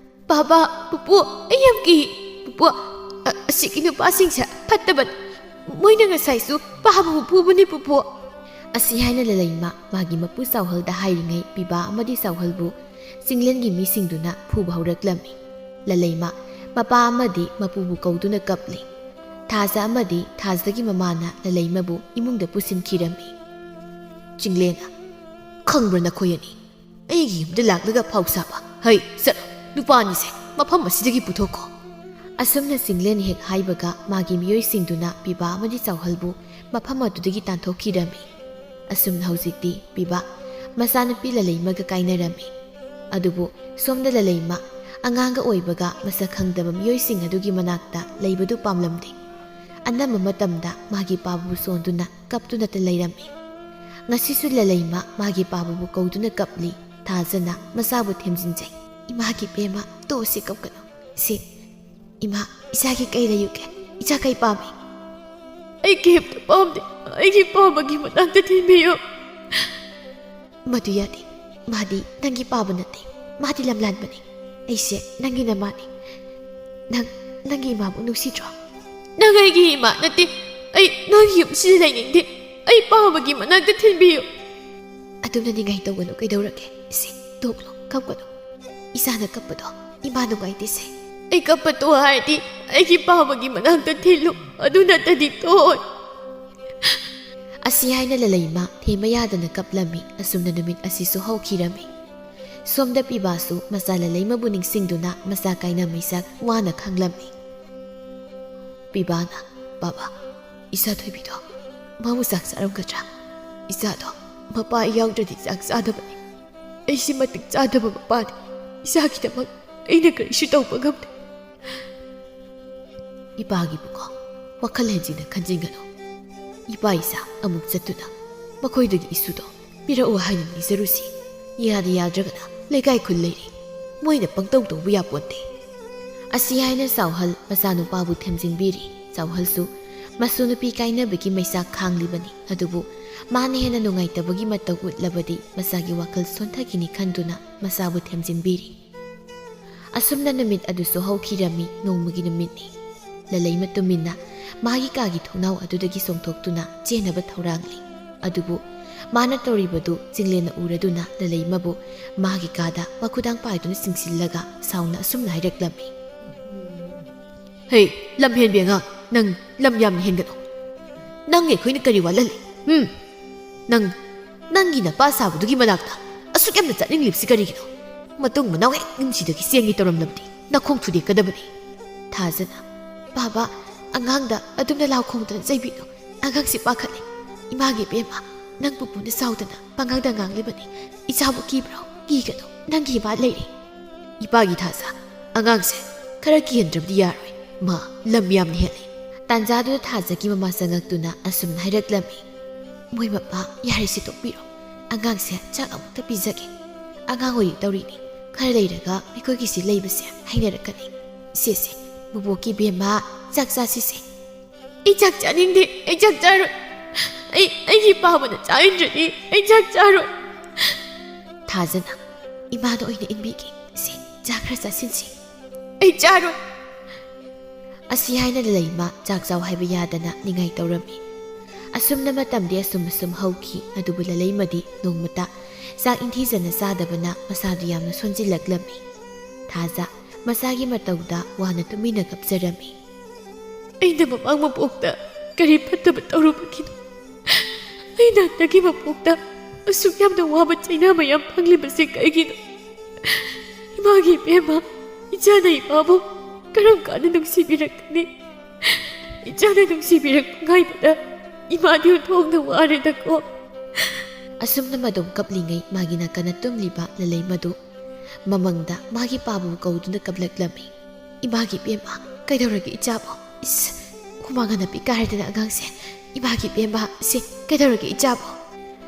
"ꯄꯥꯕ, ꯄꯨꯄꯨ, ꯑꯩ ꯌꯥꯝ ꯀꯤ꯫ ꯄꯨꯄꯨ, ꯑ-, ꯑꯁꯤꯒꯤ ꯅꯨꯄꯥꯁꯤꯡꯁꯦ ꯐꯠꯇꯕꯅꯤ꯫ ꯃꯣꯏꯅ ꯉꯁꯥꯏꯁꯨ ꯄꯥꯕꯕꯨ ꯐꯨꯕꯅꯤ, ꯄꯨꯄꯨ"꯫ ꯑꯁꯤ ꯍꯥꯏꯅ ꯂꯂꯩꯃ ꯃꯥꯒꯤ ꯃꯄꯨ ꯆꯥꯎꯍꯜꯗ ꯍꯥꯏꯔꯤꯉꯩ ꯄꯤꯕꯥ ꯑꯃꯗꯤ ꯆꯥꯎꯍꯜꯕꯨ ꯆꯤꯡꯂꯦꯟꯒꯤ ꯃꯤꯁꯤꯡꯗꯨꯅ ꯐꯨꯕ ꯍꯧꯔꯛꯂꯝꯃꯤ꯫ ꯂꯂꯩꯃ ꯃꯄꯥ ꯑꯃꯗꯤ ꯃꯄꯨꯕꯨ ꯀꯧꯗꯨꯅ ꯀꯞꯂꯤ꯫ ꯊꯥꯖ ꯑꯃꯗꯤ ꯊꯥꯖꯒꯤ ꯃꯃꯥꯅ ꯂꯂꯩꯃꯕꯨ ꯏꯃꯨꯡꯗ ꯄꯨꯁꯤꯟꯈꯤꯔꯝꯃꯤ꯫ ꯆꯤꯡꯂꯦꯟꯅ, "ꯈꯪꯕ꯭ꯔꯥ ꯅꯈꯣꯏ ꯑꯅꯤ? ꯑꯩꯒꯤ ꯌꯨꯝꯗ ꯂꯥꯛꯂꯒ ꯐꯥꯎ ꯁꯥꯕ꯫ ꯍꯩ, ꯆꯠꯂꯣ, ꯅꯨꯄꯥ ꯑꯅꯤꯁꯦ ꯃꯐꯝ ꯑꯁꯤꯗꯒꯤ ꯄꯨꯊꯣꯛꯈꯣ"꯫ ꯑꯁꯨꯝꯅ ꯆꯤꯡꯂꯦꯟ ꯍꯦꯛ ꯍꯥꯏꯕꯒ ꯃꯥꯒꯤ ꯃꯤꯑꯣꯏꯁꯤꯡꯗꯨꯅ ꯄꯤꯕꯥ ꯑꯃꯗꯤ ꯆꯥꯎꯍꯜꯕꯨ ꯃꯐꯝ ꯑꯗꯨꯗꯒꯤ ꯇꯥꯟꯊꯣꯛꯈꯤꯔꯝꯃꯤ꯫ ꯑꯁꯨꯝꯅ ꯍꯧꯖꯤꯛꯇꯤ ꯄꯤꯕꯥ ꯃꯆꯥꯅꯨꯄꯤ ꯂꯂꯩꯃꯒ ꯀꯥꯏꯅꯔꯝꯃꯤ꯫ ꯑꯗꯨꯕꯨ ꯁꯣꯝꯗ ꯂꯂꯩꯃ ꯑꯉꯥꯡꯒ ꯑꯣꯏꯕꯒ ꯃꯁꯛ ꯈꯪꯗꯕ ꯃꯤꯑꯣꯏꯁꯤꯡ ꯑꯗꯨꯒꯤ ꯃꯅꯥꯛꯇ ꯂꯩꯕꯗꯨ ꯄꯥꯝꯂꯝꯗꯦ꯫ ꯑꯅꯝꯕ ꯃꯇꯝꯗ ꯃꯥꯒꯤ ꯄꯥꯕꯨ ꯁꯣꯟꯗꯨꯅ ꯀꯞꯇꯨꯅꯇ ꯂꯩꯔꯝꯃꯤ꯫ ꯉꯁꯤꯁꯨ ꯂꯂꯩꯃ ꯃꯥꯒꯤ ꯄꯥꯕꯨꯕꯨ ꯀꯧꯗꯨꯅ ꯀꯞꯂꯤ꯫ ꯊꯥꯖꯅ ꯃꯆꯥꯕꯨ ꯊꯦꯝꯖꯤꯟꯖꯩ꯫ "ꯏꯃꯥꯒꯤ ꯄꯦꯝꯃ, ꯇꯣꯛꯑꯁꯤ, ꯀꯞꯀꯅꯨ꯫ ꯁꯤ, ꯏꯃꯥ, ꯏꯆꯥꯒꯤ ꯀꯩ ꯂꯩꯌꯨꯒꯦ? ꯏꯆꯥ ꯀꯩ ꯄꯥꯝꯃꯤ?" "ꯑꯩ ꯀꯩꯝꯇ ꯄꯥꯝꯗꯦ꯫ ꯑꯩꯒꯤ ꯄꯥꯕꯒꯤ ꯃꯅꯥꯛꯇ ꯊꯤꯟꯕꯤꯌꯨ꯫" "ꯃꯗꯨ ꯌꯥꯗꯦ꯫ ꯃꯥꯗꯤ ꯅꯪꯒꯤ ꯄꯥꯕ ꯅꯠꯇꯦ꯫ ꯃꯥꯗꯤ ꯂꯝꯂꯥꯟꯕꯅꯤ꯫ ꯑꯩꯁꯦ ꯅꯪꯒꯤ ꯅꯃꯥꯅꯤ꯫ ꯅꯪ ꯅꯪꯒꯤ ꯏꯃꯥꯕꯨ ꯅꯨꯡꯁꯤꯗ꯭ꯔꯣ?" "ꯅꯪ ꯑꯩꯒꯤ ꯏꯃꯥ ꯅꯠꯇꯦ꯫ ꯑꯩ ꯅꯣꯏꯒꯤ ꯌꯨꯝꯁꯤꯗ ꯂꯩꯅꯤꯡꯗꯦ꯫ ꯑꯩ ꯄꯥꯕꯒꯤ ꯃꯅꯥꯛꯇ ꯊꯤꯟꯕꯤꯌꯨ꯫" "ꯑꯗꯨꯝꯅ ꯅꯤꯡꯉꯥꯏ ꯇꯧꯒꯅꯨ꯫ ꯀꯩꯗꯧꯔꯒꯦ? ꯁꯤ, ꯇꯣꯛꯂꯣ, ꯀꯞꯀꯅꯨ꯫ ꯏꯆꯥꯅ ꯀꯞꯄꯗꯣ ꯏꯃꯥ ꯅꯨꯡꯉꯥꯏꯇꯦꯁꯦ꯫" "ꯑꯩ ꯀꯞꯄ ꯇꯣꯛ ꯍꯥꯏꯔꯗꯤ ꯑꯩꯒꯤ ꯄꯥꯕꯒꯤ ꯃꯅꯥꯛꯇ ꯊꯤꯜꯂꯨ꯫ ꯑꯗꯨ ꯅꯠꯇꯗꯤ ꯇꯣꯛꯑꯣꯏ꯫" ꯑꯁꯤ ꯍꯥꯏꯅ ꯂꯂꯩꯃ ꯊꯦꯝꯕ ꯌꯥꯗꯅ ꯀꯞꯂꯝꯃꯤ꯫ ꯑꯁꯨꯝꯅ ꯅꯨꯃꯤꯠ ꯑꯁꯤꯁꯨ ꯍꯧꯈꯤꯔꯝꯃꯤ꯫ ꯁꯣꯝꯗ ꯄꯤꯕꯥꯁꯨ ꯃꯆꯥ ꯂꯂꯩꯃꯕꯨ ꯅꯤꯡꯁꯤꯡꯗꯨꯅ ꯃꯆꯥ ꯀꯥꯏꯅ ꯃꯩꯆꯥꯛ ꯋꯥꯅ ꯈꯥꯡꯂꯝꯃꯤ꯫ ꯄꯤꯕꯥꯅ, "ꯕꯥꯕꯥ, ꯏꯆꯥ ꯊꯣꯏꯕꯤꯗꯣ ꯃꯥꯕꯨ ꯆꯥꯛ ꯆꯥꯔꯝꯒꯗ꯭ꯔꯥ? ꯏꯆꯥꯗꯣ ꯃꯄꯥ ꯌꯥꯎꯗ꯭ꯔꯗꯤ ꯆꯥꯛ ꯆꯥꯗꯕꯅꯤ꯫ ꯑꯩꯁꯤ ꯃꯇꯤꯛ ꯆꯥꯗꯕ ꯃꯄꯥꯅꯤ꯫ ꯏꯆꯥꯒꯤꯗꯃꯛ ꯑꯩꯅ ꯀꯔꯤꯁꯨ ꯇꯧꯕ ꯉꯝꯗꯦ꯫" ꯏꯄꯥꯒꯤꯕꯨꯀꯣ ꯋꯥꯈꯜ ꯍꯦꯟꯖꯤꯟꯅ ꯈꯟꯖꯤꯟꯒꯅꯨ꯫ ꯏꯄꯥ ꯏꯆꯥ ꯑꯃꯨꯛ ꯆꯠꯇꯨꯅ ꯃꯈꯣꯏꯗꯒꯤ ꯏꯁꯨꯗꯣ ꯄꯤꯔꯛꯎ ꯍꯥꯏꯅ ꯅꯤꯖꯔꯨꯁꯤ꯫ ꯌꯥꯗ ꯌꯥꯗ꯭ꯔꯒꯅ ꯂꯩꯀꯥꯏ ꯈꯨꯜ ꯂꯩꯔꯤ꯫ ꯃꯣꯏꯅ ꯄꯪꯇꯧ ꯇꯧꯕ ꯌꯥꯄꯣꯟꯇꯦ꯫ ꯑꯁꯤ ꯍꯥꯏꯅ ꯆꯥꯎꯍꯜ ꯃꯆꯥꯅꯨꯄꯥꯕꯨ ꯊꯦꯝꯖꯤꯟꯕꯤꯔꯤ꯫ ꯆꯥꯎꯍꯜꯁꯨ ꯃꯁꯨ ꯅꯨꯄꯤ ꯀꯥꯏꯅꯕꯒꯤ ꯃꯩꯆꯥꯛ ꯈꯥꯡꯂꯤꯕꯅꯤ꯫ ꯑꯗꯨꯕꯨ ꯃꯥꯅ ꯍꯦꯟꯅ ꯅꯨꯡꯉꯥꯏꯇꯕꯒꯤ ꯃꯇꯧ ꯎꯠꯂꯕꯗꯤ ꯃꯆꯥꯒꯤ ꯋꯥꯈꯜ ꯁꯣꯟꯊꯈꯤꯅꯤ ꯈꯟꯗꯨꯅ ꯃꯆꯥꯕꯨ ꯊꯦꯝꯖꯤꯟꯕꯤꯔꯤ꯫ ꯑꯁꯨꯝꯅ ꯅꯨꯃꯤꯠ ꯑꯗꯨꯁꯨ ꯍꯧꯈꯤꯔꯝꯃꯤ꯫ ꯅꯣꯡꯃꯒꯤ ꯅꯨꯃꯤꯠꯅꯤ꯫ ꯂꯂꯩꯃ ꯇꯨꯃꯤꯟꯅ ꯃꯥꯒꯤ ꯀꯥꯒꯤ ꯊꯣꯡꯅꯥꯎ ꯑꯗꯨꯗꯒꯤ ꯆꯣꯡꯊꯣꯛꯇꯨꯅ ꯆꯦꯟꯅꯕ ꯊꯧꯔꯥꯡꯂꯤ꯫ ꯑꯗꯨꯕꯨ ꯃꯥꯅ ꯇꯧꯔꯤꯕꯗꯨ ꯆꯤꯡꯂꯦꯟꯅ ꯎꯔꯗꯨꯅ ꯂꯂꯩꯃꯕꯨ ꯃꯥꯒꯤ ꯀꯥꯗ ꯃꯈꯨꯗꯥꯡ ꯄꯥꯏꯗꯨꯅ ꯆꯤꯡꯁꯤꯜꯂꯒ ꯁꯥꯎꯅ ꯑꯁꯨꯝꯅ ꯍꯥꯏꯔꯛꯂꯝꯃꯤ꯫ "ꯍꯦ, ꯂꯝ ꯍꯦꯟꯕꯤ ꯑꯉꯥꯡ, ꯅꯪ ꯂꯝ ꯌꯥꯝꯅ ꯍꯦꯟꯒꯅꯨ꯫ ꯅꯪ ꯑꯩꯈꯣꯏꯅ ꯀꯔꯤ ꯋꯥꯠꯍꯜꯂꯤ? ꯎꯝ? ꯅꯪ, ꯅꯪꯒꯤ ꯅꯄꯥ ꯁꯥꯕꯗꯨꯒꯤ ꯃꯅꯥꯛꯇ ꯑꯁꯨꯛ ꯌꯥꯝꯅ ꯆꯠꯅꯤꯡꯂꯤꯕꯁꯤ ꯀꯔꯤꯒꯤꯅꯣ? ꯃꯇꯨꯡ ꯃꯅꯥꯎ ꯍꯦꯛ ꯌꯨꯝꯁꯤꯗꯒꯤ ꯆꯦꯟꯒꯦ ꯇꯧꯔꯝꯂꯕꯗꯤ ꯅꯈꯣꯡ ꯊꯨꯗꯦꯛꯀꯗꯕꯅꯤ꯫" ꯊꯥꯖꯅ, "ꯕꯥꯕꯥ, ꯑꯉꯥꯡꯗ ꯑꯗꯨꯝꯅ ꯂꯥꯎ ꯈꯣꯡꯗꯅ ꯆꯩꯕꯤꯅꯨ꯫ ꯑꯉꯥꯡꯁꯤ ꯄꯥꯈꯠꯂꯦ꯫ ꯏꯃꯥꯒꯤ ꯏꯕꯦꯝꯃ, ꯅꯪ ꯄꯨꯄꯨꯅ ꯁꯥꯎꯗꯅ ꯄꯉꯥꯡꯗ ꯉꯥꯡꯂꯤꯕꯅꯤ꯫ ꯏꯆꯥꯕꯨ ꯀꯤꯕ꯭ꯔꯣ? ꯀꯤꯒꯅꯨ, ꯅꯪꯒꯤ ꯏꯃꯥ ꯂꯩꯔꯤ꯫" "ꯏꯄꯥꯒꯤ ꯊꯥꯖ, ꯑꯉꯥꯡꯁꯦ ꯈꯔ ꯀꯤꯍꯟꯗ꯭ꯔꯕꯗꯤ ꯌꯥꯔꯣꯏ꯫ ꯃꯥ ꯂꯝ ꯌꯥꯝꯅ ꯍꯦꯜꯂꯦ꯫" ꯇꯥꯟꯖꯥꯗꯨꯗ ꯊꯥꯖꯒꯤ ꯃꯃꯥ ꯆꯪꯉꯛꯇꯨꯅ ꯑꯁꯨꯝꯅ ꯍꯥꯏꯔꯛꯂꯝꯃꯤ, "ꯃꯣꯏ ꯃꯄꯥ, ꯌꯥꯔꯦꯁꯦ, ꯇꯣꯛꯄꯤꯔꯣ꯫ ꯑꯉꯥꯡꯁꯦ ꯆꯥꯛ ꯑꯃꯨꯛꯇ ꯄꯤꯖꯒꯦ꯫ ꯑꯉꯥꯡ ꯑꯣꯏꯔꯤ ꯇꯧꯔꯤꯅꯤ꯫ ꯈꯔ ꯂꯩꯔꯒ ꯑꯩꯈꯣꯏꯒꯤꯁꯤ ꯂꯩꯕꯁꯦ ꯍꯩꯅꯔꯛꯀꯅꯤ꯫ ꯁꯦꯁꯦ, ꯕꯣꯕꯣꯛꯀꯤ ꯏꯕꯦꯝꯃ, ꯆꯥꯛ ꯆꯥꯁꯤꯁꯦ꯫" "ꯑꯩ ꯆꯥꯛ ꯆꯥꯅꯤꯡꯗꯦ, ꯑꯩ ꯆꯥꯛ ꯆꯥꯔꯣꯏ꯫ ꯑꯩ, ꯑꯩꯒꯤ ꯄꯥꯕꯅ ꯆꯥꯍꯟꯗ꯭ꯔꯗꯤ ꯑꯩ ꯆꯥꯛ ꯆꯥꯔꯣꯏ꯫" ꯊꯥꯖꯅ, "ꯏꯃꯥꯅ ꯑꯣꯏꯅ ꯏꯟꯕꯤꯒꯦ꯫ ꯁꯦ, ꯆꯥ ꯈꯔ ꯆꯥꯁꯤꯟꯁꯤ꯫" "ꯑꯩ ꯆꯥꯔꯣꯏ꯫" ꯑꯁꯤ ꯍꯥꯏꯅ ꯂꯂꯩꯃ ꯆꯥꯛ ꯆꯥꯎ ꯍꯥꯏꯕ ꯌꯥꯗꯅ ꯅꯤꯡꯉꯥꯏ ꯇꯧꯔꯝꯃꯤ꯫ ꯑꯁꯨꯝꯅ ꯃꯇꯝꯗꯤ ꯑꯁꯨꯝ ꯑꯁꯨꯝ ꯍꯧꯈꯤ, ꯑꯗꯨꯕꯨ ꯂꯂꯩꯃꯗꯤ ꯅꯣꯡꯃꯇ ꯆꯥꯛ ꯏꯟꯊꯤꯖꯅ ꯆꯥꯗꯕꯅ ꯃꯁꯥꯗꯨ ꯌꯥꯝꯅ ꯁꯣꯟꯖꯤꯜꯂꯛꯂꯝꯃꯤ꯫ ꯊꯥꯖ ꯃꯁꯥꯒꯤ ꯃꯇꯧꯗ ꯋꯥꯅ ꯇꯨꯃꯤꯟꯅ ꯀꯞꯆꯔꯝꯃꯤ꯫ "ꯑꯩꯅ ꯃꯃꯥꯡ ꯃꯄꯣꯛꯇ ꯀꯔꯤ ꯐꯠꯇꯕ ꯇꯧꯔꯨꯕꯒꯤꯅꯣ? ꯑꯩꯅ ꯍꯟꯗꯛꯀꯤ ꯃꯄꯣꯛꯇ ꯑꯁꯨꯛ ꯌꯥꯝꯅ ꯋꯥꯕ ꯆꯩꯅꯥ ꯃꯌꯥꯝ ꯐꯪꯂꯤꯕꯁꯤ ꯀꯩꯒꯤꯅꯣ? ꯏꯃꯥꯒꯤ ꯏꯕꯦꯝꯃ, ꯏꯆꯥꯅ ꯏꯃꯥꯕꯨ ꯀꯔꯝ ꯀꯥꯟꯗ ꯅꯨꯡꯁꯤꯕꯤꯔꯛꯀꯅꯤ? ꯏꯆꯥꯅ ꯅꯨꯡꯁꯤꯕꯤꯔꯛꯄ ꯉꯥꯏꯕꯗ ꯏꯃꯥꯗꯤ ꯑꯣꯟꯊꯣꯛꯅ ꯋꯥꯔꯦꯗꯀꯣ꯫" ꯑꯁꯨꯝꯅ ꯃꯗꯨꯝ ꯀꯞꯂꯤꯉꯩ ꯃꯥꯒꯤ ꯅꯥꯀꯟꯗ ꯇꯨꯝꯂꯤꯕ ꯂꯂꯩꯃꯗꯨ ꯃꯃꯪꯗ ꯃꯥꯒꯤ ꯄꯥꯕꯨ ꯀꯧꯗꯨꯅ ꯀꯞꯂꯛꯂꯝꯃꯤ꯫ "ꯏꯃꯥꯒꯤ ꯏꯕꯦꯝꯃ, ꯀꯩꯗꯧꯔꯒꯦ ꯏꯆꯥꯕꯣ? ꯏꯁ, ꯍꯨꯃꯥꯡ ꯑꯅꯞꯄꯤ ꯀꯥꯔꯗꯅ ꯑꯉꯥꯡꯁꯦ꯫ ꯏꯃꯥꯒꯤ ꯏꯕꯦꯝꯃ, ꯁꯤ ꯀꯩꯗꯧꯔꯒꯦ ꯏꯆꯥꯕꯣ?"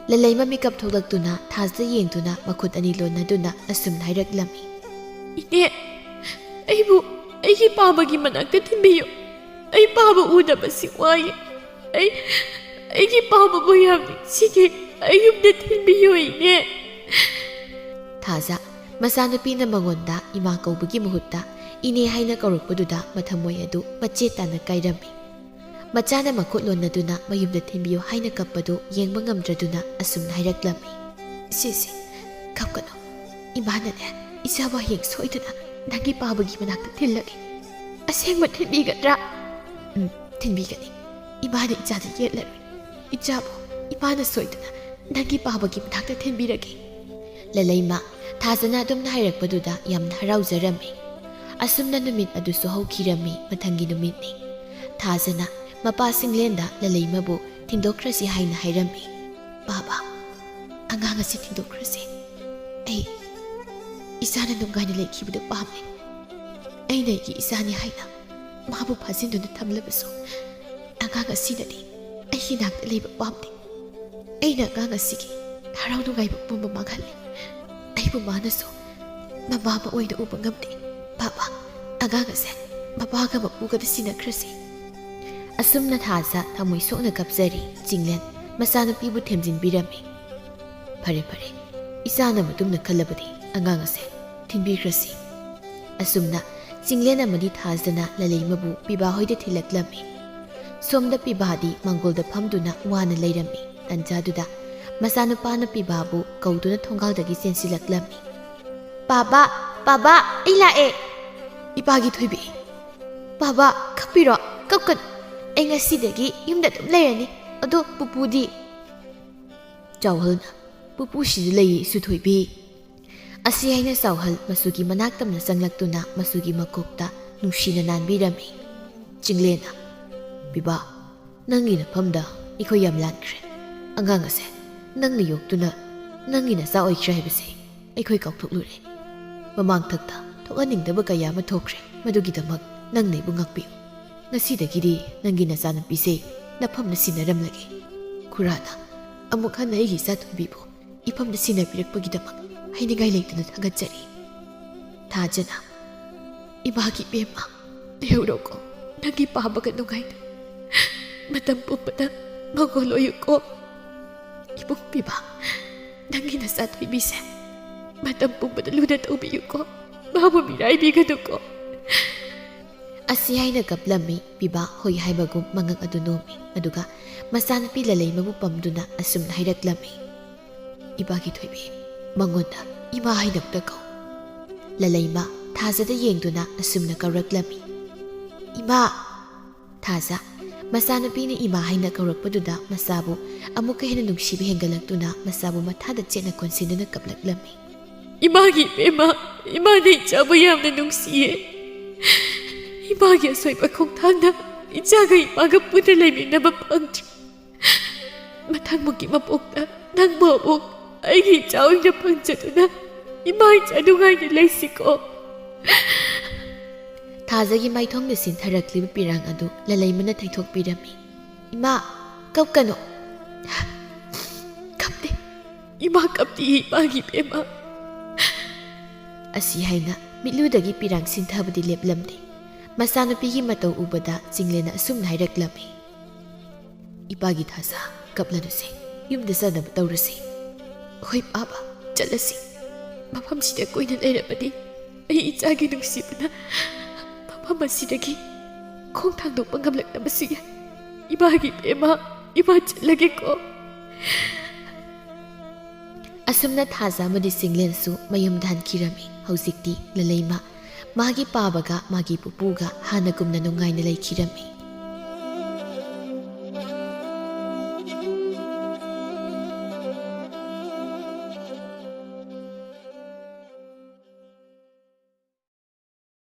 ꯂꯂꯩꯃ ꯃꯤꯀꯞ ꯊꯣꯛꯂꯛꯇꯨꯅ ꯊꯥꯖꯗ ꯌꯦꯡꯗꯨꯅ ꯃꯈꯨꯠ ꯑꯅꯤ ꯂꯣꯟꯅꯗꯨꯅ ꯑꯁꯨꯝꯅ ꯍꯥꯏꯔꯛꯂꯝꯃꯤ꯫ "ꯏꯅꯦ, ꯑꯩꯕꯨ ꯑꯩꯒꯤ ꯄꯥꯕꯒꯤ ꯃꯅꯥꯛꯇ ꯊꯤꯟꯕꯤꯌꯨ꯫ ꯑꯩ ꯄꯥꯕ ꯎꯗꯕꯁꯤ ꯋꯥꯏ꯫ ꯑꯩ, ꯑꯩꯒꯤ ꯄꯥꯕꯕꯨ ꯌꯥꯝ ꯅꯤꯡꯁꯤꯡꯉꯤ꯫ ꯑꯩ ꯌꯨꯝꯗ ꯊꯤꯟꯕꯤꯌꯨ, ꯏꯅꯦ꯫" ꯊꯥꯖ, ꯃꯆꯥꯅꯨꯄꯤꯅ ꯃꯉꯣꯟꯗ ꯏꯃꯥ ꯀꯧꯕꯒꯤ ꯃꯍꯨꯠꯇ ꯏꯅꯦ ꯍꯥꯏꯅ ꯀꯧꯔꯛꯄꯗꯨꯗ ꯃꯊꯃꯣꯏ ꯑꯗꯨ ꯃꯆꯦꯠ ꯇꯥꯅ ꯀꯥꯏꯔꯝꯃꯤ꯫ ꯃꯆꯥꯅ ꯃꯈꯨꯠ ꯂꯣꯟꯅꯗꯨꯅ ꯃꯌꯨꯝꯗ ꯊꯤꯟꯕꯤꯌꯨ ꯍꯥꯏꯅ ꯀꯞꯄꯗꯨ ꯌꯦꯡꯕ ꯉꯝꯗ꯭ꯔꯗꯨꯅ ꯑꯁꯨꯝꯅ ꯍꯥꯏꯔꯛꯂꯝꯃꯤ꯫ "ꯁꯦ, ꯁꯦ, ꯀꯞꯀꯅꯨ꯫ ꯏꯃꯥꯅꯅꯦ, ꯏꯆꯥꯕꯨ ꯍꯌꯦꯡ ꯁꯣꯏꯗꯅ ꯅꯪꯒꯤ ꯄꯥꯕꯒꯤ ꯃꯅꯥꯛꯇ ꯊꯤꯜꯂꯒꯦ꯫ ꯑꯁꯦꯡꯕ ꯊꯤꯟꯕꯤꯒꯗ꯭ꯔꯥ?" "ꯎꯝ, ꯊꯤꯟꯕꯤꯒꯅꯤ꯫ ꯏꯃꯥꯅ ꯏꯆꯥꯗ ꯌꯦꯠꯂꯔꯣꯏ꯫ ꯏꯆꯥꯕꯨ ꯏꯃꯥꯅ ꯁꯣꯏꯗꯅ ꯅꯪꯒꯤ ꯄꯥꯕꯒꯤ ꯃꯅꯥꯛꯇ ꯊꯤꯟꯕꯤꯔꯒꯦ꯫" ꯂꯂꯩꯃ, ꯊꯥꯖꯅ ꯑꯗꯨꯝꯅ ꯍꯥꯏꯔꯛꯄꯗꯨꯗ ꯌꯥꯝꯅ ꯍꯔꯥꯎꯖꯔꯝꯃꯤ꯫ ꯑꯁꯨꯝꯅ ꯅꯨꯃꯤꯠ ꯑꯗꯨꯁꯨ ꯍꯧꯈꯤꯔꯝꯃꯤ꯫ ꯃꯊꯪꯒꯤ ꯅꯨꯃꯤꯠꯅꯤ꯫ ꯊꯥꯖꯅ ꯃꯄꯥ ꯆꯤꯡꯂꯦꯟꯗ ꯂꯂꯩꯃꯕꯨ ꯊꯤꯟꯗꯣꯛꯈ꯭ꯔꯁꯤ ꯍꯥꯏꯅ ꯍꯥꯏꯔꯝꯃꯤ꯫ "ꯄꯥꯕ, ꯑꯉꯥꯡ ꯑꯁꯤ ꯊꯤꯟꯗꯣꯛꯈ꯭ꯔꯁꯤ꯫ ꯑꯩ ꯏꯆꯥꯅ ꯅꯨꯡꯉꯥꯏꯅ ꯂꯩꯈꯤꯕꯗꯨ ꯄꯥꯝꯃꯤ꯫ ꯑꯩꯅ ꯑꯩꯒꯤ ꯏꯆꯥꯅꯤ ꯍꯥꯏꯅ ꯃꯥꯕꯨ ꯐꯥꯖꯤꯟꯗꯨꯅ ꯊꯝꯂꯕꯁꯨ, ꯑꯉꯥꯡ ꯑꯁꯤꯅꯗꯤ ꯑꯩꯒꯤ ꯅꯥꯛꯇ ꯂꯩꯕ ꯄꯥꯝꯗꯦ꯫ ꯑꯩꯅ ꯑꯉꯥꯡ ꯑꯁꯤꯒꯤ ꯍꯔꯥꯎ ꯅꯨꯡꯉꯥꯏꯕ ꯄꯨꯝꯕ ꯃꯥꯡꯍꯜꯂꯦ꯫ ꯑꯩꯕꯨ ꯃꯥꯅꯁꯨ ꯃꯃꯥ ꯑꯃ ꯑꯣꯏꯅ ꯎꯕ ꯉꯝꯗꯦ꯫ ꯄꯥꯕ, ꯑꯉꯥꯡ ꯑꯁꯦ ꯃꯄꯥꯒ ꯃꯄꯨꯒꯗ ꯁꯤꯟꯅꯈ꯭ꯔꯁꯤ꯫" ꯑꯁꯨꯝꯅ ꯊꯥꯖ ꯊꯃꯣꯏ ꯁꯣꯛꯅ ꯀꯞꯆꯔꯤ꯫ ꯆꯤꯡꯂꯦꯟ ꯃꯆꯥꯅꯨꯄꯤꯕꯨ ꯊꯦꯝꯖꯤꯟꯕꯤꯔꯝꯃꯤ꯫ "ꯐꯔꯦ, ꯐꯔꯦ, ꯏꯆꯥꯅ ꯃꯇꯨꯡꯗ ꯈꯜꯂꯕꯗꯤ ꯑꯉꯥꯡ ꯑꯁꯦ ꯊꯤꯟꯕꯤꯈ꯭ꯔꯁꯤ꯫" ꯑꯁꯨꯝꯅ ꯆꯤꯡꯂꯦꯟ ꯑꯃꯗꯤ ꯊꯥꯖꯅ ꯂꯂꯩꯃꯕꯨ ꯄꯤꯕꯥ ꯍꯣꯏꯗ ꯊꯤꯜꯂꯛꯂꯝꯃꯤ꯫ ꯁꯣꯝꯗ ꯄꯤꯕꯥꯗꯤ ꯃꯥꯡꯒꯣꯜꯗ ꯐꯝꯗꯨꯅ ꯋꯥꯅ ꯂꯩꯔꯝꯃꯤ꯫ ꯇꯟꯖꯥꯗꯨꯗ ꯃꯆꯥꯅꯨꯄꯥꯅ ꯄꯤꯕꯥꯕꯨ ꯀꯧꯗꯨꯅ ꯊꯣꯡꯒꯥꯜꯗꯒꯤ ꯆꯦꯟꯁꯤꯜꯂꯛꯂꯝꯃꯤ꯫ "ꯄꯥꯕ, ꯄꯥꯕ, ꯑꯩ ꯂꯥꯛꯑꯦ!" "ꯏꯄꯥꯒꯤ ꯊꯣꯏꯕꯤ, ꯄꯥꯕ, ꯀꯞꯄꯤꯔꯣ? ꯀꯞꯀꯅꯨ꯫ ꯑꯩ ꯉꯁꯤꯗꯒꯤ ꯌꯨꯝꯗ ꯑꯗꯨꯝ ꯂꯩꯔꯅꯤ꯫ ꯑꯗꯣ ꯄꯨꯄꯨꯗꯤ?" ꯆꯥꯎꯍꯜꯅ ꯄꯨꯄꯨꯁꯤꯁꯨ ꯂꯩꯌꯦ, ꯏꯁꯨ ꯊꯣꯏꯕꯤ꯫ ꯑꯁꯤ ꯍꯥꯏꯅ ꯆꯥꯎꯍꯜ ꯃꯆꯨꯒꯤ ꯃꯅꯥꯛ ꯇꯝꯅ ꯆꯪꯂꯛꯇꯨꯅ ꯃꯆꯨꯒꯤ ꯃꯀꯣꯛꯇ ꯅꯨꯡꯁꯤꯅ ꯅꯥꯟꯕꯤꯔꯝꯃꯤ꯫ ꯆꯤꯡꯂꯦꯟꯅ, "ꯄꯤꯕꯥ, ꯅꯪꯒꯤ ꯅꯐꯝꯗ ꯑꯩꯈꯣꯏ ꯌꯥꯝ ꯂꯥꯟꯈ꯭ꯔꯦ꯫ ꯑꯉꯥꯡ ꯑꯁꯦ ꯅꯪꯅ ꯌꯣꯛꯇꯨꯅ ꯅꯪꯒꯤ ꯅꯆꯥ ꯑꯣꯏꯈ꯭ꯔꯦ ꯍꯥꯏꯕꯁꯦ ꯑꯩꯈꯣꯏ ꯀꯥꯎꯊꯣꯛꯂꯨꯔꯦ꯫ ꯃꯃꯥꯡꯊꯛꯇ ꯊꯣꯛꯍꯟꯅꯤꯡꯗꯕ ꯀꯌꯥ ꯑꯃ ꯊꯣꯛꯈ꯭ꯔꯦ꯫ ꯃꯗꯨꯒꯤꯗꯃꯛ ꯅꯪꯅ ꯑꯩꯕꯨ ꯉꯥꯛꯄꯤꯌꯨ꯫ ꯉꯁꯤꯗꯒꯤꯗꯤ ꯅꯪꯒꯤ ꯅꯆꯥꯅꯨꯄꯤꯁꯦ ꯅꯐꯝꯗ ꯁꯤꯟꯅꯔꯝꯂꯒꯦ꯫" ꯈꯨꯔꯥꯅ, "ꯑꯃꯨꯛ ꯍꯟꯅ ꯑꯩꯒꯤ ꯏꯆꯥ ꯊꯣꯏꯕꯤꯕꯨ ꯏꯐꯝꯗ ꯁꯤꯟꯅꯕꯤꯔꯛꯄꯒꯤꯗꯃꯛ ꯍꯥꯏꯅꯤꯡꯉꯥꯏ ꯂꯩꯇꯅ ꯊꯥꯒꯠꯆꯔꯤ꯫" ꯊꯥꯖꯅ, "ꯏꯃꯥꯒꯤ ꯏꯕꯦꯝꯃ, ꯂꯩꯍꯧꯔꯣꯀꯣ, ꯅꯪꯒꯤ ꯄꯥꯕꯒ ꯅꯨꯡꯉꯥꯏꯅ꯫ ꯃꯇꯝ ꯄꯨꯝꯕꯗ ꯃꯉꯣꯟ ꯑꯣꯏꯌꯨꯀꯣ꯫ ꯏꯕꯨꯡ ꯄꯤꯕ, ꯅꯪꯒꯤ ꯅꯆꯥ ꯊꯣꯏꯕꯤꯁꯦ ꯃꯇꯝ ꯄꯨꯝꯕꯗ ꯂꯨꯅ ꯇꯧꯕꯤꯌꯨꯀꯣ, ꯃꯥꯕꯨ ꯃꯤꯔꯥꯏꯕꯤꯒꯅꯨꯀꯣ꯫" ꯑꯁꯤ ꯍꯥꯏꯅ ꯀꯞꯂꯝꯃꯤ꯫ ꯄꯤꯕꯥ ꯍꯣꯏ ꯍꯥꯏꯕꯒꯨꯝ ꯃꯉꯛ ꯑꯗꯨ ꯅꯣꯝꯃꯤ꯫ ꯑꯗꯨꯒ ꯃꯆꯥꯅꯨꯄꯤ ꯂꯂꯩꯃꯕꯨ ꯄꯝꯗꯨꯅ ꯑꯁꯨꯝꯅ ꯍꯥꯏꯔꯛꯂꯝꯃꯤ꯫ "ꯏꯄꯥꯒꯤ ꯊꯣꯏꯕꯤ, ꯃꯉꯣꯟꯗ ꯏꯃꯥ ꯍꯥꯏꯅ ꯑꯝꯇ ꯀꯧ꯫" ꯂꯂꯩꯃ ꯊꯥꯖꯗ ꯌꯦꯡꯗꯨꯅ ꯑꯁꯨꯝꯅ ꯀꯧꯔꯛꯂꯝꯃꯤ, "ꯏꯃꯥ!" ꯊꯥꯖ ꯃꯆꯥꯅꯨꯄꯤꯅ ꯏꯃꯥ ꯍꯥꯏꯅ ꯀꯧꯔꯛꯄꯗꯨꯗ ꯃꯆꯥꯕꯨ ꯑꯃꯨꯛꯀ ꯍꯦꯟꯅ ꯅꯨꯡꯁꯤꯕ ꯍꯦꯟꯒꯠꯂꯛꯇꯨꯅ ꯃꯆꯥꯕꯨ ꯃꯊꯥꯗ ꯆꯦꯠꯅ ꯀꯣꯟꯁꯤꯟꯗꯨꯅ ꯀꯞꯂꯛꯂꯝꯃꯤ꯫ "ꯏꯃꯥꯒꯤ ꯏꯕꯦꯝꯃ, ꯏꯃꯥꯅ ꯏꯆꯥꯕꯨ ꯌꯥꯝꯅ ꯅꯨꯡꯁꯤꯌꯦ꯫ ꯏꯃꯥꯒꯤ ꯑꯁꯣꯏꯕ ꯈꯣꯡꯊꯥꯡꯅ ꯏꯆꯥꯒ ꯏꯃꯥꯒ ꯄꯨꯟꯅ ꯂꯩꯃꯤꯟꯅꯕ ꯐꯪꯗ꯭ꯔꯦ꯫ ꯃꯊꯪꯃꯨꯛꯀꯤ ꯃꯄꯣꯛꯇ ꯅꯪꯕꯨ ꯑꯃꯨꯛ ꯑꯩꯒꯤ ꯏꯆꯥ ꯑꯣꯏꯅ ꯐꯪꯖꯗꯨꯅ ꯏꯃꯥ ꯏꯆꯥ ꯅꯨꯡꯉꯥꯏꯅ ꯂꯩꯁꯤꯀꯣ꯫ ꯊꯥꯖꯒꯤ ꯃꯥꯏꯊꯣꯡꯗ ꯁꯤꯟꯊꯔꯛꯂꯤꯕ ꯄꯤꯔꯥꯡ ꯑꯗꯨ ꯂꯂꯩꯃꯅ ꯊꯩꯊꯣꯛꯄꯤꯔꯝꯃꯤ꯫ "ꯏꯃꯥ, ꯀꯞꯀꯅꯨ꯫" "ꯀꯞꯇꯦ, ꯏꯃꯥ ꯀꯞꯇꯦ, ꯏꯃꯥꯒꯤ ꯏꯕꯦꯝꯃ꯫" ꯑꯁꯤ ꯍꯥꯏꯅ ꯃꯤꯠꯂꯨꯗꯒꯤ ꯄꯤꯔꯥꯡ ꯁꯤꯟꯊꯕꯗꯤ ꯂꯦꯞꯂꯝꯗꯦ꯫ ꯃꯆꯥꯅꯨꯄꯤꯒꯤ ꯃꯇꯧ ꯎꯕꯗ ꯆꯤꯡꯂꯦꯟꯅ ꯑꯁꯨꯝꯅ ꯍꯥꯏꯔꯛꯂꯝꯃꯤ꯫ "ꯏꯄꯥꯒꯤ ꯊꯥꯖ, ꯀꯞꯂꯅꯨꯁꯦ, ꯌꯨꯝꯗ ꯆꯠꯅꯕ ꯇꯧꯔꯁꯤ꯫" "ꯍꯣꯏ ꯄꯥꯕ, ꯆꯠꯂꯁꯤ꯫ ꯃꯐꯝꯁꯤꯗ ꯀꯨꯏꯅ ꯂꯩꯔꯕꯗꯤ ꯑꯩ ꯏꯆꯥꯒꯤ ꯅꯨꯡꯁꯤꯕꯅ ꯃꯐꯝ ꯑꯁꯤꯗꯒꯤ ꯈꯣꯡ ꯊꯥꯡꯗꯣꯛꯄ ꯉꯝꯂꯛꯇꯕꯁꯨ ꯌꯥꯏ꯫ ꯏꯃꯥꯒꯤ ꯏꯕꯦꯝꯃ, ꯏꯃꯥ ꯆꯠꯂꯒꯦꯀꯣ꯫" ꯑꯁꯨꯝꯅ ꯊꯥꯖ ꯑꯃꯗꯤ ꯆꯤꯡꯂꯦꯟꯁꯨ ꯃꯌꯨꯝꯗ ꯍꯟꯈꯤꯔꯝꯃꯤ꯫ ꯍꯧꯖꯤꯛꯇꯤ ꯂꯂꯩꯃ ꯃꯥꯒꯤ ꯄꯥꯕꯒ ꯃꯥꯒꯤ ꯄꯨꯄꯨꯒ ꯍꯥꯟꯅꯒꯨꯝꯅ ꯅꯨꯡꯉꯥꯏꯅ ꯂꯩꯈꯤꯔꯝꯃꯤ꯫